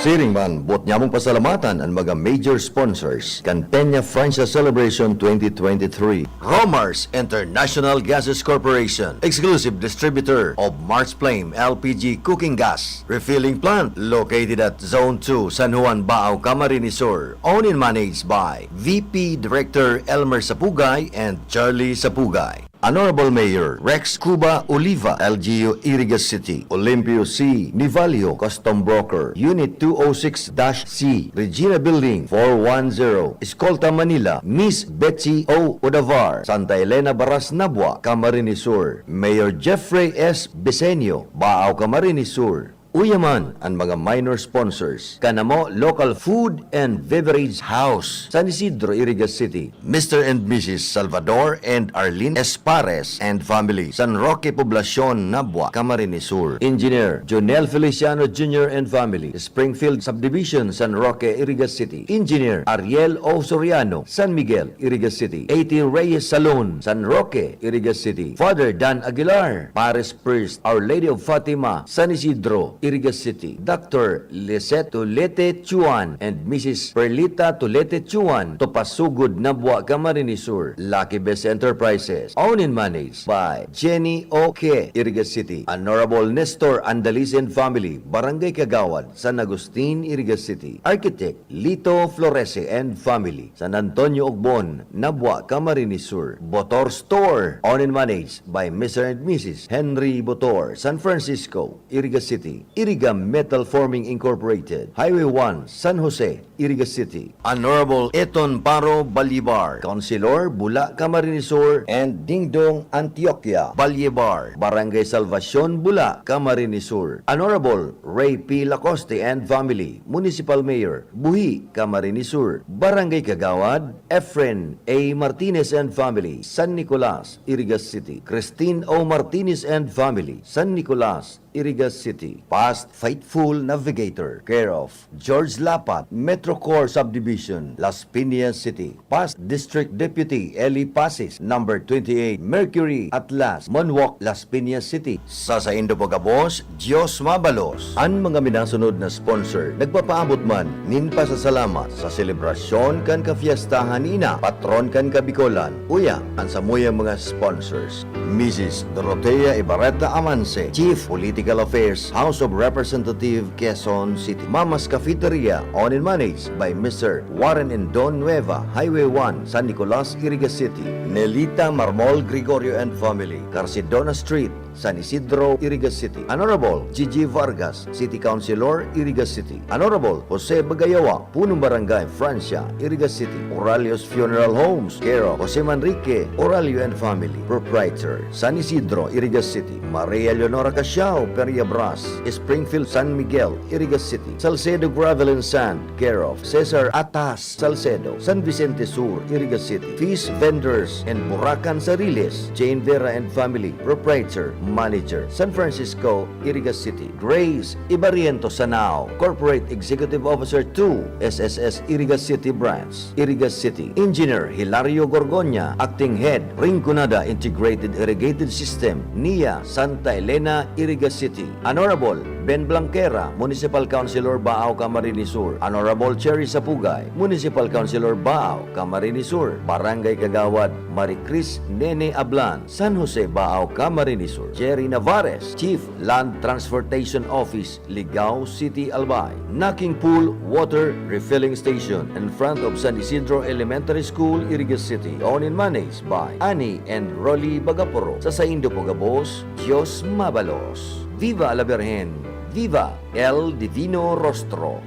Siring man, boot nyamong pasalamatan an mga major sponsors kan Peña Francia Celebration twenty twenty-three. Romar's International Gases Corporation, exclusive distributor of Mars Flame L P G cooking gas refilling plant located at Zone two, San Juan, Baao, Camarines Sur. Owned and managed by V P Director Elmer Sapugay and Charlie Sapugay. Honorable Mayor Rex Cuba Oliva, L G U Iriga City, Olimpio C. Nivalio, Custom Broker, Unit two oh six dash C, Regina Building, four one zero, Escolta, Manila, Miss Betsy O. Odavar, Santa Elena Baras, Nabua, Camarines Sur, Mayor Jeffrey S. Besenio, Baao, Camarines Sur. Uya man an mga minor sponsors kan amo local food and beverage house, San Isidro, Iriga City, Mister and Missus Salvador and Arlene Espares and family, San Roque Poblacion, Nabua, Camarines Sur, Engineer Jonel Feliciano Junior and family, Springfield Subdivision, San Roque, Iriga City, Engineer Ariel O. Soriano, San Miguel, Iriga City, A T Reyes Salon, San Roque, Iriga City, Father Dan Aguilar, Paris Priest, Our Lady of Fatima, San Isidro, Iriga City, Doctor Lisette Tulete Chuan and Missus Perlita Tulete Chuan, Topasugod, Nabua, Camarines Sur, Lucky Best Enterprises, owned and managed by Jenny O. K., Iriga City, Honorable Nestor Andalisen family, Barangay Kagawad, San Agustin, Iriga City, Architect Lito Florese and family, San Antonio Ogbon, Nabua, Camarines Sur, Botor Store, owned and managed by Mister and Missus Henry Botor, San Francisco, Iriga City, Iriga Metal Forming Incorporated, Highway one, San Jose, Iriga City, Honorable Eton Paro Balibar, Councilor, Bula, Camarines Sur, and Dingdong Antioquia Balyebar, Barangay Salvacion, Bula, Camarines Sur, Honorable Ray P. Lacoste and family, Municipal Mayor, Buhi, Camarines Sur, Barangay Kagawad, Efren A. Martinez and family, San Nicolas, Iriga City, Christine O. Martinez and family, San Nicolas, Iriga City, Past Faithful Navigator, care of George Lapat, Metro Core Subdivision, Las Piñas City, Past District Deputy Eli Pasis, number twenty-eight, Mercury Atlas, Monwalk, Las Piñas City. Sa saindo po gabos, Dios mabalos. An mga minasunod na sponsor nagpapaabot man nin pasasalamat sa selebrasyon kan kafiestahan ni Ina, patron kan Kabikolan. Uya, an samuyang mga sponsors, Missus Dorotea Ibarreta Amanse, Chief Political Affairs, House of Representative, Quezon City. Mama's Cafeteria, owned and managed by Mister Warren and Don Nueva, Highway one, San Nicolas, Iriga City. Nelita Marmol Gregorio and family, Carcedona Street, San Isidro, Iriga City. Honorable Gigi Vargas, City Councilor, Iriga City. Honorable Jose Bagayawa, Punong Barangay, Francia, Iriga City. Oralio's Funeral Homes, care of Jose Manrique Oralio and family, proprietor, San Isidro, Iriga City. Maria Leonora Casiao, Peria Bras, Springfield, San Miguel, Iriga City. Salcedo Gravel and Sand, care of Cesar Atas Salcedo, San Vicente Sur, Iriga City. Fish Vendors and Burakan Sariles, Jane Vera and family, proprietor, manager, San Francisco, Iriga City. Grace Ibariento Sanao, Corporate Executive Officer two, S S S Iriga City Branch, Iriga City. Engineer Hilario Gorgonya, Acting Head, Rinconada Integrated Irrigated System, nia, Santa Elena, Iriga City. Honorable Ben Blanquera, Municipal Councilor, Baao, Camarines Sur. Honorable Cherry Sapugay, Municipal Councilor, Baao, Camarines Sur. Barangay Kagawad Maricris Nene Ablan, San Jose, Baao, Camarines Sur. Jerry Navarez, Chief, Land Transportation Office, Ligao City, Albay. Knocking Pool Water Refilling Station in front of San Isidro Elementary School, Iriga City. Owned and managed by Annie and Rolly Bagaporo. Sa saindo po gabos, Diyos mabalos. Viva la Virgen! Viva El Divino Rostro!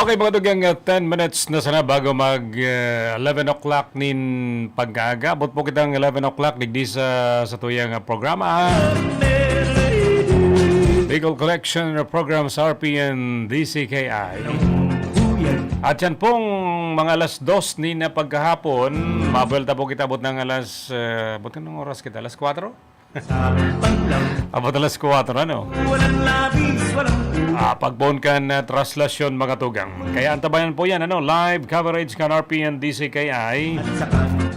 Okay, mga tugang, uh, ten minutes na sana bago mag, uh, eleven o'clock nin pag-aaga. Abot po kitang eleven o'clock digdi sa, sa tuyang, uh, programa. Legal Collection Program sa R P N D C K I. At yan pong mga alas dos ni na pagkahapon, mabuelta po kita abot ng alas, uh, abot ng oras kita, alas kwatro? Abot alas kwatro, ano? Ah, pagpoon kan, ah, traslasyon, mga tugang. Kaya antabayan po yan, ano? Live coverage kan R P N D C K I.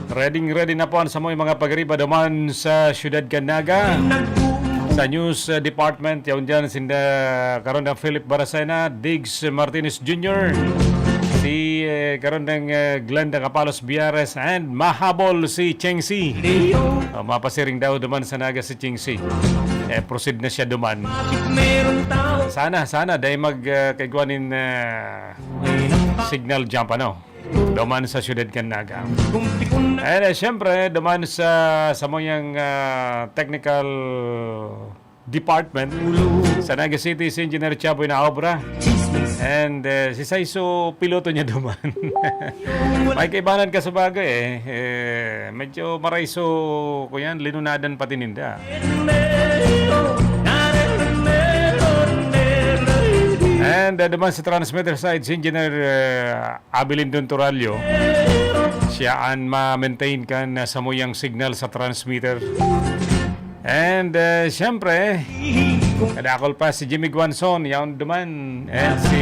Ready, ready na po ang samoy mga pagriba duman sa Siyudad kan Naga. Sa news, ah, department, yaon dyan, sinda karon na Philip Baracena, Diggs Martinez Junior, si, eh, karon ng, eh, Glenda Capalos Biares, and mahabol si Cheng Si. Oh, mapasiring daw duman sa Naga si Cheng Si. Eh, proceed na siya duman. Sana, sana, dahil mag, eh, kaigwa nin, eh, signal jump, ano? Duman sa siyudad kan Naga. And, eh, siyempre, duman sa, sa muyang, ah, technical department sa Naga City, si Engineer Chaboy na obra. And, eh, si Saiso, piloto niya duman. May kaibanan ka sa bagay, eh. Eh, medyo maraiso, kuyan, linunadan pati ninda. And, eh, duman sa transmitter side, si Engineer, eh, Abilindon Turalio. Siya ang ma-maintain kan, ah, samuyang signal sa transmitter. And, eh, siyempre, kadakol pa si Jimmy Guanzon, yaon duman. And si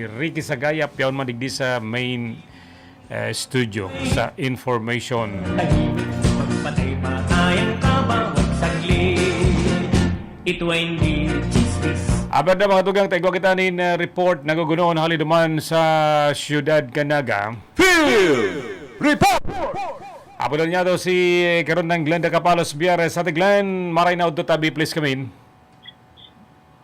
Ricky Sagayap, yaon man digdi sa main, eh, studio sa information. Magpatay-patay ang kabawat saglit. Ito ay hindi chismis. Aber na, mga tugang, taigwa kita nin, eh, report na gugunoon hali duman sa siyudad kan Naga. Field Report! Abot na niya to si, eh, karon ng Glenda Capalos Biares. Ate Glenn, maray na udto tabi, please, kamin.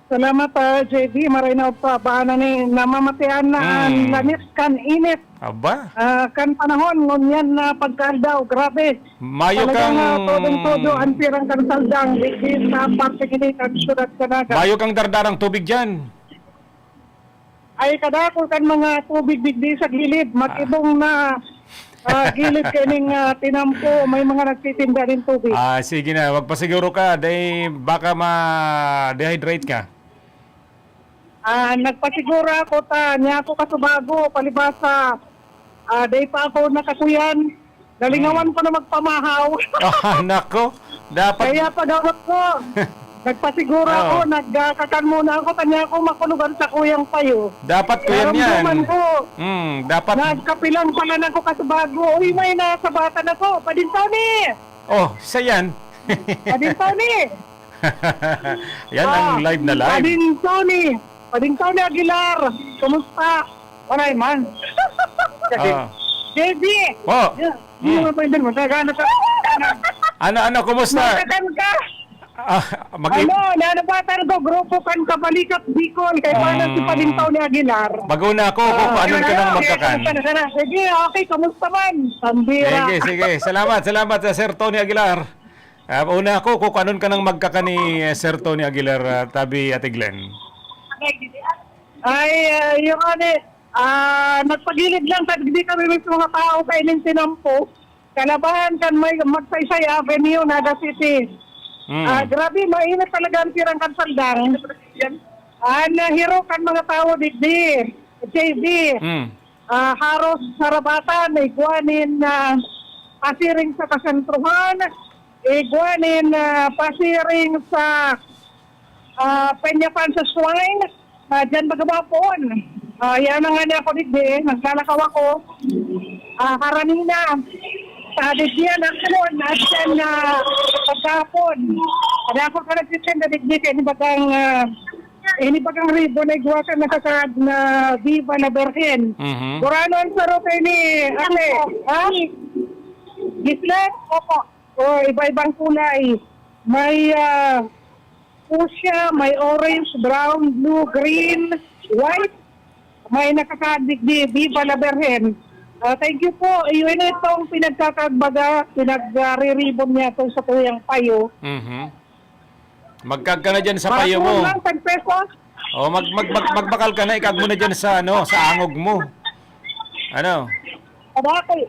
Salamat, ah, J B. Maray na udto, baan na ni namamatian na ang Hmm. lanit kan init. Aba? Ah, kan panahon, ngunyan na pagkaaldaw, grabe. Mayo Talagang, kang ah, todong-todo ang pirang kan saldang, digdi sa parte ini kan siyudad kan Naga. Mayo kang dardarang tubig dyan. Ay, kadakol kan mga tubig digdi sa gilid, Ah. mag-ibong na, ah, gilid kaning, ah, tinampo, may mga nagtitinda nin tubig. Ah, sige na, magpasiguro ka, dahil baka ma-dehydrate ka. Ah, nagpasiguro ako ta, niya ako kasubago, palibasa, ah, dahil pa ako nakakuyan. Nalingawan Hmm. ko na magpamahaw. Ah, nako. Dapat Kaya pag-abot ko, nagpasiguro Ah. ako, nagkakan muna ako, kanya ako makulog ang sakuyang payo. Dapat kuyan yan. Naramdaman ko, Hmm, dapat nagkapilang pala na ako kasubago. Uy, may nasabatan ako. Pading Tony! Oh, siya yan. Pading Tony! Yan ang Ah, live na live. Pading Tony! Pading Tony Aguilar! Kumusta? Waray man. Kasi, Ah. J B! Po. Yeah. Hindi Hmm. mo pwede mo. Nagano ka? Ano, ano, kumusta? Nagkakan ka? Ah, mag- Ano, nanabatan ko, grupo kan Kabalikat Bicol, kay Juan si Mm. Palintaw ni Aguilar. Mag-una ako, kung Ah, paano ka nang ano, magkakan. ano, ano, ano. Sige, okay, kamusta man? Pambira. Sige, sige. Salamat, salamat sa Sir Tony Aguilar. Ah, una ako, kung kanon ka nang magkakan ni, eh, Sir Tony Aguilar, ah, tabi, Ate Glenn. Ay, ah, yung ano, ah, nagpagilid lang, sa di kami mismo nga tao, kaining tinampo. Kalabahan kan may Magsaysay Avenue, Naga City. Mm. Ah, grabe, mainit talaga ang tirang kan Saldang. Ang, ah, hiro kan mga tawo digdi, J B. Mm. Ah, haros sarabatan, igwa nin, ah, pasiring sa kasentruhan, igwa nin, ah, pasiring sa, ah, Peña Francis Shrine, ah, diyan magabapon. Ah, yan ang nga ako digdi, naglalakaw ako. Ah, karanina, sa digdi yan, aksyon, at yan, ah, pagkahapon. Kada ako ka nagtitinda digdi, kaya ni bagang, ah, ini bagang ribo na igwa ka nakakaad na Viva la Virgen. Mhm. Burano ang sarot ni Ate, ha? Gislet? Opo. O, iba-ibang kulay. May, ah, fuchsia, may orange, brown, blue, green, white. May nakakadigdi, Viva la Virgen. Ah, thank you po. Yun itong pinagkakagbaga, pinagriribon niya itong sa tuyang payo. Mhm. Magkag ka na dyan sa payo mo. Mga kulang, ten pesos. O, mag-, mag-, mag-, magbakal ka na, ikag mo na dyan sa, ano, sa angog mo. Ano? Sabagay,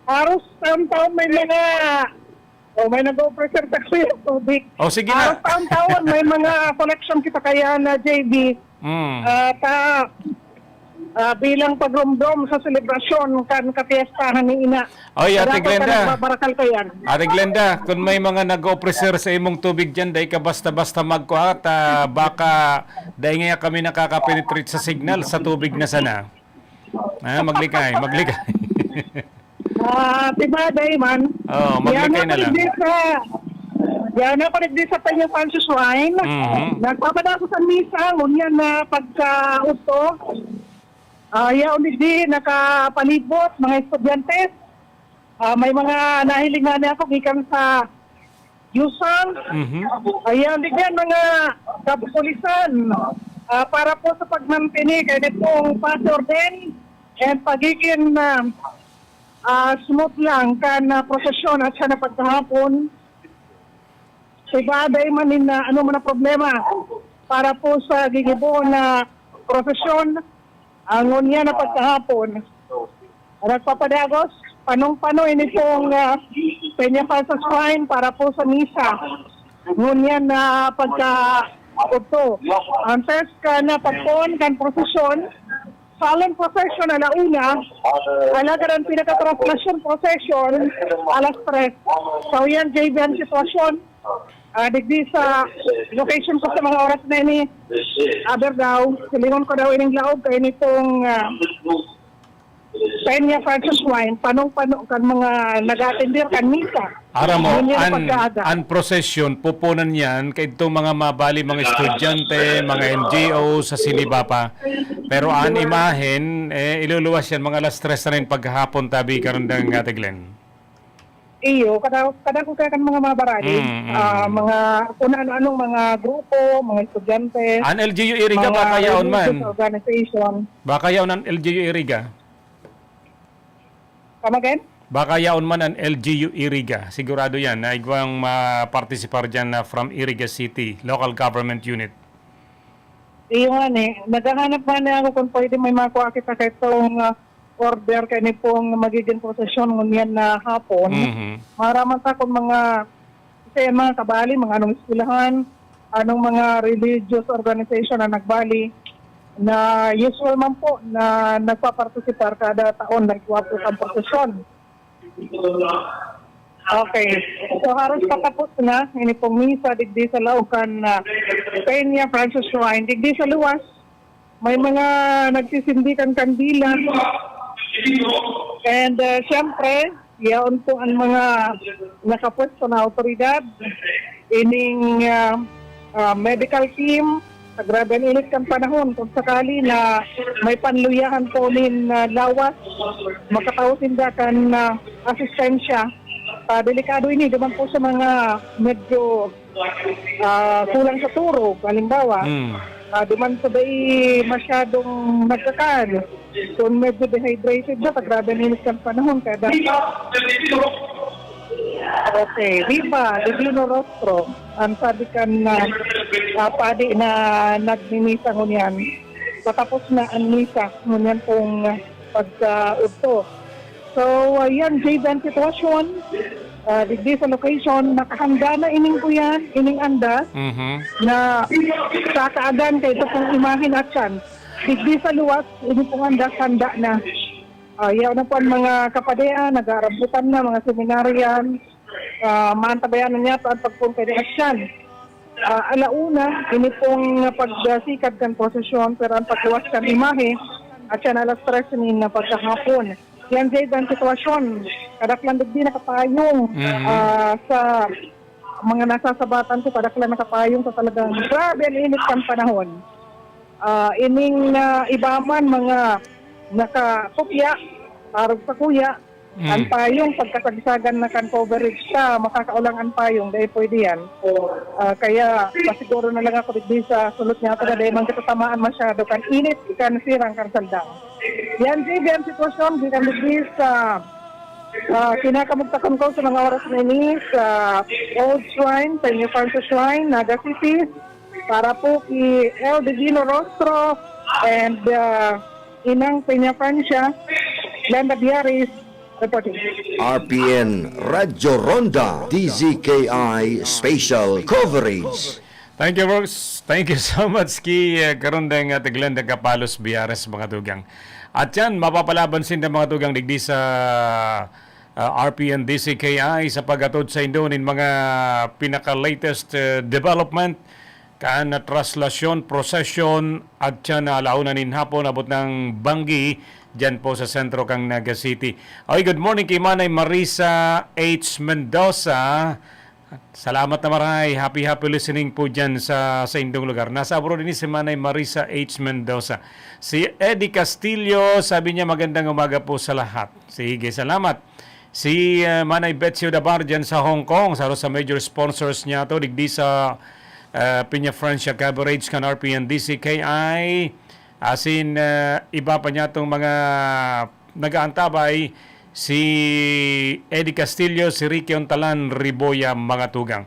haros taon-taon may mga, o, may nag-o-offer sa kuya tubig. O, sige na. Haros taon-taon may mga collection kita kaya na, J B. Mm. At, ah, ah, bilang pagromdom sa selebrasyon kan kapiestahan ni Ina. Oy, Ate Salamat Glenda. Ka nagbabarakal ko yan. Ate Glenda, kung may mga nag-o-offer sa imong tubig dyan, dai ka basta-basta magkuha at, ah, baka dai nga kami nakaka-penetrate sa signal, sa tubig na sana. Ah, maglikay, maglikay. Ah, diba, Dayman? Oh, maglikay na lang. Diyan ako digdi sa, diyan ako digdi sa Peña Francis Shrine. Mhm. Nagpapadako sa misa, ngunyan na pagka-uto. Ah, yaon digdi, nakapalibot, mga estudyante. Ah, may mga nahiling na ako, gikan sa Yusan. Mhm. Ayan, digdi yan, mga kapulisan. Ah, para po sa pagmantini, kaya nitong pasi orden, and pagiging, ah, ah, smooth lang kan, ah, prosesyon at sa napagkahapon. Iba, dai man nin, ah, ano man ang problema para po sa gigibo na prosesyon. Ang ngunyan na pagkahapon, nagpapadagos, panong-pano ini pong, ah, Peña Falsa Shrine para po sa misa. Ngunyan na pagka-udto. Ang test ka na pagpoon kan prosesyon, solemn procession ala una, alagad ang pinaka-translation procession alas tres. So yan, J B, ang sitwasyon. Ah, digdi sa location ko sa mga oras na ini, aber daw, silingon ko daw ining laog kay nitong, ah, Peña Francis Wine, panong-pano kan mga nag-aatender kan misa. Aram mo, Yun yung an, pagkaaga. An prosesyon, pupunan yan, kay itong mga mabali, mga estudyante, mga N G O sa Silibapa. Pero an imahen, eh, iluluwas yan, mga alas tres na rin paghahapon, tabi, karandang Ate Glenn. Iyo, kada, kada ko kaya kan mga mabarali, Mm, mm. ah, mga, kung ano-anong mga grupo, mga estudyante, An L G U Iriga, mga baka yaon religious man. Organization. Baka yaon an L G U Iriga. Come again? Baka yaon man an L G U Iriga. Sigurado yan na igwang mapartisipar dyan na from Iriga City, Local Government Unit. Iyo nga ni, naghahanap nga ni ako kung pwede may makuha kita kay itong, ah, order kay ni pong magiging prosesyon ngunyan na hapon. Mhm. Maraman sa akong mga, kasi yung mga kabali, mga anong eskwelahan, anong mga religious organization na nagbali, na usual man po na nagpapartisipar kada taon, nagkuha po sa prosesyon. Okay. So, haros patapos na, ini pong misa, digdi sa laog kan, ah, Peña Francis Shrine. Digdi sa luwas, may mga nagsisindi kan kandila. And, ah, siyempre, yaon po ang mga nakapwesto na awtoridad, ining, ah, ah, medical team, sa grabe ang init kan panahon, kung sakali na may panluyahan po nin, ah, lawas, makatao sinda kan, ah, asistensya. Ah, delikado ini, duman po sa mga medyo ah, kulang sa turog, halimbawa, Mm. ah, duman sa dai masyadong nagkakan. Kung medyo dehydrated na, pag grabe ang init ng panahon, kaya dapat. Okay, viva, divino rostro. Ang sabi kan, ah, ah, padi na nagmimisa ngunyan, patapos na ang misa ngunyan pong, ah, pagkaudto. So, ayan, Jade, ang sitwasyon, ah, digdi sa location, nakahanda na ining kuyan, ining andas Mhm. na sa kaagan kay ito pong imahen at siyan. Digdi sa luwas, ining pong andas, handa na. Ah, yaon na po ang mga kapadean, nag-aarambutan na, mga seminarian. Ah, maantabayanan niya pa ang pagpunta ni Aksyan. Ah, alauna, ini pong pagsikad kan prosesyon, pero ang pagluwas kan imahe, Aksyan, alas tres nin pagkahapon. Yan, Jade, ang sitwasyon. Kadaklan digdi nakapayong, Mhm. ah, sa mga nasasabatan ko, kadaklan nakapayong sa talagang grabe ang init ng panahon. Ah, ining, ah, iba man, mga nakakupya, arog sa kuya, Mm. ang payong, pagkasagsagan na kan coverage ta, makakaulang ang payong, dahil pwede yan. Ah, kaya pasiguro na lang ako digdi sa sulot niya, ito na dahil man kita tamaan masyado kan init, kan sirang, kan saldang. Yan, J B, ang sitwasyon, gikan digdi sa, ah, kinakamugtakan ko sa mga oras na ini sa Old Shrine, Peña Francia Shrine, Naga City, para po ki El Divino Rostro and, ah, Inang Peña Francia, Glenda Biaris, reporting. R P N Radyo Ronda, D Z K I Special Coverage. Thank you, Rox. Thank you so much ki, uh, Karondang at Glenda Capalos Biares, mga tugang. At yan, mapapalaban sinda, mga tugang, digdi sa, uh, R P N D C K I sa pag-atod sa indo nin mga pinaka-latest, uh, development kan na traslasyon, prosesyon, at siya na alauna nin hapon, abot ng banggi, dyan po sa sentro kang Naga City. Oy, good morning kay Manay Marisa H Mendoza. Salamat na maray. Happy, happy listening po dyan sa, sa indong lugar. Nasa abroad din si Manay Marisa H Mendoza. Si Eddie Castillo, sabi niya, "Magandang umaga po sa lahat." Sige, salamat. Si, uh, Manay Betsy Odabar dyan sa Hong Kong, sa sa major sponsors niya to, digdi sa, uh, Peña Francia coverage kan R P N D C K I. Asin, uh, iba pa niya tong mga nag-aantabay, si Eddie Castillo, si Ricky Ontalan, Riboya, mga tugang.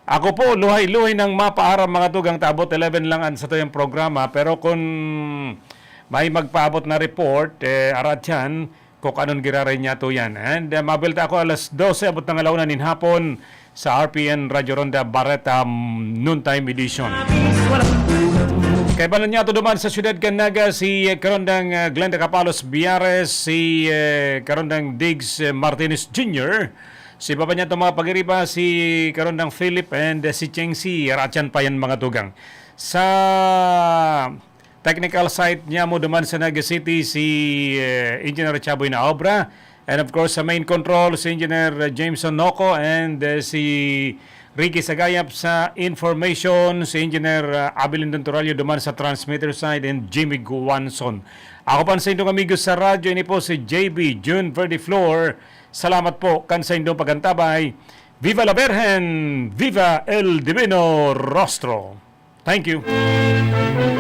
Ako po, luhay-luhay nang mapaaram, mga tugang, ta abot eleven lang an satuyang programa, pero kun may magpaabot na report, eh, arat yan, kung anon giraray niya to yan. And, uh, mabilta ako alas dose, abot ng alauna nin hapon, sa R P N Radyo Ronda Bareta, mm, Noontime Edition. Kaibanan niya to duman sa siyudad kan Naga, si, eh, Karondang, eh, Glenda Capalos Biares, si, eh, Karondang Diggs, eh, Martinez Junior, si baba niya to mga pag-iriba, si Karondang Philip and, eh, si Cheng Si Ratchan pa yan, mga tugang. Sa technical side niya mo duman sa Naga City, si, eh, Engineer Chaboy Naobra. And of course, sa main control, si Engineer Jameson Noco and, eh, si Ricky Sagayap sa information, si Engineer, ah, Abilindon Turalio duman sa transmitter side, and Jimmy Guanson. Ako pa sa inyong amigo sa radyo, ini po si J B June Verde Flor. Salamat po kan sa inyong pagantabay. Viva la Virgen! Viva el Divino Rostro! Thank you.